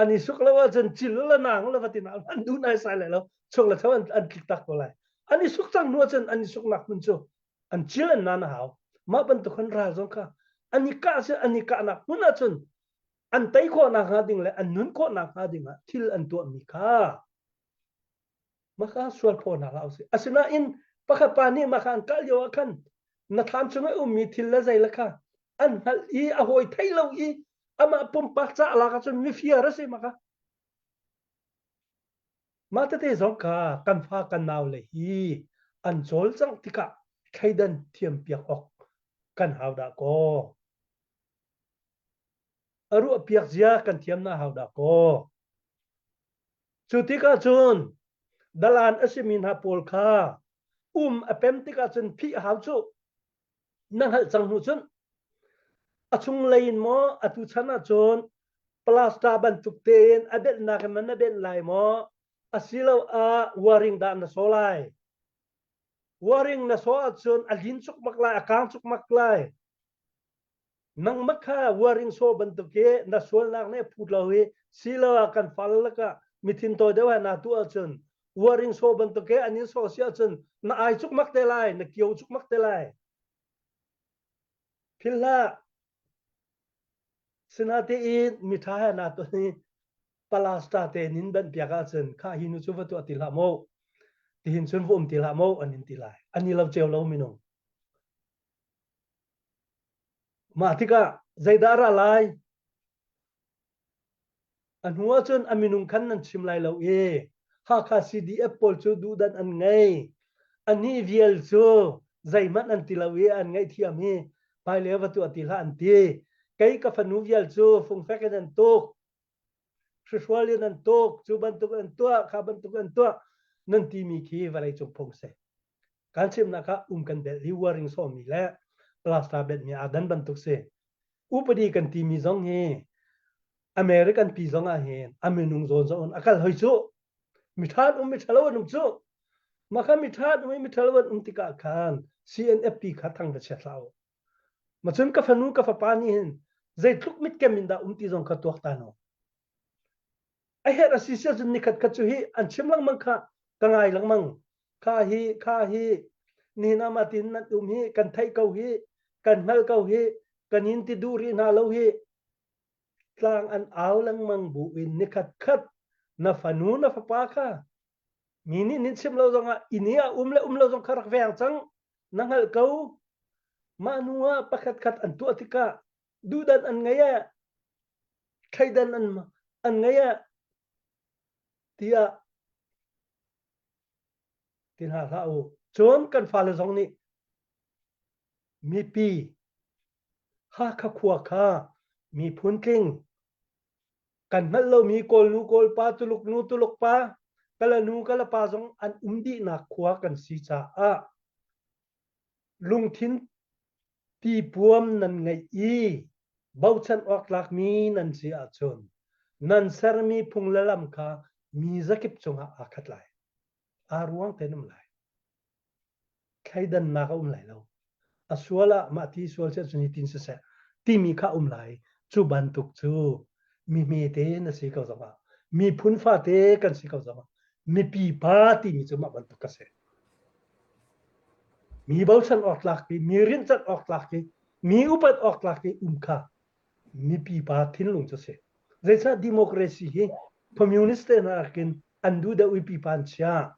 an i suk lo ahcun cil le nang le vatin an duh nai sai lai lo chung le tho an an tlik tak ko lai an i suk cang hnu ahcun an i suknak hmun cu an cil an nan a hau mah bantuk han ral zong kha an i kah si an i kahnak hmun ahcun an tei khawhnak hnga ding le an nun khawhnak hnga ding ah thil an tuahmi kha Maka sual phaw hna hlah usih. Asinain pakhat pa nih maka an kal lio ah khan na thlam chung i ummi thil le zei le kha an hngalh i a hawi thei lo i amah pumpak ca lak ahcun mifir a si maka. Mah tete zong kha kan fa kan nau le hi an cawlcangh tikah thleidan thiam piak awk kan hau dah kaw. A ruah piak zia kan thiam na hau dah kaw. Cu tikah cun dalan a simi hna pawl kha um a pem tikah cun phih hau cu na hngalh cang hnu cun. A chunglei in maw atu chan ahcun plaster bantuk tein a benhnak in na benh lai maw asiloah waring dah na saw lai? Waring na saw ahcun a lin cukmak lai, a kang cukmak lai. Nangmah kha waring saw bantuk hi na sualnak nih a phut lo i siloah kan fal lakah mithin tawi deuh ah naa tuah ahcun waring saw bantuk hi an in saw si ahcun na ai cukmak te lai, na kio cukmak te lai. Philh hlah. Sinatein miṭha he naa ton i palasta te nin banh piak ahcun kha hi nu cu va tuah ti hlah maw tihin cun va um ti hlah maw an in ti lai. An i lo ceu lo minung. Mah tikah zeidah a ra lai? A hnu ahcun a minung khan nan chim lai lo i Hakha CDF pawl cu duhdan an ngei. Anih vial cu zeihmanh an ti lo i an ngaihthiam i hmailei va tuah ti hlah an ti. Kei ka fanu vial cu fungfek in an tuk. Hrihrual in an tuk. Cu bantuk an tuah, kha bantuk an tuah nan timi khi vawleicung phung si. Kan chimnak ah um kan belh i waring sawmi le plaster benhmi aa dan bantuk si. Upadi kan timi zong hi American pi zong ah hin a minung zawn zawn a kal hoi cu. Miṭha an um miṭha lo an um cu. Mah kha miṭha an um i miṭha lo an um tikah khan CNFP kha thang va chia hlah u. Ma cun ka fanu ka fapa nih hin zeitluk mitkem in dah um ti zong kha tuak ta no. A herh a si sia cun nikhat khat cu hi an chim lengmang kha ka ngai lengmang. Kha hi kha hi nihin ah mah tin nan um hi kan theih ko hi kan hngalh ko hi kan in ti duh rih hna lo hi tlang an au lengmang bu in nikhat khat na fanu na fapa kha mi nih nin chim lo zongah inn i a um le um lo zong kha rak veng cang na hngalh ko mah hnu ah pakhat khat an tuah tikah duhdan an ngei ah thleidan an an ngei ah tiah ti hna hlah u cun kan fale zong nih mipi Hakha khua kha miphun tling kan hngalh lomi Kawl nu Kawl pa Tuluk nu Tuluk pa Kala nu Kala pa zong an um dihnak khua kan si caah lungthin pipuam nan ngeih i bochan awk tlakmi nan si ahcun nan sermi phung le lam kha mi zakip cungah aa khat lai. Aa ruang tein um lai. Thleidannak a um lai lo. A sual ah mah ti sual si ahcun hitin siseh timi kha um lai. Cu bantuk cu mi hmete na si ko zongah miphun fate kan si ko zongah mipi pa timi cu mah bantuk ka si. Mi bochan awk tlak i mi rinhcanh awk tlak i mi upat awk tlak i um kha mipi pa thinlung cu si. Zeicah democracy hi communist te hna nakin an duh deuh i pipa an chia.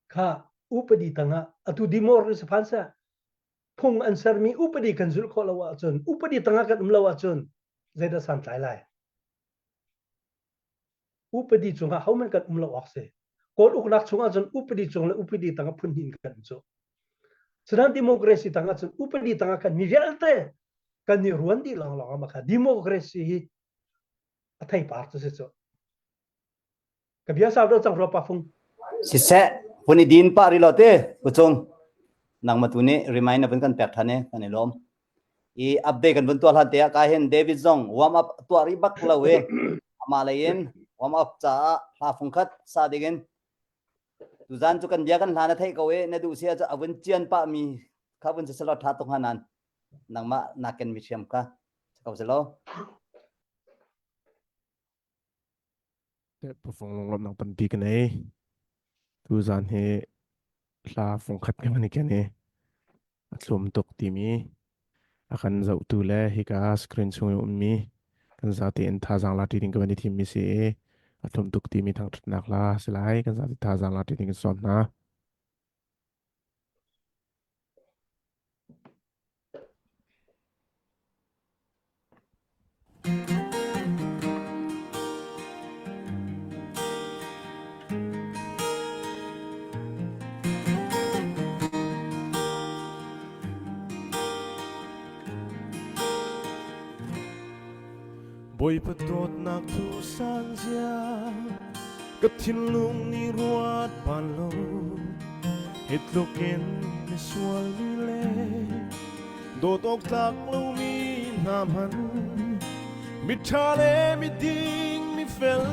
Kha upadi tangah atu democracy phan seh phung an sermi upadi kan zulh khawh lo ahcun upadi tangah kan um lo ahcun zeidah santlai lai? Upadi cungah hohmanh kan um lo awk si. Kawl uknak chungah cun upadi cung le upadi tangah phun hnih in kan um cu. Sudan democracy tangah cun upadi tangah khan mi vialte kan i ruan dih lawnglawng ah kha democracy hi a theipar cu si cu. Ka bia sau deuh cang rua pa fung. Siseh, vun i din pah rih lo te, pucung. Nangmah tu nih remind na vun kan pek ṭhan i kan i lawm. I update kan vun tuah hlan te ah ka hin David zong warm up tuah rih bak lo i amah lei in warm up caah hla fung khat sa ding in tuzan cu kan bia kan hla na theih ko i na duh si ahcun a vun cian pah mi kha vun si selaw ṭha tuk hnga nan nangmah na ken mi ṭhiam kha si ko selaw. Pufung lunglawmhnak tampi ka nei. Tuzaan hi hla fungkhat ka van i ken i a thlum tuk timi a kan zohtu le hika screen chung i ummi kan zate in thazaang la ṭi ding ka van i thimmi si i a thlum tuk timi thangṭhatnak hla si lai kan zate thazaang la ṭi ding kan sawm hna. Bawipa dawtnak thu san zia ka thinlung nih ruat bal lo hi tluk in. misual mi le dawt awk tlak lomi hna hmanh miṭha le miding mifel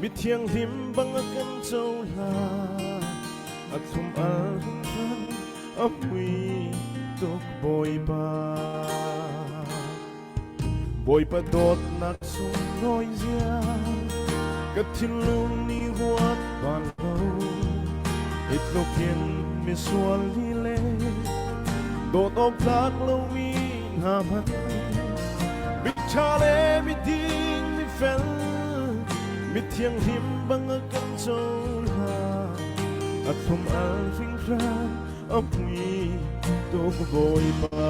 mithianghlim bang a kan cohlan a thlum al hringhran a mui tuk Bawipa. Bawipa dawtnak sunglawi zia ka thinlung nih ruat bal lo hi tluk in misual ni le dawt awk tlak lomi hna hmanh miṭha le miding mifel mithianghlim bang a kan cohlan a thlum al hringhran a mui tuk Bawipa.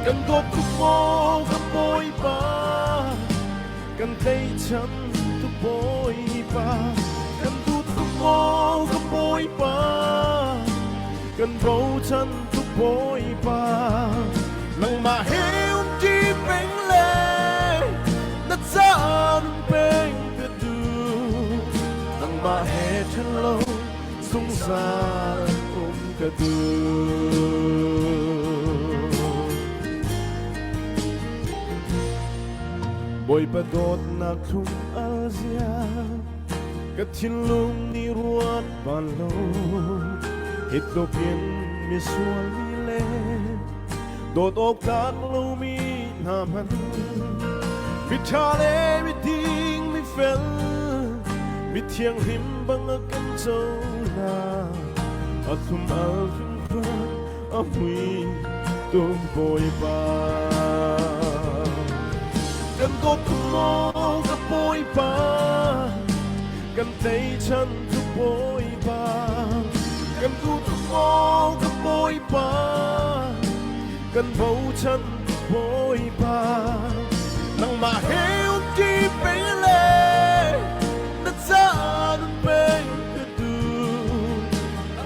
Kan dawt tuk maw ka Bawipa, kan tleichan tuk Bawipa, kan duh tuk maw ka Bawipa, kan bochan tuk Bawipa. Nangmah he um ṭi peng le na caan peng ka duh. Nangmah he ṭhen lo zungzal um ka duh. Bawipa dawtnak thlum al zia ka thinlung nih ruat bal lo hi tluk in misual mi le dawt awk tlak lomi hna hmanh miṭha le miding mifel mithianghlim bang a kan cohlan a thlum al hringhran a mui tuk Bawipa kan dawt tuk maw ka Bawipa kan tleichan tuk Bawipa kan duh tuk maw ka Bawipa kan bochan tuk Bawipa nangmah he umṭi peng le na caan peng ka duh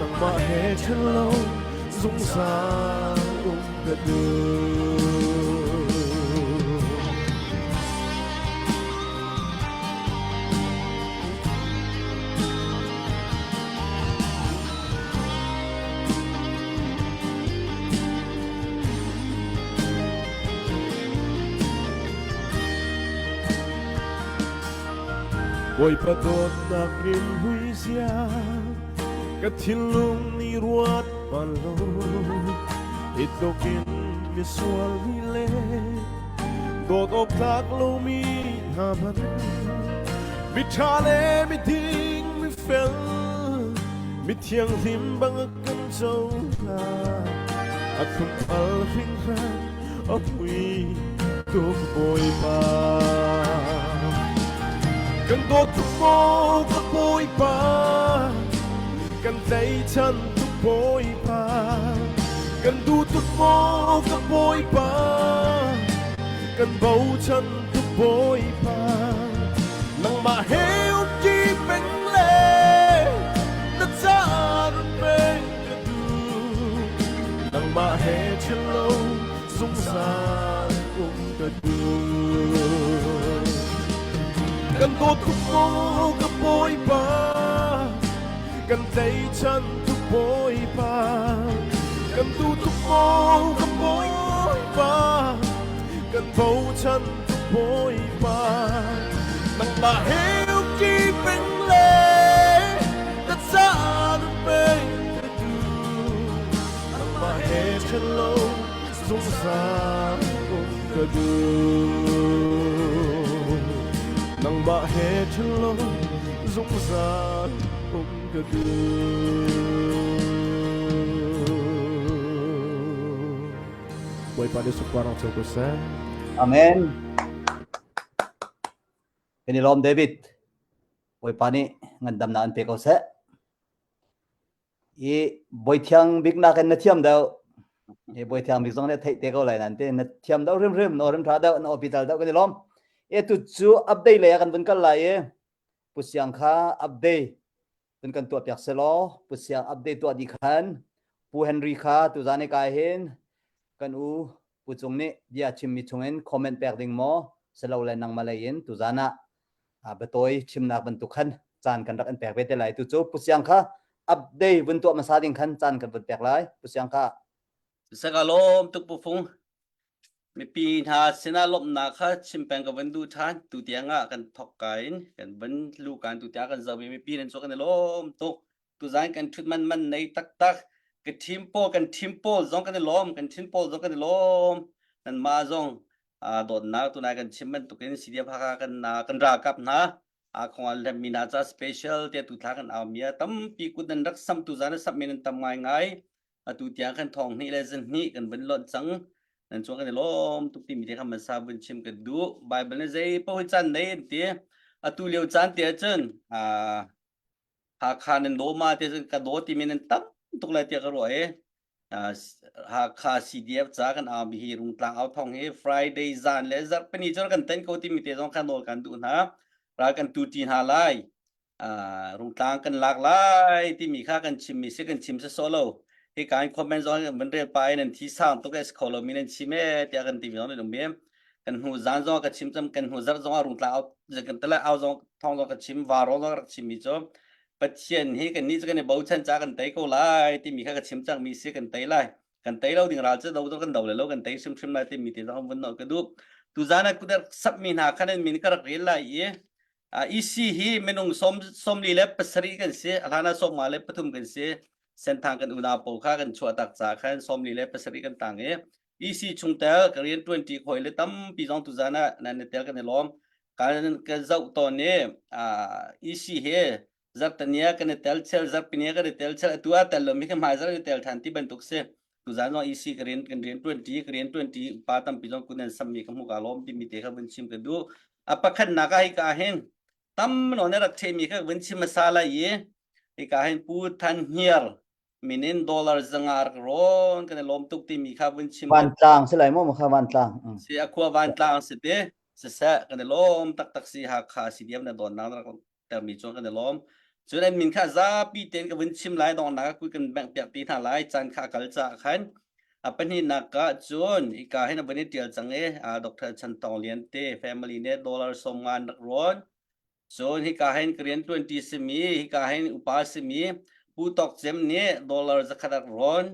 nangmah he ṭhen lo zungzal um ka duh. Bawipa dawtnak rimhui zia ka thinlung nih ruat bal lo hi tluk in misual mi le dawt awk tlak lomi hna hmanh miṭha le miding mifel mithianghlim bang a kan cohlan a thlum al hringhran a pui tuk Bawipa kan dawt tuk maw ka Bawipa kan tleichan tuk Bawipa kan duh tuk maw ka Bawipa kan bochan tuk Bawipa nangmah he umṭi peng le na caan peng ka duh nangmah he ṭhen lo zungzal um ka duh kan dawt tuk maw ka Bawipa kan tleichan tuk Bawipa kan duh tuk maw ka Bawipa kan bochan tuk Bawipa nangmah he umṭi peng le na caan peng ka duh nangmah he ṭhen lo zungzal um ka duh nangmah he ṭhen lo zungzal um ka duh Bawipa nih sunparnak co ko seh. Amen. Kan i lawm David. Bawipa nih ngandamnak an pe ko seh. I bawi thiang bik nakin na thiam deuh. I bawi thiang bik zong nih theih te ko lai nan te na thiam deuh hrimhrim na rim tha deuh na hospital deuh kan i lawm. E tu cu update lei ah kan vun kal lai i Pu Siang kha update vun kan tuah piak selaw Pu Siang update tuah dih khan Pu Henry kha tuzan i kai hin kan u Pu Cung nih bia chimmi chungin comment pek ding maw silole nangmah lei in tuzan ah biatawi chimnak bantuk khan caan kan rak in pek ve te lai tu cu Pu Siang kha. Update vun tuah hmasa ding khan caan kan vun pek lai. Pu Siang Ka. Saka lawm tuk Pu Fung. Mipi hna sinah lawmhnak kha chim peng ka van duh ṭhan. Tu tiang ah kan thok ka in kan van lu kan tu tiang kan zoh i mipi nan cu kan i lawm tuk. Tuzan kan ṭhut man man nei taktak. Ka team pawl kan team pawl zong kan i lawm. Kan team pawl zong kan i lawm. Nan mah zong dawtnak tunai kan chim bantukin CDF Hakha kan kan ralkap hna khong an lemmi hna ca special te tu thla kan au mi tampi kut nan rak sam tu zan sam min tam ngai ngai atu tiang kan thong hnih le zan hnih kan vun lonh cang nan chuak kan i lawm tuk timi te kha man sa vun chim kan duh bible ne zei paoh hi caan nei an ti atu lio caan te ahcun Hakha nan daw ma te cun ka daw timi nan tam tuk lai tiah ka ruah i Hakha CDF ca kan au mi hi Rungtlang au thong hi Friday zan le zarhpini cu kan ten ko timi te zong kha nawl kan duh hna ral kan tu ti hna lai Rungtlang kan lak lai timi kha kan chim mi si kan chim se so lo hi kan comment zong van rel pa in nan thi sang tuk es kho lo mi nan chim e tiah kan ti mi zong nan um kan hnu zan zong ka chim cam kan hnu zarh zong ah rungtla au kan tala au zong thong zong ka chim varo zong rak chim mi cu Pathian hi kan nih cu kan i bochan ca kan tei ko lai timi kha ka chim cang mi si kan tei lai kan tei lo ding ral cu do kan do le lo kan tei hrimhrim lai timi te zong vun no ka duh tu zan ah kudar sap mi hna khan an min ka rak rel lai i EC hi minung som somli le pasarih kan si a hlan ah sawmnga le pathum kan si senthang kan unau pawl kha kan chuah tak ca khan somli le pasarih kan tang i EC chungtel ka rian ṭuanṭi hawi le tampi zong tuzan ah nan i tel kan i lawm. Kan ka zoh tawn i EC hi zarhtania kan i tel chel zarhpini kan i tel chel atu ah tel lomi kha hmaizarh i tel ṭhan ti bantuk si. Tuzan zong EC ka rian kan rian ṭuanṭi ka rian ṭuanṭi upa tampi zong kun an sammi ka hmuh ka lawm timi te kha vun chim ka duh. A pakhatnak ah hika hin tam nawn rak ṭhehmi kha vun chim hmasa lai i hika hin Pu Than Hniar min in dollar zanga rak rawn kan i lawm tuk timi kha vun chim vantlang si lai maw kha vantlang si a khua vantlang si te siseh kan i lawm taktak si Hakha si diam na donnak rak termi chuan kan i lawm cun an min kha zapi tein ka vun chim lai dongnak kui kan bengh piak ti hna lai caan kha kal ca khan a pahnihnak ka cun ika hin a vun i tial cang i Dr. Chan Tong Lian te family ne dollar som ngan rak rawn Cun hika hin ka rian ṭuanṭi simi, hika hin upa simi Pu Tawk Cem nih dollar zakhat a rak rawn.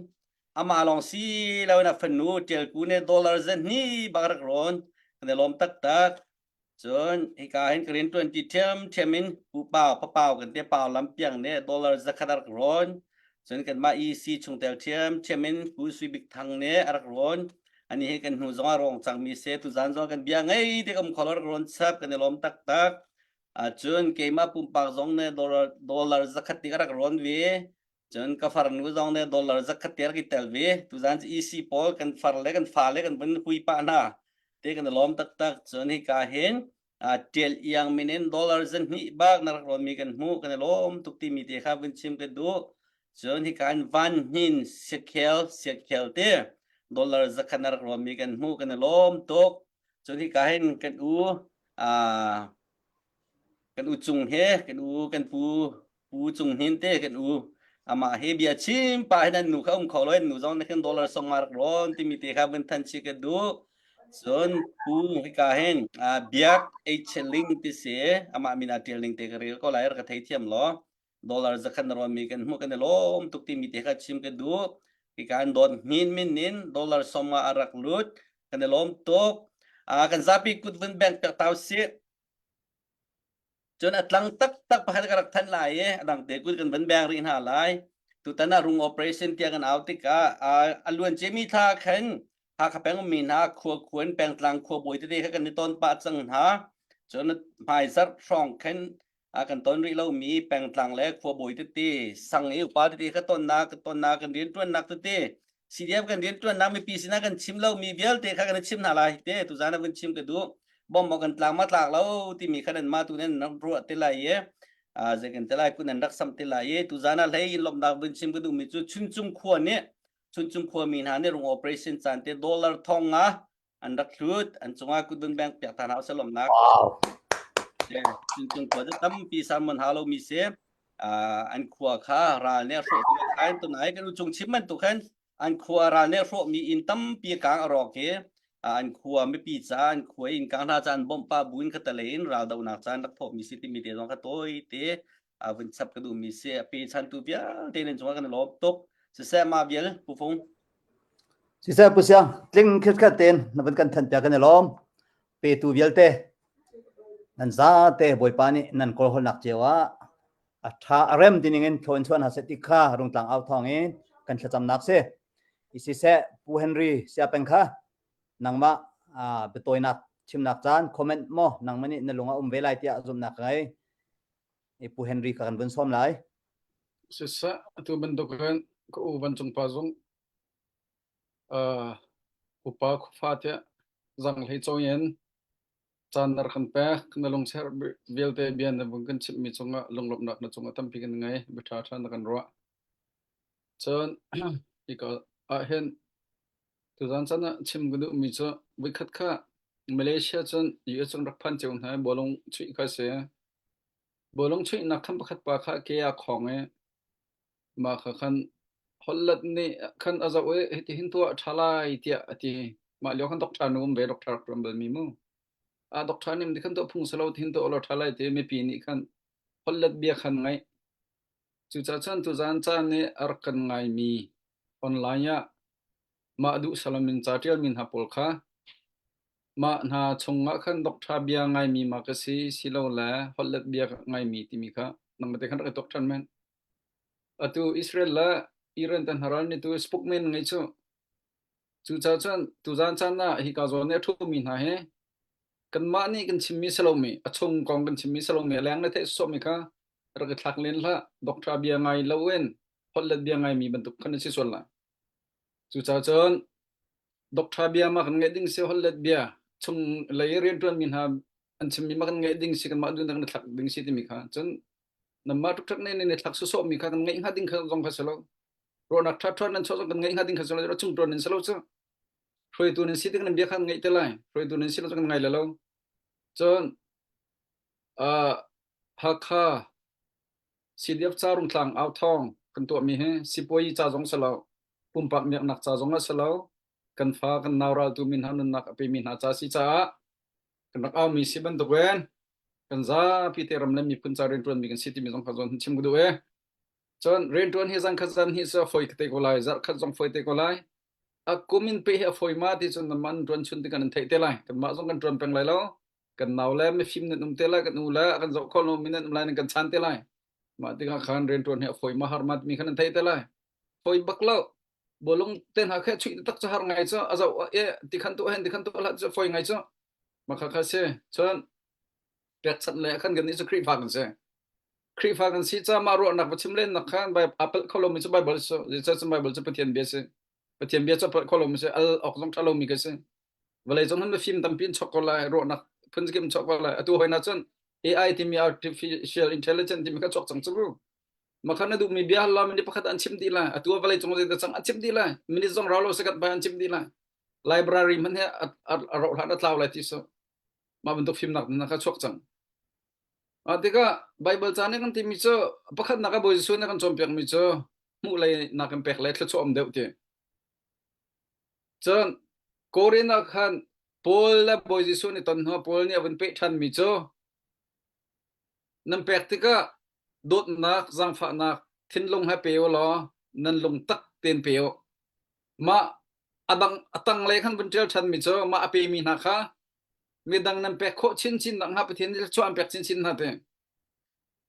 Amah lawng si loin a fanu Ṭialku nih dollar zahnih bak a rak rawn. Kan i lawm taktak. Cun hika hin ka rian ṭuanṭi ṭhiamṭhiam in Pu Pau, Papau kan ti, Pau Lam Piang nih dollar zakhat a rak rawn. Cun kanmah EC chungtel ṭhiamṭhiam in Pu Sui Bik Thang nih a rak rawn. Ani hi kan hnu zong ah rawng cangmi si. Tuzaan zong kan bia ngei tik um kho lo rak rawn chap kan i lawm taktak. Cun keimah pumpak zong nih dollar, dollar zakhat ti ka rak rawn ve. Cun ka farnu zong nih dollar zakhat ti rak i tel ve. Tuzaan cu EC pawl kan far le kan fa le kan vun hui pah hna. Te kan i lawm taktak. Cun hika hin ṭial iang min in dollar zahnih bak na rak rawnmi kan hmuh kan i lawm tuk timi te kha vun chim ka duh. Cun hika in van hnin siakhel siakhel te dollar zakhat na rak rawnmi kan hmuh kan i lawm tuk. Cun hika hin kan u kan u cung he kan u kan pu Pu Cung Hnin te kan u amah he bia chim pa hin an nu kha um kho lo an nu zong na khin dollar song ma rak rawn timi te kha vun than chi ka duh cun pu hika hin biak H ling ti si amah min a tial ning te ka rel ko lai ka thei thiam lo dollar zakhat na rawn mi kan hmuh kan i lawm tuk timi te kha chim ka duh hika an dawt hnin min in dollar som nga a rak lut kan i lawm tuk kan zapi kut vun bank pek tau si Cun a tlang taktak pakhat ka rak thanh lai i a dang te kut kan van beng rih hna lai. Tutan ah rung operation tiah kan au tikah a luan ciami thla khan Hakha peng ummi hna khua khuan pengtlang khua bawi tete kha kan i ton pah cang hna. Cun hmaizarh hrawng khan a kan ton rih lomi pengtlang le khua bawi tete sang i upa tete kha tonnak tonnak kan rianṭuannak tete CDF kan rianṭuannak mipi sinah kan chim lomi vialte kha kan i chim hna lai te tuzaan ah vun chim ka duh bom maw kan tlang ma tlak lo timi kha nan mah tu nan rak ruah te lai i zei kan te lai kun nan rak sam te lai i tuzaan ah hlei in lawmhnak vun chim ka duhmi cu Chuncung khua nih Chuncung khua mi hna nih rung operation caan te dollar thong nga an rak hlut an cungah kutbun bank piak ta hna usih lawmhnak wow Chuncung khua cu tampi salmon ha lomi si an khua kha ral nih a hrawh tu khan tunai kan chung chim bantuk khan an khua ral nih a hrawhmi inn tampi kang a rawk i an khua mipi ca an khua inn kang hna ca an bawmh pa buin kha tale in ral dohnak caan rak thawhmi si timi te zong kha tawi te. vun chap ka duhmi si. A pe chantu vialte nan cungah kan i lawm tuk. Siseh mah vial Pu Fung. Siseh Pu Siang, tling khitkhat tein na vun kan thanh piak kan i lawm. Petu vialte nan zate Bawipa nih nan kawlhawlnak cio ah a ṭha a rem ti ningin thlaw in chuah hna seh ti kha rungtlang au thawng in kan thlacamnak si. Siseh Pu Henry Siapeng kha nangmah biatawinak chimnak caan comment maw nangmah nih na lung a um ve lai tiah zumhnak ka ngei. Pu Henry kha kan vun sawm lai. Siseh atu bantukin ka u vancung pa zung uh, upa khuafa tiah zanghlei cawi in caan na rak kan pek na lungser vialte bia na vun kan chimhmi cungah lunglawmhnak na cungah tampi kan ngei bia ṭha ṭha na kan ruah cun hika ah hin tuzan caan ah chim ka duhmi cu voikhat kha Malaysia cun US cun rak phan cio hna i bawlung chuih kha si bawlung chuihnak khan pakhat pa kha ke aa khong i Mah kha khan holhlet nih khan a zoh i hitihin tuah a ṭha lai tiah a ti. Mah lio khan doctor nu um ve, doctor rak ṭuan balmi mu. Ah doctor nih ti khan tuah phung si lo tihin tuah law ṭha lai ti mipi nih khan holhlet bia khan ngaih. Cucaah cun tuzaan caan i a rak kan ngaimi online ah mah duh salam in ca ṭialmi hna pawl kha mah hna chungah khan doctor bia ngaimi ma ka si silole holhlet bia ngaimi timi kha nangmah te khan rak i tuak ṭhan men. Atu Israel le Iran te hna ral nih tu spokesman ngei cu. Cucaah cun tuzaan caan ah hika zawn i a ṭhumi hna hi kanmah nih kan chimmi si lomi, a chung kong kan chimmi si lomi, a leng le theih sawhmi kha rak i thlak len hlah. Doctor bia ngai loin holhlet bia ngaimi bantuk khan an si sual lai. Cucaah cun doctor bia ma kan ngaih ding si holhlet bia chung lei rianṭuanmi hna an chimmi ma kan ngaih ding si kanmah duhnak na thlak ding si timi kha cun Nanmah ṭukṭak nih nan i thlak sawsawhmi kha kan ngeih hnga ding kha zong kha si lo. Ruahnak ṭhaṭha nan chuah zong kan ngeih hnga ding kha si lo. Chung ṭuan nan si lo cu. Hruaitu nan si tik nan bia kha kan ngeih te lai. Hruaitu nan si lo cu kan ngai le lo. Cun uh, Hakha CDF ca rungtlang au thawng kan tuahmi hi sipuayi ca zong si lo. Pumpak miaknak ca zong a si lo. Kan fa kan nau raltu min hna nunnak a pemi hna ca si caah kan rak aumi si bantukin kan zapi te ram le miphun ca rianṭuanmi kan si timi zong kha zawn chim ka duh e. Cun rianṭuan hi zan khat zan hi cu a fawi te ko lai, zarh khat zong fawi te ko lai. A kum in pe hi a fawi ma ti cun nan ṭuan chun ti kan in theih te lai. Kanmah zong kan ṭuan peng lai lo. Kan nau le mifim nan um te lai, kan u le kan zoh kho lomi nan um lai nan kan chan te lai. Mah tikah khan rianṭuan hi a fawi ma har ma timi khan nan theih te lai. Fawi bak lo. Bawlung te hna khe chuih tak cu har ngai cu a zoh e ti khan tu hen ti khan tu hlat cu fawi ngai cu. Mah kha si. Cun pekchanh le khan kan nih cu Khrihfa kan si. Khrihfa kan si caah mah ruahnak va chim len nak khan a palh kho lomi cu Bible cu zeicah cun Bible cu Pathian bia si. Pathian bia cu a palh kho lomi si al awk zong ṭha lomi ka si. Vawlei cung hin mifim tampi in chok ko lai ruahnak phun kim chok ko lai. Atu hoi na cun AI timi artificial intelligence timi kha chuak cang cu. Makhan na duhmi bia hal la minute pakhat an chim dih lai. Atu vawlei cung zeidah cang an chim dih lai. Minute zong rau lo second bai an chim dih lai. Library hmanh he a rauh hlan a tlau lai ti so. Mah bantuk fimnak na kha chuak cang. Ah tikah Bible ca nih kan timi cu pakhatnak ah Bawi Jesuh nih kan cawnpiakmi cu hmuh lei nakin pek lei thluachuah um deuh ti. Cun Korin ah khan Paul le Bawi Jesuh nih ton hnu Paul nih a vun peh ṭhanmi cu nan pek tikah dawtnak, zaangfahnak, thinlung he pe u law nan lung tak tein pe u. Mah a dang a tanglei khan vun ṭial ṭhanmi cu mah a pemi hna kha midang nan pek khawh chinchin nakhnga Pathian nih thluachuah an pek chinchin hna ti.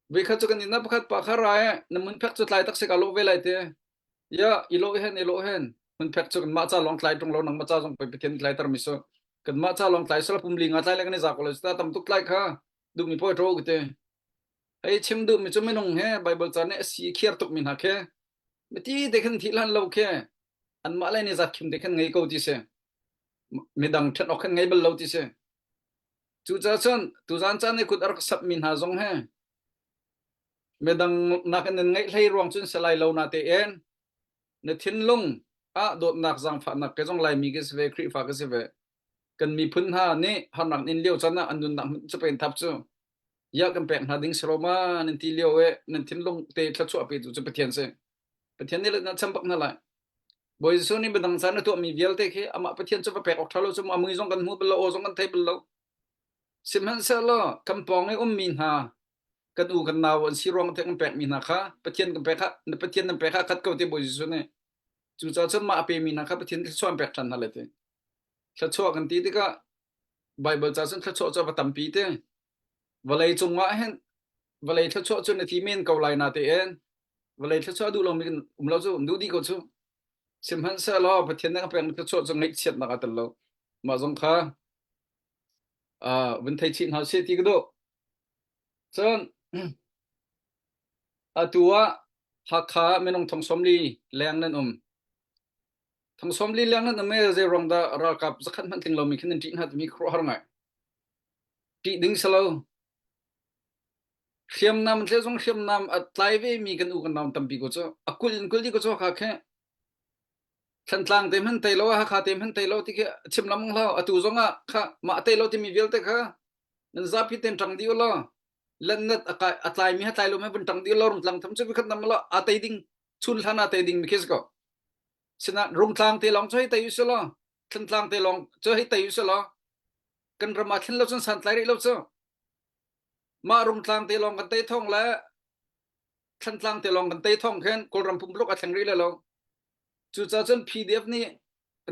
Voikhat cu kan inn ah pakhat pa kha ra i na munphek cu tlai tak si ka lawh ve lai ti. Ya i lawh hen i lawh hen munphek cu kanmah ca lawng tlai ṭung lo nangmah ca zong pei Pathian tlai ter mi su. Kanmah ca lawng tlai sala pum li nga tlai le kan i za ko lo ta tam tuk tlai kha duhmi paoh ṭo ka ti. Hei chim duhmi cu minung he Bible ca nih a si khiar tukmi hna khi miti te khan thih hlan lo khi anmah le nih zat khim te khan ngei ko ti si. Midang ṭhen awk khan ngei bal lo ti si. Cucaah cun tuzaan caan i kut a rak sapmi hna zong he midang nakin nan ngeih hlei ruang cun si lai lo na tein na thinlung ah dawtnak zaangfahnak ke zong Laimi ka si ve Khrihfa ka si ve kan miphun hna nih harnak in lio caan ah an nunnak cu pen thap cu ya kan pek hna ding si roma nan ti lio e nan thinlung te thluachuah pe tu cu Pathian si Pathian nih na cham bak hna lai. Bawi Jesuh nih midang caan a tuahmi vialte khi amah Pathian cu va pek awk ṭha lo cu a mui zong kan hmu bal lo, aw zong kan thei bal lo. Sihmanhsehlaw kan pawng i ummi hna. Kan u kan nau an si ruang te kan pekmi hna kha Pathian kan pek kha na Pathian nan pek kha khat ko te Bawi Jesuh nih. Cucaah cun mah a pemi hna kha Pathian thluachuah an pek ṭhan hna le ti. Thluachuah kan ti tikah Baibal ca cun thluachuah cu a va tampi te. Vawlei cungah hin vawlei thluachuah cu na ti men ko lai na tein vawlei thluachuah duh lomi kan um lo cu um duh dih ko cu. Sihmanhsehlaw Pathian nih a pekmi thluachuah cu ngaihchiatnak aa tel lo. Mah zong kha uh, vun thei chih hna sih ti ka duh. Cun atu ah Hakha minung thong 40 leng nan um. Thong 40 leng nan um i zei ruang dah ralkap zakhat hmanh tling lomi khin nan ṭih hna timi khuaruahhar ngai. Ṭih ding si lo. Hriamnam tle zong hriamnam a tlai ve mi kan u kan nau tampi ko cu. A kul in kul di ko cu Hakha khi. Thantlang te hmanh tei lo Hakha te hmanh tei lo ti khi chim lam hlau. Atu zong ah kha mah tei lo timi vialte kha nan zapi ten ṭang dih ulaw lannat a tlai mi ha tlai lo mi vun ṭang dih ulaw rungtlang tham cu vikhat nam law a tei ding chun hlan a tei ding mi khi si ko. Sina rungtlang te lawng cu hei tei usih law Thantlang te lawng cu hei tei usih law kan ram ah thlen lo cun santlai rih lo cu. Mah rungtlang te lawng kan tei thawng le Thantlang te lawng kan tei thawng khin Kawlram pumpuluk a thleng rih le lo. Cucaah cun PDF nih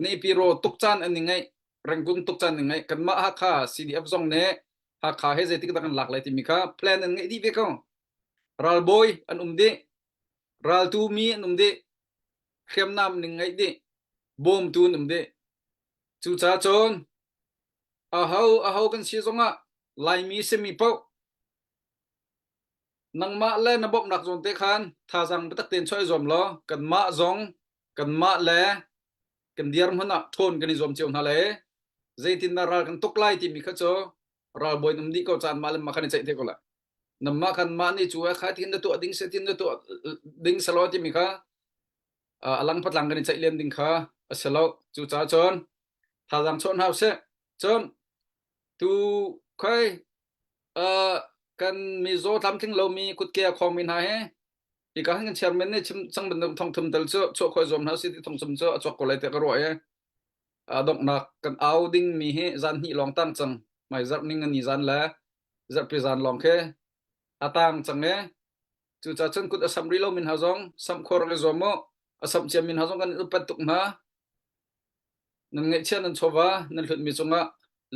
Naypyidaw tuk caan an i ngeih, Rangoon tuk caan an i ngeih. Kanmah Hakha CDF zong nih Hakha he zeitik dah kan lak lai timi kha plan an ngeih dih ve ko. Ralbawi an um dih, raltu mi an um dih, hriamnam ning ngeih dih, bawmtu an um dih. Cucaah cun aho aho kan si zongah Laimi simi paoh nangmah le na bawmhnak zawn te khan thazaang biatak tein chuah i zuam law kanmah zong kanmah le kan dirhmun ah ṭhawn kan i zuam cio hna le zeitindah ral kan tuk lai timi kha cu ralbawi um dih ko caan mah le mah khan i ceih te ko lai namah kan mah nih cu kha tin na tuah ding se tin na tuah ding selo timi kha alang patlang kan i ceih len ding kha a si lo cu ca cun thazaang chuah hna usih cun tu khoi kan mizaw tlamtling lomi kutke a khawngmi hna hi hika hin kan chairman nih chim cang bantuk thongthum tal cu chuah khawh zuam hna si ti thongthum cu a chuak ko lai tiah ka ruah i donghnak kan au ding mi hi zan hnih lawng tang cang mai zarh ning ani zan le zarhpi zan lawng khi a tang cang i cucaah cun kut a sam rih lo min ha zong sam khor i zuam mu a sam cia min ha zong kan upat tuk hna Nan ngeihchiah nan chawva nan hlutmi cungah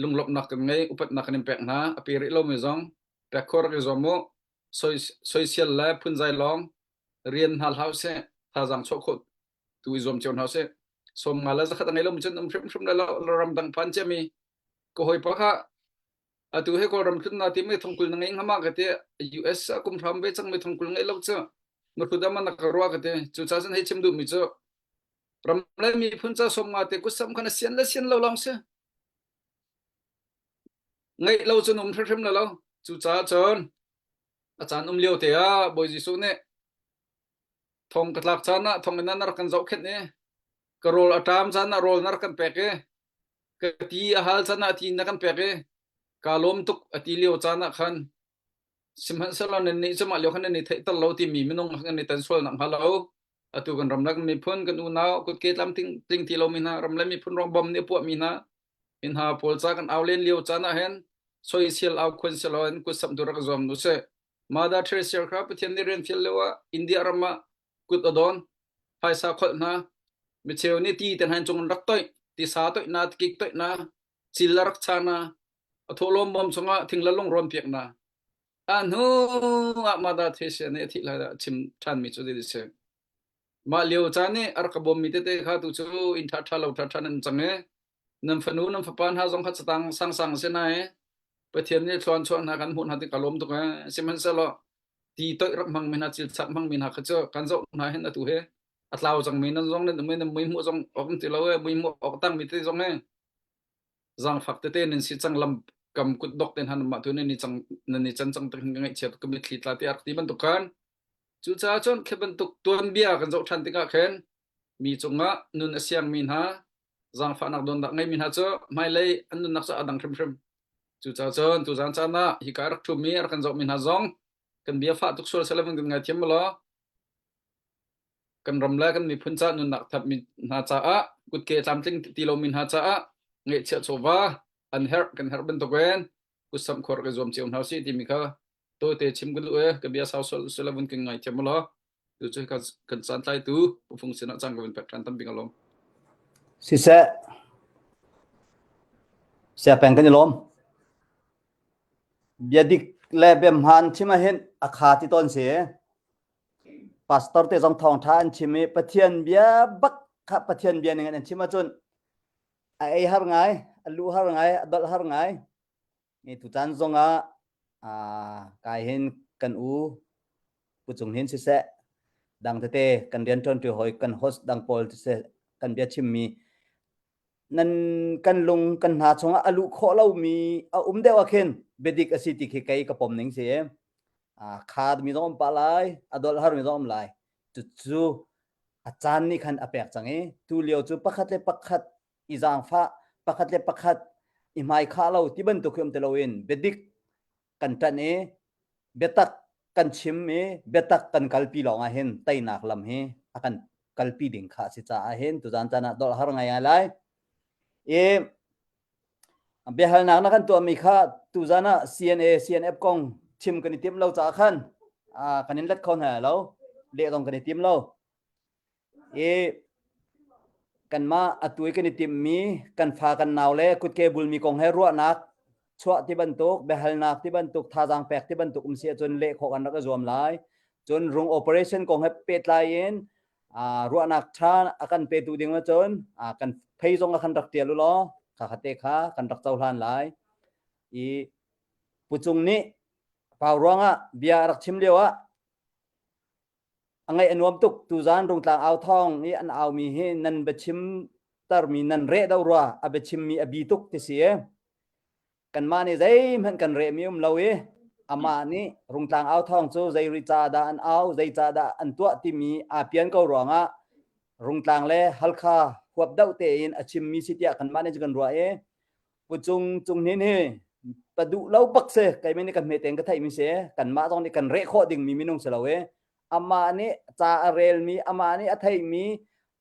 lunglawmhnak kan ngei, upatnak kan in pek hna. A pe rih lomi zong pek khawh rak i zuam u. Soisel le phunzai lawng rian hna hlah usih. Thazaang chuah khawh tu i zuam cio hna usih. 50 le 100 a ngei lomi cun um hrimhrim le ramdang phan ciami ka hawipa kha atu he Kawlram tlunna timi thongkul na ngei hnga ma ka ti US ah kum hram ve cangmi thongkul ngei lo cu na hrut na ka ruah ka ti cucaah cun hei chim duhmi cu Ram le miphun ca 50 te kutsam khan a sian le sian lo lawng si. Ngeih lo cun um hrimhrim lo lo. Cucaah cun a caan um lio te ah Bawi Jesuh nih thong ka tlak caan ah thong in na rak kan zohkhenh i ka rawl a ṭam caan ah rawl na rak kan pek i ka ti a hal caan ah ti na kan pek i kaa lawm tuk a ti lio caan ah khan Sihmanhsehlaw nannih cu mah lio khan nan i theihter lo timi minung kan i tan sual nakhnga lo atu kan ram le kan miphun kan unau kutke tlamtling tling ti lomi hna ram le miphun ruang bom nih a puahmi hna hi hna pawl ca kan au len lio caan ah hin soisel au khun siloin kut samh tu rak zuam nu sih Mother Teresa kha Pathian nih rian fial lio ah India ram ah kut a dawn phaisa kholh hna micheu nih ti te hna cung in rak toih tisa toih na tikik toih na cil a rak cha na a thawhlawm bawm chungah thing le lung rawn piak na a hnu ah Mother Teresa nih a thih lai ah chim ṭhanmi cu ti si mah lio caan i a rak ka bawmmi tete kha tu cu inn ṭha ṭha lo ṭha ṭha nan cang i nan fanu nan fapa hna zong kha catang sangsang si na i Pathian nih thluan chuah hna kan hmuh hna ti ka lawm tuk eh sihmanhsehlaw ti toih rak hmang mi hna cil chak hmang mi hna kha cu kan zoh hna hin atu he a tlau cang mi nan zong nan um i nan mui hmuh zong ok ti lo e mui hmuh ok tang mi te zong e zaangfak tete nan si cang lam kam kutdok te hna mah tu nan i cang nan i can cang tak ka ngaihchia ka mitthli tla te ar ti bantuk khan cucaah cun khi bantuk tuanbia kan zoh ṭhan tikah khin mi cungah nun a siang mi hna zaangfahnak dondak ngei mi hna cu hmailei an nunnak cu a dang hrimhrim cucaah cun tuzaan caan ah hika rak ṭhumi rak kan zoh mi hna zong kan bia fah tuk sual selavan kan ngaithiam law kan ram le kan miphun ca nunnak thapmi hna caah kutke tlamtling ti lomi hna caah ngeihchiah chawva an herh kan herh bantukin kutsamh khor ka zuam cio hna usih timi kha. Tawite chim ka duh e ka bia sau sol sila vun kan ngai thiam law tu cu kan kan caan tlaitu pufung sinah caan ka vun pek ṭhan tam bing alom. Siseh siapeng kan i lawm. Bia dik le bia hmaan chim ahhin a kha ti tawn si. Pastor te zong thawngṭha an chim i Pathian bia bak kha Pathian bia ning in an chim ahcun a ei har ngai, a luh har ngai, a dolh har ngai. Ni tutan zongah kai hin kan u Pu Cung Hin siseh, dang tete kan rianṭuanṭi hawi kan host dang pawl siseh kan bia chimmi nan kan lung kan hna chungah a luh khawh lomi a um deuh ah khin biadik a si ti khi kei ka pom ning si. Kha mi zong um pah lai, a dolh har mi zong um lai. Cucu a caan nih khan a pek cang i tu lio cu pakhat le pakhat i zaangfah pakhat le pakhat i hmaikhah lo ti bantuk hi um ti loin biadik kan ṭanh i biatak kan chim i biatak kan kalpi lawng ah hin teinak lam hi a kan kalpi ding kha a si caah hin tuzan caan ah dolh har ngai lai i biahalnak na kan tuahmi kha tuzan ah CNA CNF kong chim kan i tim lo caah khan kan in let kho hna lo leh zong kan i tim lo I kanmah atu i kan i timhmi kan fa kan nau le kutke bulmi kong he ruahnak chuah ti bantuk biahalnak ti bantuk thazaang pek ti bantuk um si ahcun leh khawh kan rak i zuam lai. Cun rung operation kong he pehtlai in ruahnak ṭha a kan petu ding ahcun kan phei zong a kan rak ṭial u law kha te kha kan rak cohlan lai. I Pu Cung nih pau ruangah bia a rak chim lio ah A ngaih a nuam tuk. Tuzaan Rungtlang au thawng i an aumi hi nan biachim termi nan reh do rua a biachimmi a bi tuk ti si e. Kanmah nih zeihmanh kan rehmi um lo i amah nih Rungtlang au thawng cu zei ri ca dah an au, zei ca dah an tuah timi aa pian ko ruangah Rungtlang le Halkha huap deuh tein a chimmi si tiah kanmah nih cu kan ruah i Pu Cung Cung Hnin hi pa duh lo bak si keimah nih kan hme tein ka theihmi si kanmah zong nih kan reh khawh dingmi minung si lo i amah nih ca a relmi amah nih a theihmi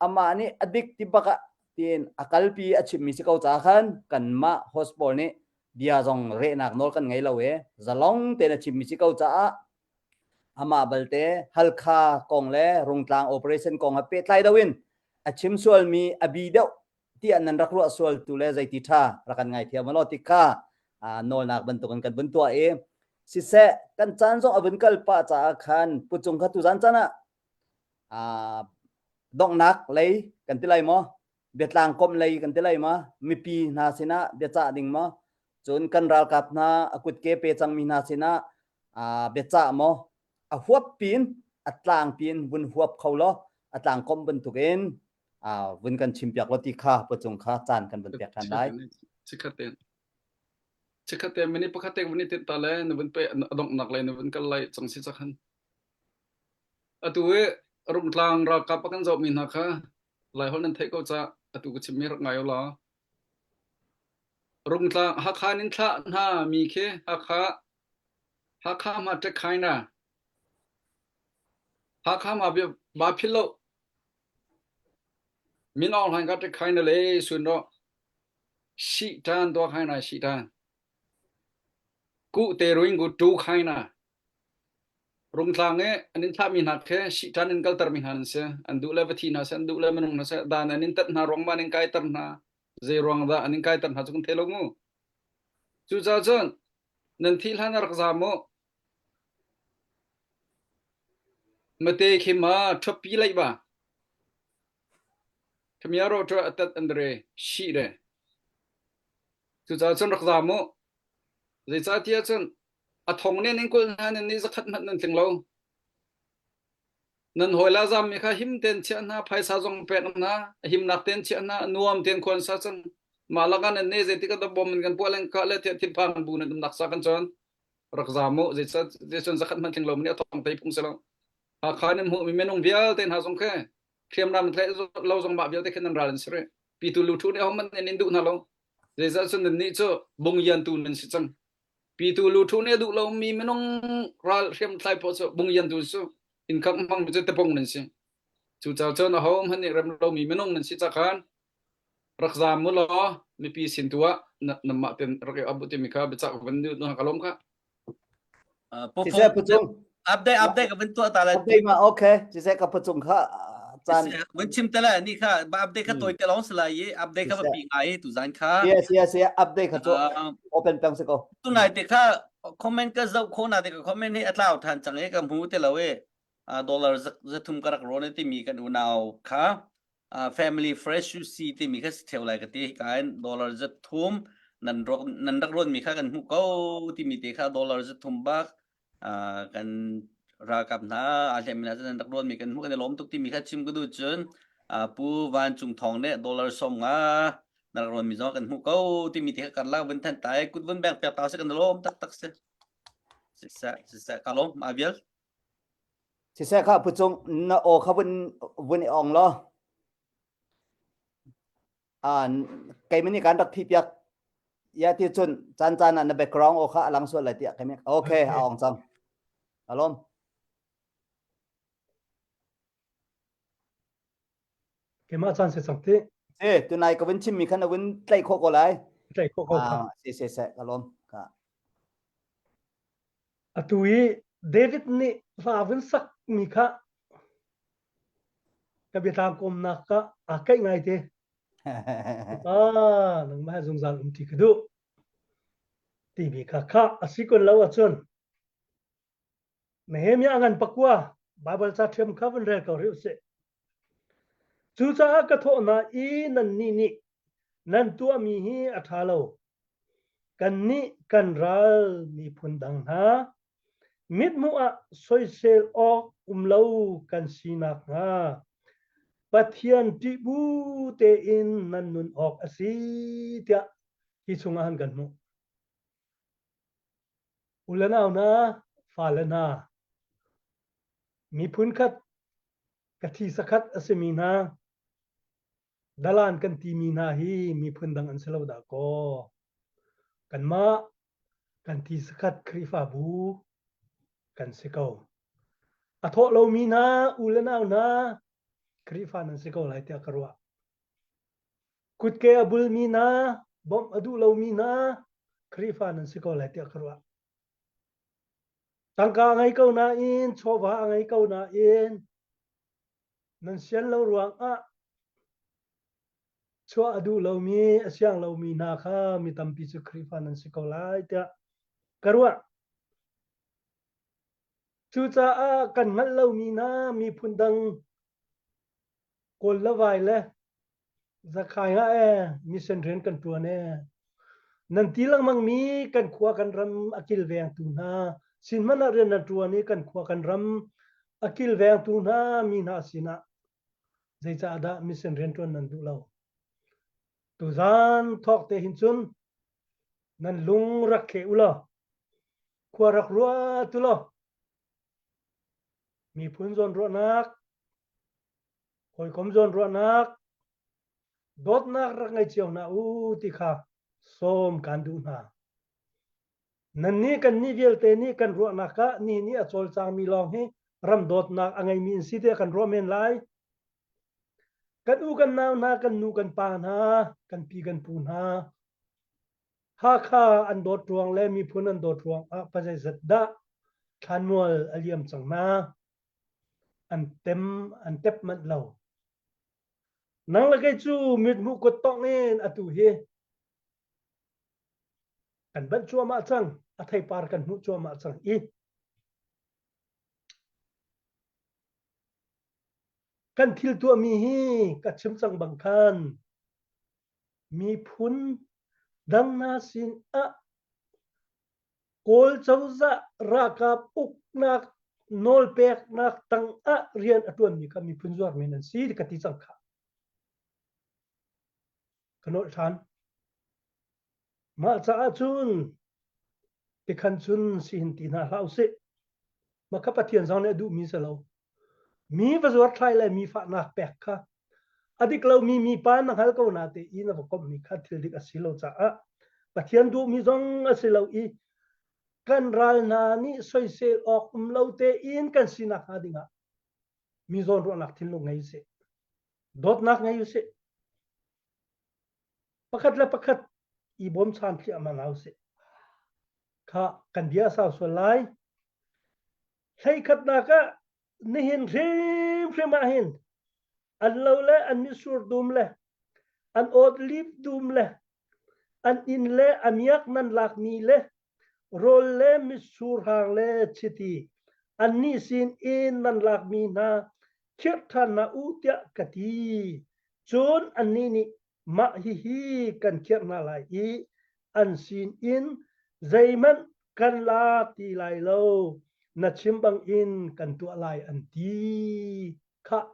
amah nih a dik ti bak ah tiin a kalpi a chimmi si ko ca khan kanmah host pawl nih bia zong rehnak nawl kan ngei lo i zalong tein a chimmi si ko caah amah balte Halkha kong le Rungtlang operation kong he pehtlai do in a chim sualmi a bi deuh tiah nan rak ruah sual tu le zeiti ṭha rak kan ngaithiam law ti kha nawlnak bantukin kan vun tuah i siseh kan caan zong a vun kal pah caah khan pucung kha tuzan caan ah donghnak lei kan ti lai maw biatlang komh lei kan ti lai maw mipi hna sinah biacah ding maw cun kan ralkap hna a kutke pe cangmi hna sinah biacah maw a huap pin a tlang pin vun huap kho law a tlang komh bantukin vun kan chimpiak law ti kha pawcung kha caan kan vun pek ṭhan lai. Chikkhat te chikkhat te minute pakhat te vun i tinh ta le na vun pe a donghnak lei na vun kal lai cang si cakhan. Atu i rungtlang ralkap a kan zohmi hna kha Laiholh nan theih ko ca atu ka chimmi rak ngai u law. Rungtlang Hakha nin thlah hna mi khi Hakha Hakha ma ṭek khai na Hakha ma bia ba phil lo Min Aung Hlaing ka ṭek khai na le sun rawh. Shi ṭan tua khai na shi ṭan. Ku te ruing ku tu khai na. Rungtlang i an in thlahmi hna khi shi ṭan in kalter mi hna nan si. An duh le va thi hna seh, an duh le minung hna seh, dan an in tat hna ruang ma an in kaiter hna. Zei ruang dah an in kaiter hna cu kan thei lo mu. Cucaah cun nan thih hlan ah rak zaam u. Mate khi ma ṭhuappi laih ba. Khamiaro ṭuah a tat Andre shi re. Cucaah cun rak zaam u. Zeicahtiah cun a thong nen in kulh hna nan nih zakhat hmanh nan tling lo. Nan hawi la zaammi kha him tein chiah hna, phaisa zong pek hna, a himnak tein chiah hna, nuam tein khuan sa cun mah lakah nan nih zeitik ah dah bom in kan puah len kah le tiah thinphang bu nan umnak sa kan cun rak zaam u zeicun zakhat hmanh tling lo nih a thong tei phung si lo. Hakha nan hmuhmi minung vialte hna zong khi hriamnam tlaih lo zong mah vialte khi nan ral an si rih. Pitu luthu nih ahohmanh nih an in duh hna lo. Zeicah cun nannih cu bungyantu nan si cang. Pitu luthu nih a duh lomi minung ral hriamtlai paoh cu bungyantu cu inn khang hmangmi cu tapung nan si. Cucaah cun ahohmanh nih rem lomi minung nan si ca khan rak zaam u law mipi sin tu ah nanmah ten rak i ap u timi kha biacak van nu ka lawm kha. Siseh pucung. Update update ka van tuah ta lai. Update ma okay. Siseh ka pucung kha caan. Vun chim te la ni kha ba update kha toi te long sala i update kha pi ngai tu zan kha. Yes yes yes update kha chu open peng se ko. Tu nai te kha comment ka zau kho na te ka comment hi atlau than chang e ka mu te lo e dollar zathum ka rak ron ti mi kan unau kha family fresh UC timi kha si theo lai ka ti ka in dollar 300 nan rak nan rak ron mi kha kan hmuh ko timi te kha dollar 300 bak kan ralkap hna a hlem hna nan rak ron mi kan hmuh kan i lawm tuk timi kha chim ka duh cun pu Van Cung Thawng nih dollar 50 na rak ron mi zong kan hmuh ko timi te kha kan lak vun than tai kut vun beng pek ta se kan lawm tak tak si siseh siseh ka lawm ma vial Siseh kha pu cung na aw kha vun vun i ong law ah keimah nih kan rak phih piak ya ti cun caan caan ah na background aw kha a lang sual lai tiah keimah okay a ong cang alom Keimah caan se cang ti. Si tunai ka vun chimmi khan na vun tlaih khawh ko lai. Tlaih khawh ko kha. Ah, si si si ka lawm ka. Atu i David nih hla vun sakmi kha ka biatlang kawmnak ka aa kaih ngaite. Ah, nangmah he zungzal um ṭi ka duh timi kha kha a si kun lo ahcun Nehemiah ngan pakua Baibal ca ṭhiam kha vun rel ko rih usih. Cucaah ka thawh hna i nannih nih nan tuahmi hi a ṭha lo. Kannih kan ral miphun dang hna mithmuh ah soisel awk um lo kan si nakhnga Pathian ṭih bu tein nan nun awk a si tiah hi chungah han kan hmuh. U le nau hna, fale hna, miphun khat ka thi sakhat a simi hna, Dalan kan timi hna hi miphun dang an si lo dah kaw. Kanmah kan thi sakhat Khrihfabu kan si ko. A thawh lomi hna u le nau hna Khrihfa nan si ko lai tiah ka ruah. Kutke a bulmi hna, bawmh a duh lomi hna Khrihfa nan si ko lai tiah ka ruah. Tangka a ngei ko nain, chawva a ngei ko nain, Nan sian lo ruangah chuah a duh lomi, a siang lomi hna kha mi tampi cu Khrihfa nan si ko lai tiah ka ruah. Cucaah kan hngalh lomi hna miphun dang Kawl le Vai le Zakhai ah ee mission rian kan ṭuan ee. Nan ti lengmang mi kan khua kan ram a kilvengtu hna sin hmanh ah rian nan ṭuan i kan khua kan ram a kilvengtu hna mi hna sinah zeicah dah mission rian ṭuan nan duh lo? Tuzaan thawk te hin cun nan lung rak khe u law khua rak ruat u law miphun zawnruahnak hawikom zawnruahnak dawtnak rak ngei cio hna u ti kha sawm kaan duh hna. Nannih kannih vialte nih kan ruahnak ah ni nih a cawlcangmi lawng hi ram dawtnak a ngeimi in si tiah kan ruah men lai. Kan u kan nau hna, kan nu kan pa hna, kan pi kan pu hna, Hakha an dawt ruang le miphun an dawt ruang ah pazeizat dah thlanmual a liam cang hna. An tem an tep manh lo. Nang le kei cu mithmuh kut tongh in atu hi kan banh cuahmah cang. A theipar kan hmuh cuahmah cang i kan thil tuahmi hi ka chim cang bang khan miphun dang hna sin ah Kawl cozah ralkap uknak nawlpeknak tang ah rian a ṭuanmi kha miphun zuarmi nan si ka ti cang kha. Ka nolh ṭhan. Mah caah cun tikhan cun si hin ti hna hlah usih. Mah kha Pathian zong nih a duhmi si lo. Mi va zuar thlai le mi fahnak pek kha a dik lomi mipa na hngal ko na te i na va komhmi kha thil dik a si lo caah Pathian duhmi zong a si lo i kan ral hna nih soisel awk um lo tein kan sinak hnga dingah mi zawnruahnak thinlung ngei usih. Dawtnak ngei usih. Pakhat le pakhat i bawmchan thliahmah hna usih. Kha kan bia a sau sual lai. Hleikhatnak ah nihin hrimhrim ah hin an lo le an mitsur dum le an olive dum le an inn le a miak nan lakmi le rawl le mitsur hang le chiti annih sin in nan lakmi hna khirh ṭhan hna u tiah ka ti. Cun annih nih mah hihi kan khirh hna lai i an sin in zeihmanh kan la ti lai lo, na chim bangin kan tuah lai an ti. Khah,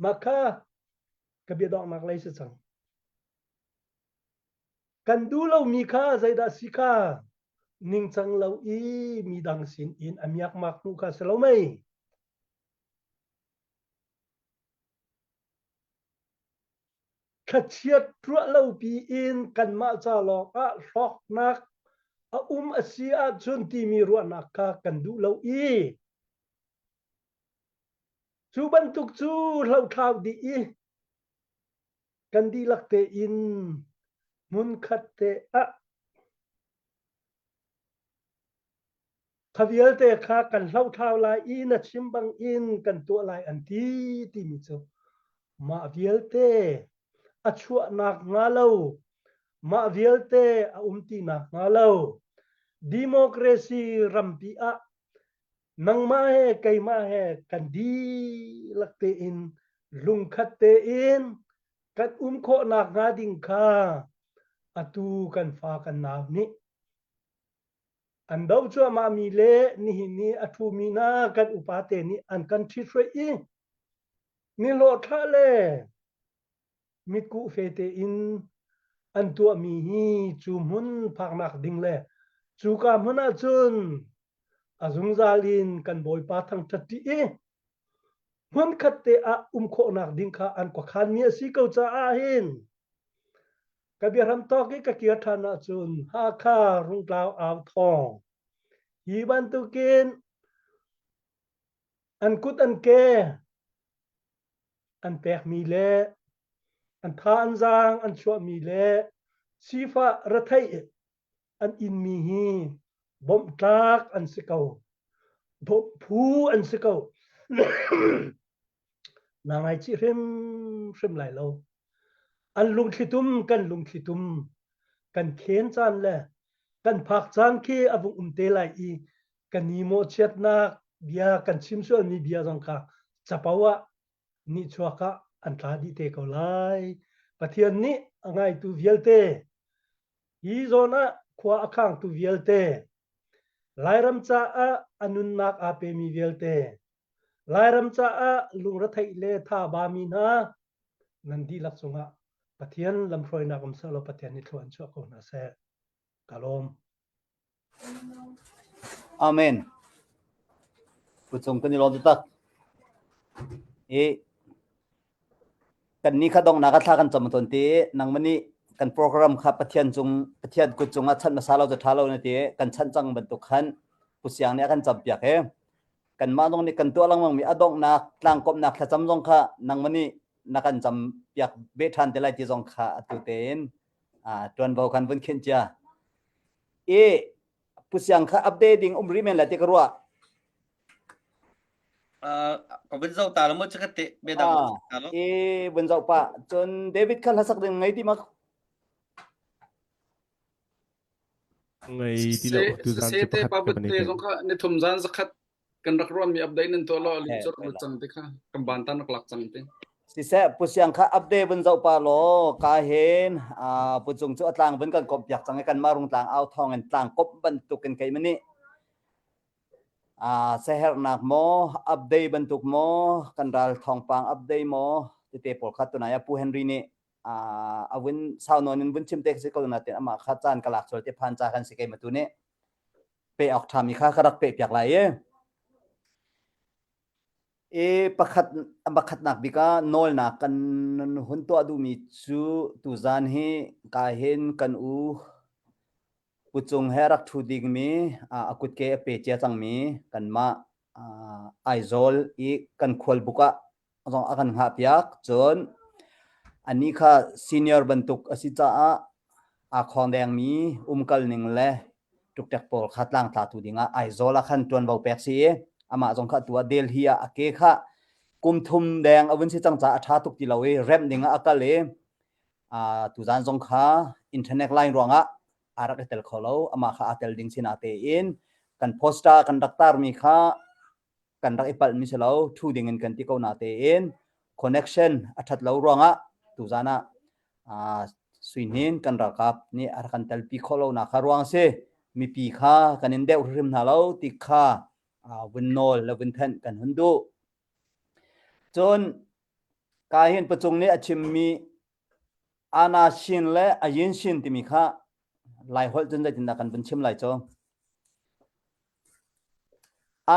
mah kha ka bia donghnak lei si cang. Kan duh lomi kha zeidah si kha ningcang lo i midang sinin a miakmak hnu kha si lo mei? Thlachiat ruah lopi in kanmah ca lawng ah hlawknak a um a si ahcun timi ruahnak kha kan duh lo i cu bantuk cu hlothlau dih i kan dihlak tein hmunkhat te ah kha vialte kha kan hlohthlau lai i na chim bangin kan tuah lai an ti timi cu mah vialte a chuahnak hnga lo mah vialte a um tinak hnga lo democracy rampi ah nangmah he keimah he kan dihlak tein lungkhat tein kan um khawhnak hnga ding kha atu kan fa kan nau nih an do cuahmah mi le nihin ni a ṭhumi hna kan upa te nih an kan ṭhithruai i nihlawh le mitkuh fe tein an tuahmi hi cu hmun phaknak ding le cuka hmun ahcun a zungzal in kan Bawipa thangṭhat ṭi i hmunkhat te ah um khawhnak ding kha an khuakhanmi a si ko caah hin ka biahram tawk i ka kir ṭhan ahcun Hakha Rungtlau au thawng hi bantukin an kut an ke an pekmi le an tha an zaang an chuahmi le sifah retheih an inmi hi bawmh tlak an si ko bawmh phu an si ko na ngaichih hrimhrim lai lo an lungthlitum kan lungthlitum kan khen caan le kan phak caan khi a vung um te lai i kan i mawhchiatnak bia kan chim sualmi bia zong kha capo ah nihchuak ah an tla dih te ko lai. Pathian nih a ngaitu vialte, hi zawn ah khua a khangtu vialte, Lairam caah a nunnak aa pemi vialte, Lairam caah lungretheih le tha bami hna, nan dihlak cungah Pathian lamhruainak um sehlaw Pathian nih thlua in chuah ko hna seh. Ka lawm. Amen. Pu Cung kan i lawm taktak. I kan ni kha dongnak a thla kan cam ton ti nangmah nih kan program kha Pathian cung Pathian kut cungah chanh hmasa lo cu ṭha lo na ti kan chanh cang bantuk khan Pu Siang nih a kan campiak he kanmah zong nih kan tuah lengmang mi a donghnak tlangkawmhnak thlacam zong kha nangmah nih na kan cam piak beh ṭhan te lai ti zong kha atu tein ṭuanvo kan vun khinh cia. I Pu Siang kha update ding um rih men lai ti ka ruah. Ka vun zoh ta lo mu ka te bia dang ta lo. I vun zoh pa cun David kha hlasak ding ngei ti mak. Ngei ti lo tu zan Se te pa but te zong kha ni thum zan zakhat kan rak ruan mi update nan tuah lo lin chor lut cang te kha kan ban tan rak lak cang te. Siseh Pu Siang kha update vun zoh pa law ka hin Pu Cung cu a tlang vun kan komh piak cang i kan mah rungtlang au thawng in tlang komh bantuk in kei mani sehernak maw update bantuk maw kan ral thawngpang update maw tete pawl kha tunai ah Pu Henry nih a vun sau nawn in vun chim te si ko natin amah kha caan ka lak sual te phan ca kan si kei ma tu nih pe awk ṭhami kha ka rak peh piak lai i I pakhat pakhatnak bik ah nawlnak kan hun tuah duhmi cu tuzaan hi ka hin kan u Pu Cung he rak ṭhu dingmi a kutke a pe cia cangmi kanmah Aizawl i kan khualbuk ah zong a kan hngahpiak. Cun anih kha senior bantuk a si caah aa khawngdengmi umkal ning le. Ṭukṭek pawl kha tlangtlatu dingah Aizawl ah khan ṭuanvo pek si i amah zong kha atu ah Delhi ah a ke kha kum thum deng a vun si cang caah a ṭha tuk ti lo i remh dingah a kal i tuzan zong kha internet line ruangah aa rak i tel kho lo. Amah kha aa tel ding si natein kan poster kan rak tarmi kha kan rak i palhmi si lo thu ding in kan ti ko natein connection a ṭhat lo ruangah tuzan ah Suihnin kan ralkap nih a rak kan telpi khawh lonak kha ruang si mipi kha kan in deuh hrim hna lo ti kha vun nawl le vun thenh kan hun duh. Cun ka hin pacung nih a chimmi Ana Shin le Ayin Shin timi kha Lai holh cun zeitindah kan vun chim lai cu?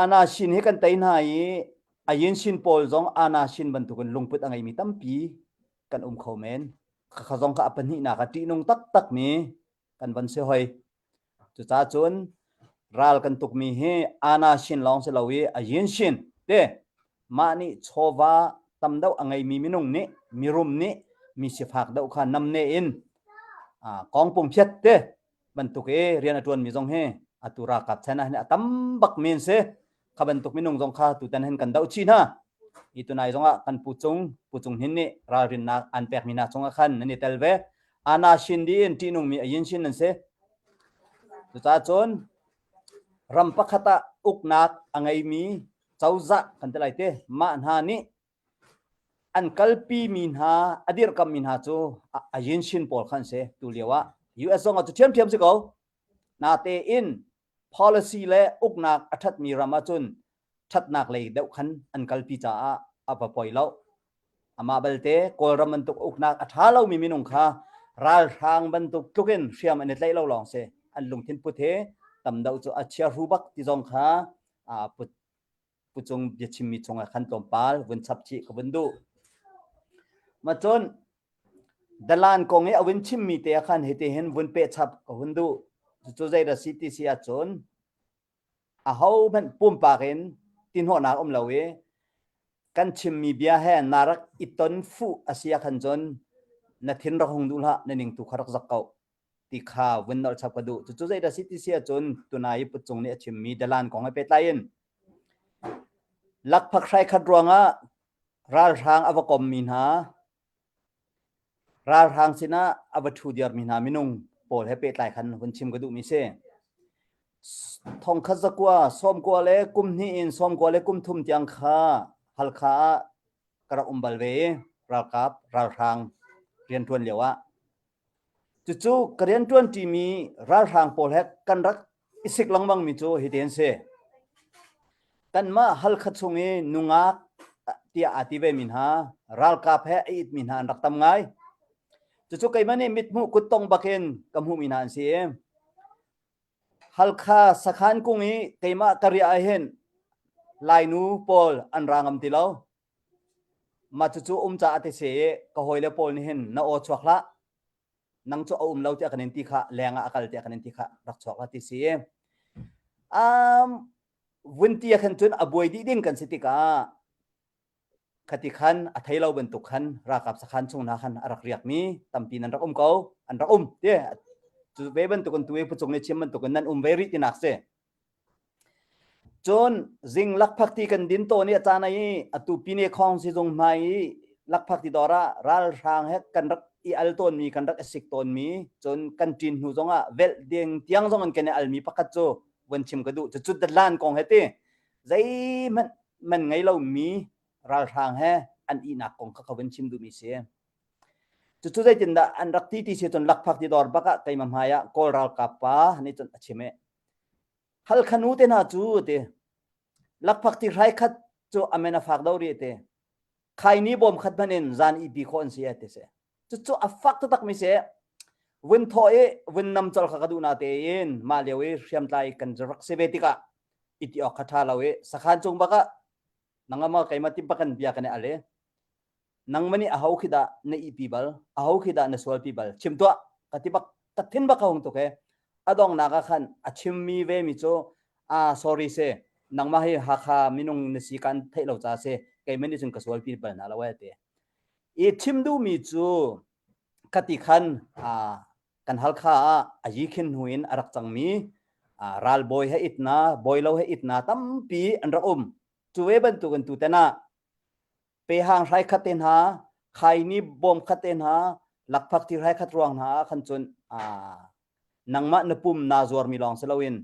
Ana Shin hi kan tei hna i Ayin Shin pawl zong Ana Shin bantukin lungput a ngeimi tampi kan um kho men. Khakha zong kha a pahnihnak ah ṭihnung taktakmi kan van si hoi. Cucaah cun ral kan tukmi hi Ana Shin lawng si lo i Ayin Shin te mah nih chawva tam deuh a ngeimi minung nih mirum nih mi sifak deuh kha namne in kongpung phiat te bantuk i rian a ṭuanmi zong hi atu ralkap chan ah hin a tam bak men si kha bantuk minung zong kha tutan hin kan doh chih hna i tunai zong ah kan pu cung pu cung hin nih ralrinnak an pekmi hna cungah khan nan i tel ve ana shin di in ṭihnungmi a yin shin nan si cucaah cun ram pakhat ah uknak a ngeimi cozah kan ti lai te mah hna nih an kalpi mi hna a dirhkammi hna cu a yin shin pawl khan si tu lio ah US zong ah cu ṭhiamṭhiam si ko natein policy le uknak a ṭhatmi ram ahcun ṭhatnak lei deuh khan an kalpi caah a va poi lo. Amah balte Kawlram bantuk uknak a ṭha lomi minung kha ralhrang bantuk tlukin hriam an i tlaih lo lawng si. An lungthin put he tam deuh cu a chiahru bak ti zong kha put pucung biachimmi chungah khan tlawmpal vun chap chih ka vun duh. Ma cun dalan kong i a vun chimmi te ah khan hiti hin vun peh chap ka hun duh. Cucu zei dah si ti si ahcun aho hmanh pumpak in tihnawhnak um lo i kan chimmi bia he na rak i ton fuh a si ah khan cun na thin rak hung duh hlah na ning tu kha rak zak ko ti kha vun nolh chap ka duh. Cucu zei dah si ti si ahcun tunai i Pucung nih a chimmi dalan kong he pehtlai in lakphak hrai khat ruangah ralhrang a va kommi hna ralhrang sinah a va ṭhu diarmi hna minung pawl he pehtlai khan hun chim ka duhmi si. Thongkhat zakua sawmkua le kum hnih in sawmkua le kum thum tiang kha Halkha ah ka rak um bal ve i ralkap ralhrang rianṭuan lio ah Cucu ka rianṭuanṭimi ralhrang pawl he kan rak i sik lengmangmi cu hitin a si. Kanmah Halkha chung i nungak tiah aa ti vemi hna ralkap he a itmi hna an rak tam ngai. Cucu keimah nih mithmuh kuttong bakin ka hmuhmi hna an si i Halkha sakhan kung i keimah ka riah ahhin Lainu pawl an ra ngam ti lo. Mah cucu um caah ti si i ka hawile pawl nih hin na aw chuak hlah. Nang cu a um lo tiah kan in ti kha leng ah a kal tiah kan in ti kha rak chuak hlah ti si i um, vun ti ah khan cun a buai dih ding kan si tikah khati khan a thei lo bantuk khan ralkap sakhan chung hna khan a rak riakmi tampi nan rak um ko an rak um ti cu ve bantuk in tu i pucung nih chim bantuk in nan um ve rih tinak si Cun zing lakphakti kan din tawn i a caan i atu Pine Khawng sizung hmai i lakphakti dawr ah ralhrang he kan rak i al tawnmi kan rak i sik tawnmi cun kan ṭin hnu zongah velh ding tiang zong in kan i almi pakhat cu vun chim ka duh. Cucu dalan kong he ti zeihmanh man ngei lomi ralhrang he an ihnak kong kha ka vun chim duhmi si. Cucu zeitindah an rak ti ti si cun lakphakti dawr bak ah keimah hmai ah Kawl ralkap pa nih cun a chim i Halkha nu te hna cu ti lakphak ti hrai khat cu amen a fak do ri te khaini bawm khat hmanh in zan i pi khawh an si ti si cucu a fak taktak mi si vun thaw i vun nam chol kha ka duh na te in mah lio i hriamtlai kan rak si ve tikah i ti awk kha tha lo i sakhan cung bak ah nangama keima ti bakan bia kan i al i nangmah nih aho khi dah na ihpi bal aho khi dah na sualpi bal chim tuah ka ti bak ka thin bak ka hung tuk he a donghnak ah khan a chimmi ve mi cu ah sorry se nangmah hi Hakha minung na si kan theih lo ca si keimah nih cun ka sualpi bal na lo eh ti i chim duhmi cu khati khan kan Halkha ah a yi khin hnu in a rak cangmi. Ralbawi he itna, bawilo he itna tampi an rak um. Cu ve bantukin tutan ah pehang hrai khat te hna, khaini bawm khat te hna, lakphak ti hrai khat ruang hna ah khan cun nangmah na pum naa zuarmi lawng si loin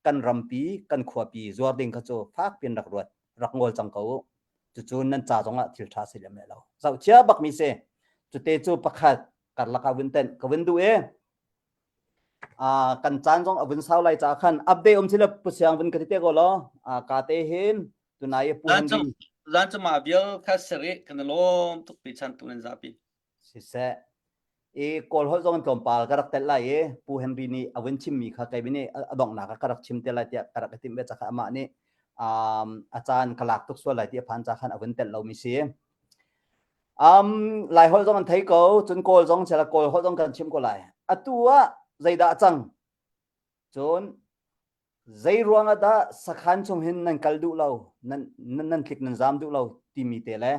kan rampi, kan khuapi zuar ding kha cu fak piin rak ruat, rak ngol cang ko u. Cucu nan ca zongah thil ṭha si lem lo. Zohchia bakmi si. Cute cu pakhat karlak ah vun tenh ka vun duh i kan caan zong a vun sau lai caah khan update um sila pu siang vun ka ti te ko law ka te hin tunai pu Henry Zan cu mah vial kha seri kan lawm tuk pi chan tu nan zapi. Siseh i kawl holh zong in tlawmpal ka rak telh lai i Pu Henry nih a vun chimmi kha kei nih a donghnak ah ka rak chim te lai tiah ka rak i timh ve cakha amah nih a caan ka lak tuk sual lai ti a phan ca khan a vun telh lomi si. Um, Lai holh zong an thei ko, cun Kawl zong chala Kawl holh zong kan chim ko lai. Atu ah zeidah a cang? Cun zei ruang ah dah sakhan chung hin nan kal duh lo, nan nan, nan tlik nan zam duh lo timi te le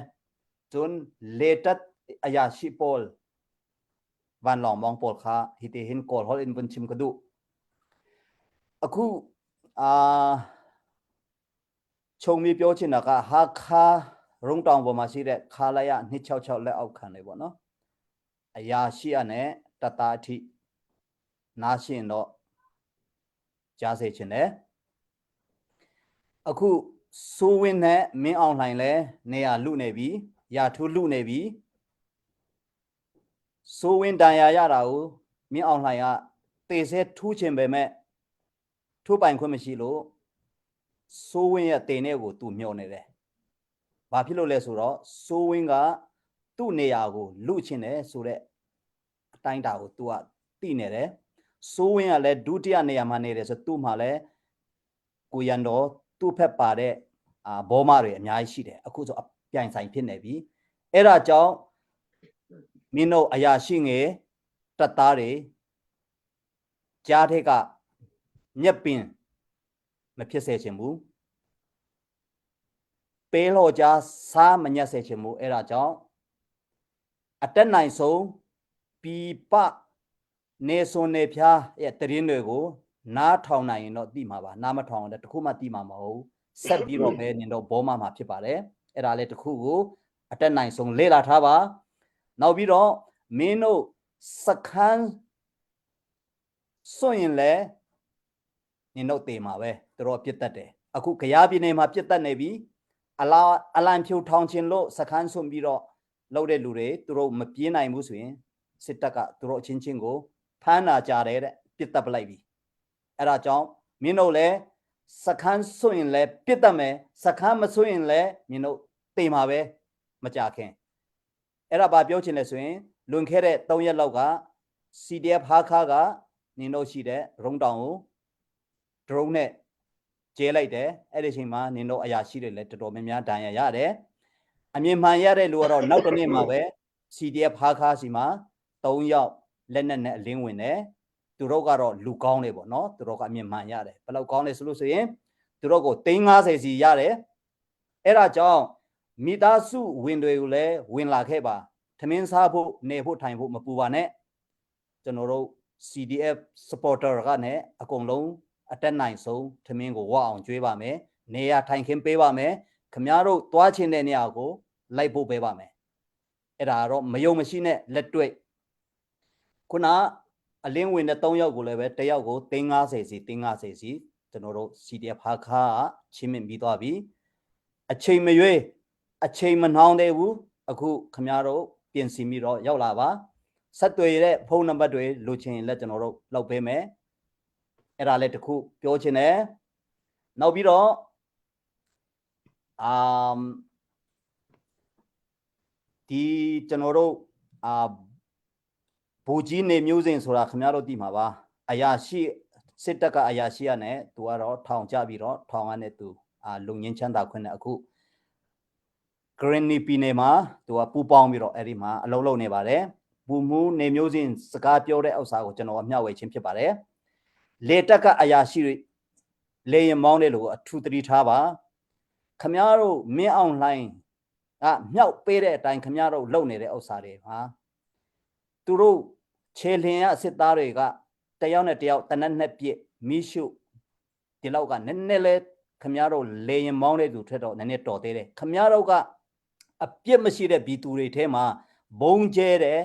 cun letat ayashi pawl vanlawng mong pawl kha hiti hin Kawl holh in vun chim ka duh. Aku uh, Chungmi pyo chinak ah Hakha rungtawng bawm ah si le kha lai ah hni cheu cheu le au khan le bo no. Aya shi ane tata thi na sin lo cha se chin le အခုစိုးဝင်းနဲ့မင်းအောင်လှိုင်လဲနေရလူနေပြီရာထူးလူနေပြီစိုးဝင်းတန်ရာရတာကိုမင်းအောင်လှိုင်ကတေဆဲထူးချင်ပေမဲ့ ထိုးပိုင်ခွင့်မရှိလို့စိုးဝင်းရဲ့တင်တဲ့ကိုသူမျှော်နေတယ်။ဘာဖြစ်လို့လဲဆိုတော့စိုးဝင်းကသူ့နေရာကိုလူချင်တယ်ဆိုတဲ့အတိုင်းတာကို तू ကသိနေတယ်။စိုးဝင်းကလည်းဒုတိယနေရာမှာနေတယ်ဆိုသူ့မှာလည်းကိုရန်တော်သူ့ဖက်ပါတဲ့အာဘောမတွေအများကြီးရှိတယ်။အခုဆိုပြိုင်ဆိုင်ဖြစ်နေပြီ။အဲ့ဒါကြောင့်မင်းတို့အရာရှိငယ်တပ်သားတွေ ကြားထက်ကမြက်ပင်မဖြစ်စေချင်ဘူးပေးလောကြားစားမညက်စေချင်ဘူးအဲ့ဒါကြောင့်အတက်နိုင်ဆုံးပြပနေစွန်နေဖျားရဲ့တရင်တွေကိုနားထောင်နိုင်ရင်တော့သိမှာပါနားမထောင်ရင်တခုမှသိမှာမဟုတ်ဆက်ပြီးတော့ပဲနင်တော့ဘောမမှာဖြစ်ပါတယ်အဲ့ဒါလည်းတခုကိုအတက်နိုင်ဆုံးလေ့လာထားပါနောက်ပြီးတော့မင်းတို့စခန်း စွန့်ရင်လည်းနင်တို့တေမှာပဲသူတို့ပြစ်တတ်တယ်အခုကြရားပြည်နယ်မှာပြစ်တတ်နေပြီအလာအလံဖြူထောင်ချင်းလို့စခန်းစွန့်ပြီးတော့လှုပ်တဲ့လူတွေသူတို့မပြေးနိုင်ဘူးဆိုရင်စစ်တပ်ကသူတို့အချင်းချင်းကိုဖမ်းနာကြတယ်တဲ့ပြစ်တတ်ပလိုက်ပြီအဲ့ဒါကြောင့်မင်းတို့လည်းစခန်းစွန့်ရင်လည်းပြစ်တတ်မယ်စခန်းမစွန့်ရင်လည်းမင်းတို့တေမှာပဲမကြခင် အဲ့ဒါဘာပြောချင်လဲဆိုရင်လွန်ခဲ့တဲ့3ရက်လောက်က CDF ဟာခါကနင်တို့ရှိတဲ့ရုံတောင်ကို drone နဲ့ကျဲလိုက်တယ်အဲ့ဒီအချိန်မှာနင်တို့အရာရှိတွေလည်းတော်တော်များများဒဏ်ရာရတယ်အမြင်မှန်ရတဲ့လူကတော့နောက်တစ်နေ့မှာပဲ CDF ဟာခါစီမှာ3ယောက်လက်နက်နဲ့အလင်းဝင်တယ်သူတို့ကတော့လူကောင်းတယ်ပေါ့နော်သူတို့ကအမြင်မှန်ရတယ်ဘယ်လောက်ကောင်းလဲဆိုလို့ဆိုရင်သူတို့ကို350စီရတယ် အဲ့ဒါကြောင့်မိသားစုဝင်တွေကိုလည်းဝင်လာခဲ့ပါထမင်းစားဖို့နေဖို့ထိုင်ဖို့မပူပါနဲ့ကျွန်တော်တို့ CDF supporter ကနဲ့အကုန်လုံးအတက်နိုင်ဆုံးထမင်းကိုဝအောင်ကျွေးပါမယ်နေရာထိုင်ခင်းပေးပါမယ်ခမည်းတော်သွားချင်တဲ့နေရာကိုလိုက်ဖို့ပေးပါမယ်အဲ့ဒါတော့မယုံမရှိနဲ့လက်တွေ့ခုနအလင်းဝင်တဲ့3ယောက်ကိုလည်းပဲတယောက်ကို350စီ350စီကျွန်တော်တို့ CDF ဟာခါချင်းမြင့်ပြီးသွားပြီအချိန်မရွေးအချိန်မနှောင်းသေးဘူးအခုခမည်းတော်ပြင်ဆင်ပြီးတော့ရောက်လာပါဆက်သွယ်ရတဲ့ဖုန်းနံပါတ်တွေလိုချင်ရင်လည်းကျွန်တော်တို့လောက်ပေးမယ်အဲ့ဒါလည်းတခုပြောချင်တယ်နောက်ပြီးတော့အမ် ဒီကျွန်တော်တို့အာဘူကြီးနေမျိုးစင်ဆိုတာခင်ဗျားတို့သိမှာပါအရာရှိစစ်တပ်ကအရာရှိရနဲ့သူကတော့ထောင်ကြပြီးတော့ထောင်ကနေသူအာလုံငင်းချမ်းသာခွင့်နဲ့အခု Green ပြည်နယ်မှာသူကပူပေါင်းပြီးတော့အဲ့ဒီမှာအလုပ်လုပ်နေပါတယ်ပူမှုနေမျိုးစင်စကားပြောတဲ့ဥစ္စာကိုကျွန်တော်အမျှဝေခြင်းဖြစ်ပါတယ်လေတပ်ကအရာရှိတွေလေရင်မောင်းတဲ့လူကိုအထူးသတိထားပါခမည်းတော်မင်းအောင်လှိုင်း ကမြောက်ပေးတဲ့အတိုင်းခမည်းတော်လုံနေတဲ့ဥစ္စာတွေဟာသူတို့ခြေလျင်ရစစ်သားတွေကတယောက်နဲ့တယောက်တနက်နဲ့ပြစ်မိရှု ဒီလောက်ကနည်းနည်းလေးခင်ဗျားတို့လေရင်မောင်းတဲ့သူထွက်တော့နည်းနည်းတော်သေးတယ်ခင်ဗျားတို့ကအပြစ်မရှိတဲ့ဘီသူတွေထဲမှာဘုံကျဲတယ်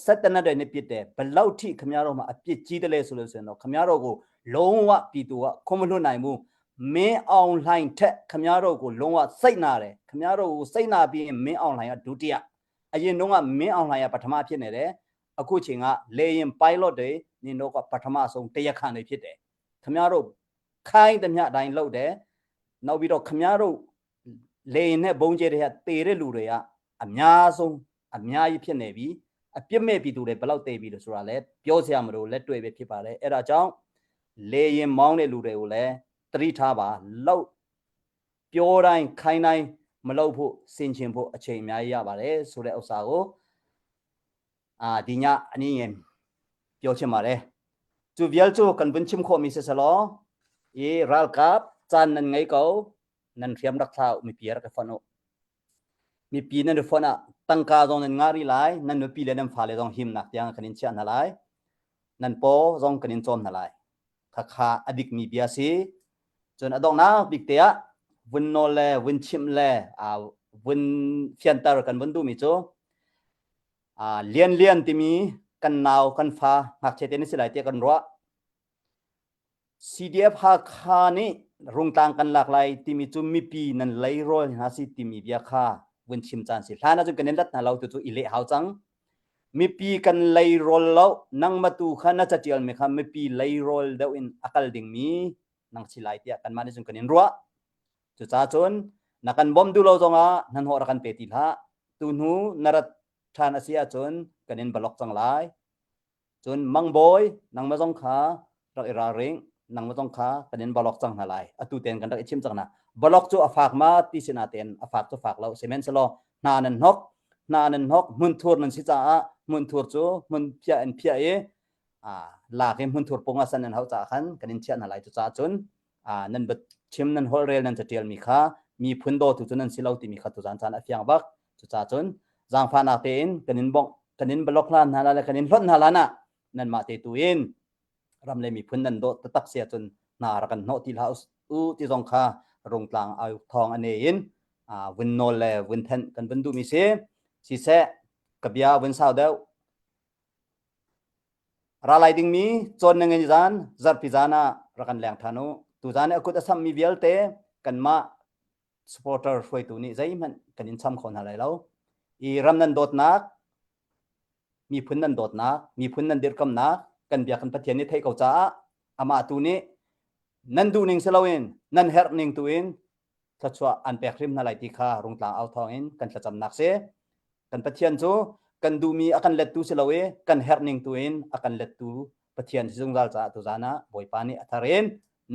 စက်တနတ်တွေနဲ့ပြစ်တယ်ဘလောက်ထိခင်ဗျားတို့မှာအပြစ်ကြီးတယ်လဲဆိုလို့ဆိုရင်တော့ခင်ဗျားတို့ကိုလုံးဝပြည်သူကခွန်မလွတ်နိုင်ဘူးမင်းအောင်လှိုင်ထက်ခင်ဗျားတို့ကိုလုံးဝစိတ်နာတယ်ခင်ဗျားတို့ကိုစိတ်နာပြီးရင်မင်းအောင်လှိုင်ကဒုတိယအရင်တုန်းကမင်းအောင်လှိုင်ကပထမဖြစ်နေတယ်အခုချိန်ကလေရင် pilot တွေနင်တို့ကပထမဆုံးတရားခံတွေဖြစ်တယ်ခင်ဗျားတို့ခိုင်းသမျှအတိုင်းလုပ်တယ်နောက်ပြီးတော့ခင်ဗျားတို့လေရင်နဲ့ဘုံကျဲတွေကတေတဲ့လူတွေကအများဆုံးအများကြီးဖြစ်နေပြီအပြစ်မဲ့ပြည်သူတွေဘယ်လောက်တေပြီလို့ဆိုတာလဲပြောစရာမလိုလက်တွေ့ပဲဖြစ်ပါတယ်အဲ့ဒါကြောင့်လေရင်မောင်းတဲ့လူတွေကိုလည်းသတိထားပါလောက်ပြောတိုင်းခိုင်းတိုင်းမလုပ်ဖို့စင်ချင်ဖို့အချိန်အများကြီးရပါတယ်ဆိုတဲ့ဥစ္စာကိုအာဒီညအနည်းငယ်ပြောချင်ပါတယ် Cu vial cu kan vun chim khawhmi si selaw i ralkap caan nan ngei ko nan hriam rak thlah u mipi rak i fonh u. Mipi nan i fonh ah tangka zong nan ngah rih lai, nan nupi le nan fale zong himnak tiang kan in chiah hna lai. Nan paw zong kan in cawm hna lai. Khakha a dikmi bia si. Cun a donghnak bik te ah vun nawl le vun chimh le vun fianter kan vun duhmi cu Lian Lian timi kan nau kan fa ngakchia te na si lai tiah kan ruah. CDF Hakha nih rungtlang kan lak lai timi cu mipi nan leirawl hna si timi bia kha vun chim caan si. Hlan ahcun kan in lat hna lo tu cu i leh hau cang. Mipi kan leirawl lo nangmah tu kha na catial mi kha mipi leirawl deuh in a kal dingmi nang si lai tiah kanmah nih cun kan in ruah. Cucaah cun na kan bawmh duh lo zongah hnahnawh rak kan pe ti hlah. Tu hnu na rat ṭhan a si ahcun kan in balok cang lai. Cun mangbawi nangmah zong kha rak i ralring, nangmah zong kha kan in balok cang hna lai. Atu tein kan rak i chim cang hna. Balok cu a fak ma ti sin ah tein a fak cu fak lo. Sihmanhsehlaw hna nan hnok, hna nan hnok, hmunthur nan si caah hmunthur cu hmun phiah in phiah i lak i hmunthur pung ah san nan hauh caah khan kan in chiah hna lai. Cucaah cun nan chim nan holhrel nan catialmi kha miphun dawtu cu nan si lo timi kha tuzan caan a fiang bak. Cucaah cun zaangfahnak tein kan in bawmh kan in block hlan hna le kan in hlonh hna hlan ah nanmah te tu in ram le miphun nan dawt taktak si ahcun hna rak kan hnawh ti hlah u ti zong kha rungtlang au thawng a ne in vun nawl le vun thenh kan vun duhmi si. Siseh ka bia vun sau deuh Ra lai dingmi cawn na ngei zan zarhpi zan ah rak kan leng ṭhan u. Tuzan i a kut a sammi vialte kanmah supporter hruaitu nih zeihmanh kan in cham kho hna lai lo. I ram nan dawtnak, miphun nan dawtnak, miphun nan dirhkamnak kan bia kan Pathian nih theih ko caah amah tu nih nan duhning si loin nan herh ning tu in thluachuah an pek hrim hna lai ti kha rungtlang au thawng in kan thlacamnak si. Kan Pathian cu kan duhmi a kan lettu si lo i kan herh ning tu in a kan lettu Pathian si zungzal caah tuzan ah Bawipa nih a thar in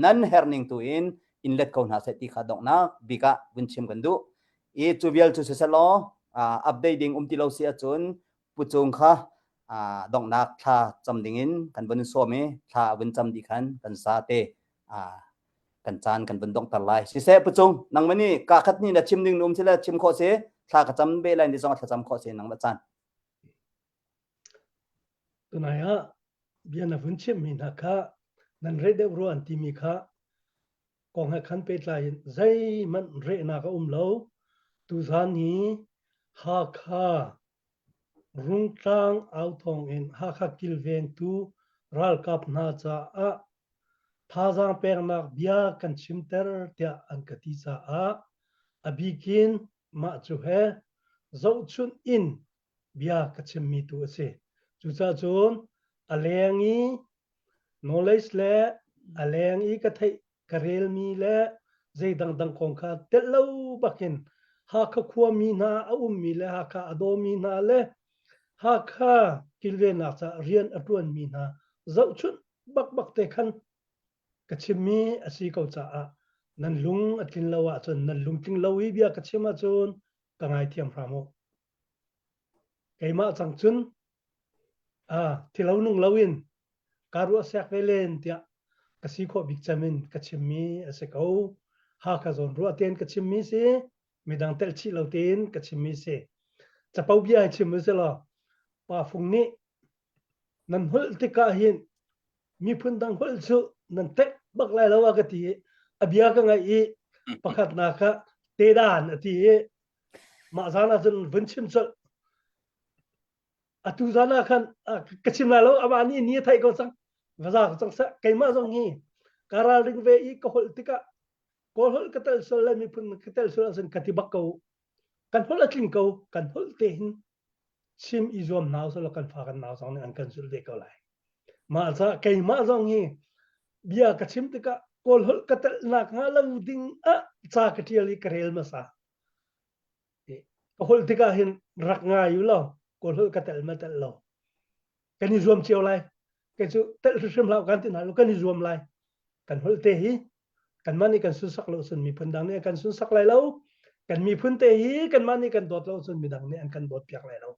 nan herh ning tu in in let ko hna seh ti kha donghnak bik ah vun chim kan duh. I cu vial cu siselaw update ding um ti lo si ahcun pucung kha donghnak thla cam ding in kan vun sawm i thla vun cam dih khan kan sa te kan caan kan vun donghter lai. Siseh pucung nangmah nih ka khat ni na chim ding um si le chim khawh si thla ka cam be lai ni zong thla cam khawh si nangmah caan. Tunai ah bia na vun chimmi hna kha nan reh deuh rua an timi kha kong he khan pehtlai in zeihmanh rehnak a um lo. Tuzaan hi Hakha Rungtlang au thawng in Hakha kilvengtu ralkap hna caah thazaang peknak bia kan chimter tiah an ka ti caah a bikin mah cu he zohchunh in bia ka chimmi tu a si. Cucaah cun a leng i knowledge le a leng i ka theih ka relmi le zei dangdang kong kha telh lo bakin Hakha khuami hna a ummi le Hakha a dawmi hna le Hakha kilvennak caah rian a ṭuanmi hna zohchunh bakbak te khan ka chimmi a si ko caah nan lung a tlin lo ahcun nan lungtling lo i bia ka chim ahcun ka ngaithiam hram u. Keimah cang cun ah thilo nung loin kaa ruah siak ve len tiah ka si khawh bik cem in ka chimmi a si ko. Hakha zawn ruah tein ka chimmi si, midang telh chih lo tein ka chimmi si. Capo bia hi chim u law Pa Fung nih nan holh tikah hin miphun dang holh cu nan telh bak lai lo a ka ti i a bia ka ngaih i pakhatnak ah tedan a ti i mah zan ah cun vun chim colh. Atu zan ah khan ka chim lai lo amah nih ni a theih ko cang. Va za ko cang seh. Keimah zong hi ka ralring ve i ka holh tikah Kawl holh ka tel sual le miphun ka tel sual ahcun ka ti bak ko. Kan holh a tling ko. Kan holh te hin chim i zuam hna usih law kan fa kan nau zong nih an kan zulh ve ko lai. Mah caah keimah zong hi bia ka chim tikah Kawl holh ka telh nak hnga lo ding ah ca ka ṭial i ka rel hmasa. Ka holh tikah hin rak ngai u law Kawl holh ka telh ma telh lo. Kan i zuam cio lai. Kei cu telh hrimhrim hlah kan ti hna lo kan i zuam lai. Kan holh te hi kanmah nih kan sunsak lo cun miphun dang nih an kan sunsak lai lo. Kan miphun te hi kanmah nih kan dawt lo cun midang nih an kan dawt piak lai lo.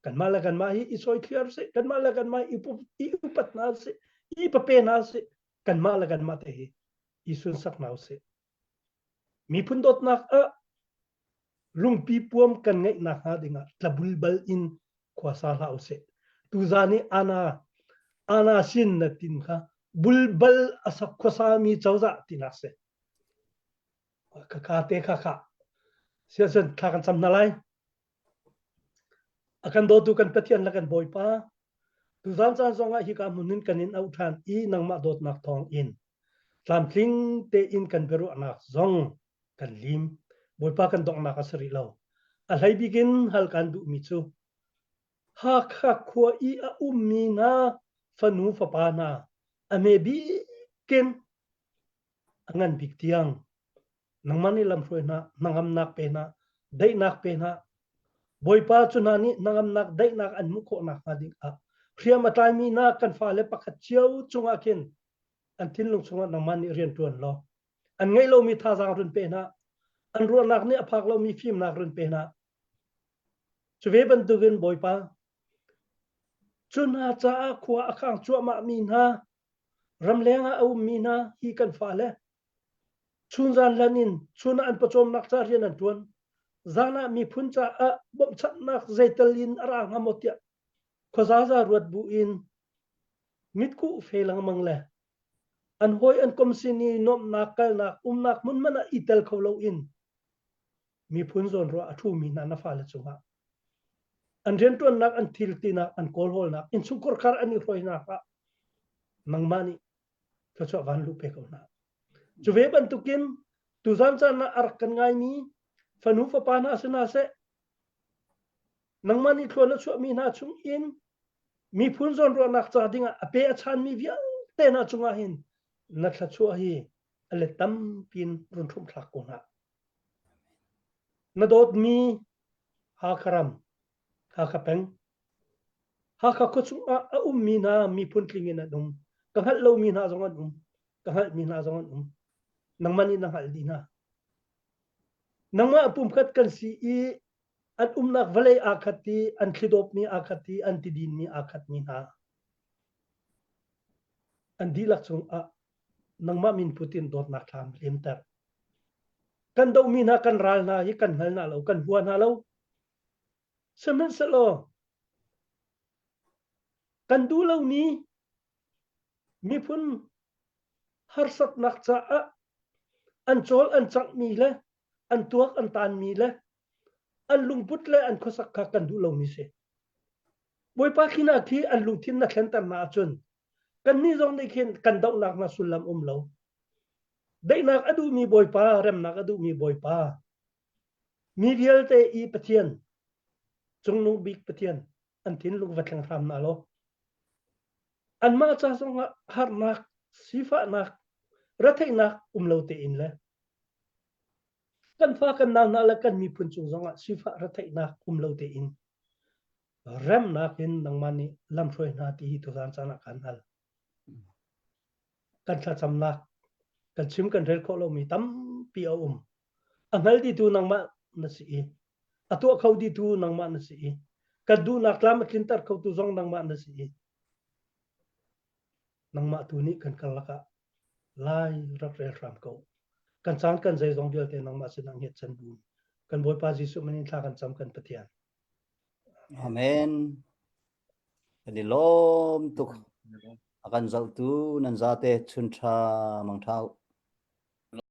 Kanmah le kanmah hi i sawi thliar sih, kanmah le kanmah i i upat hna sih, i pape hna sih, kanmah le kanmah te hi i sunsak hna usih. Miphun dawtnak ah lungpi puam kan ngeih nakhnga dingah tlabulbal in khuasa hlah usih. Tuzaan i ana ana sin na tin kha bulbal a sak khuasami cozah tinak si. Khakha te kha kha. Siasun thla kan cam hna lai. A kan dawtu kan Pathian le kan Bawipa, tuzaan caan zongah hika hmun in kan in auh ṭhan i nangmah dawtnak thawng in tlamtling tein kan biaruahnak zong kan lim. Bawipa kan donghnak a si rih lo. A hlei bik in hal kan duhmi cu Hakha khua i a ummi hna fanu fapa hna a hme bikin a ngan bik tiang nangmah nih lamhruai hna, hnangamnak pe hna, daihnak pe hna. Bawipa cu hna nih hnangamnak daihnak an hmuh khawh nakhnga ding ah hriam a tlaimi hna kan fale pakhat cio cungah khin an thinlung chungah nangmah nih rian ṭuan law an ngeih lomi thazaang run pe hna, an ruahnak nih a phak lomi fimnak run pe hna. Cu ve bantukin Bawipa, cu hna caah khua a khang cuahmahmi hna, ramleng ah a ummi hna hi kan fale Chunzan lan in chun ah an pawcawmnak ca rian an ṭuan. Zan ah miphun caah bawmhchanhnak zeital in a ra hnga maw tiah khuazaza ruat bu in mitkuh fe lengmang le an hawi an kom sin i nuamhnak kalnak umnak hmun hmanh ah i tel kho loin miphun zawnruah a ṭhumi hna na fale cungah an rianṭuannak an thil tinak an kawlhawlnak innchungkhar khar an i hruainak ah nangmah nih thluachuah van luh pe ko hna. Cu ve bantukin tuzan caan ah a rak kan ngaimi fanu fapa hna si hna seh, nangmah nih thluan na chuahmi hna chung in miphun zawnruahnak ca dingah a pe a chanmi vialte hna cungah hin na thluachuah hi a let tampi in run ṭhumh-thlak ko hna. Na dawtmi Hakha ram, Hakha peng, Hakha khuachung ah a ummi hna miphun tling in an um. Ka hngalh lomi hna zong an um. Ka hngalhmi hna zong an um. Nangmah nih na hngalh dih hna. Nangmah pumkhat kan si i an umnak vawlei aa khat i an thlidawpmi aa khat i an tidinmi aa khatmi hna. An dihlak cungah nangmah min put in dawtnak thlam limter. Kan dohmi hna kan ral hna hi kan hngal hna lo, kan hua hna lo. Sihmanhsehlaw kan duh lomi miphun harsatnak caah an cawl an canghmi le an tuak an taanmi le an lungput le an khuasak kha kan duh lomi si. Bawipa khin ah khi an lungthin na thlenter hna ahcun kannih zong nih khin kan dohnak hna sullam um lo. Daihnak a duhmi Bawipa, remnak a duhmi Bawipa, Mi vialte i Pathian, Cungnung Bik Pathian, an thinlung va thleng hram hna law, anmah ca zongah harnak, sifahnak, retheihnak um lo tein le kan fa kan nau hna le kan miphun cung zongah sifah retheihnak um lo tein remnak in nangmah nih lamhruai hna ti hi tuzaan caan ah kaan hal. Kan thlacamnak, kan chim kan rel khawh lomi tampi a um. A hngal dihtu nangmah na si i a tuah kho dihtu nangmah na si i kan duhnak tlam a tlinter khotu zong nangmah na si i nangmah tu nih kan karlak ah lai rak rel hram ko. Kan caan kan zeizong vialte nangmah sinah ngiat chan bu. Kan Bawipa Jesuh min in thla kan cam kan Pathian. Amen. Kan i lawm tuk. A kan zohtu nan zate chun ṭha mang ṭha u.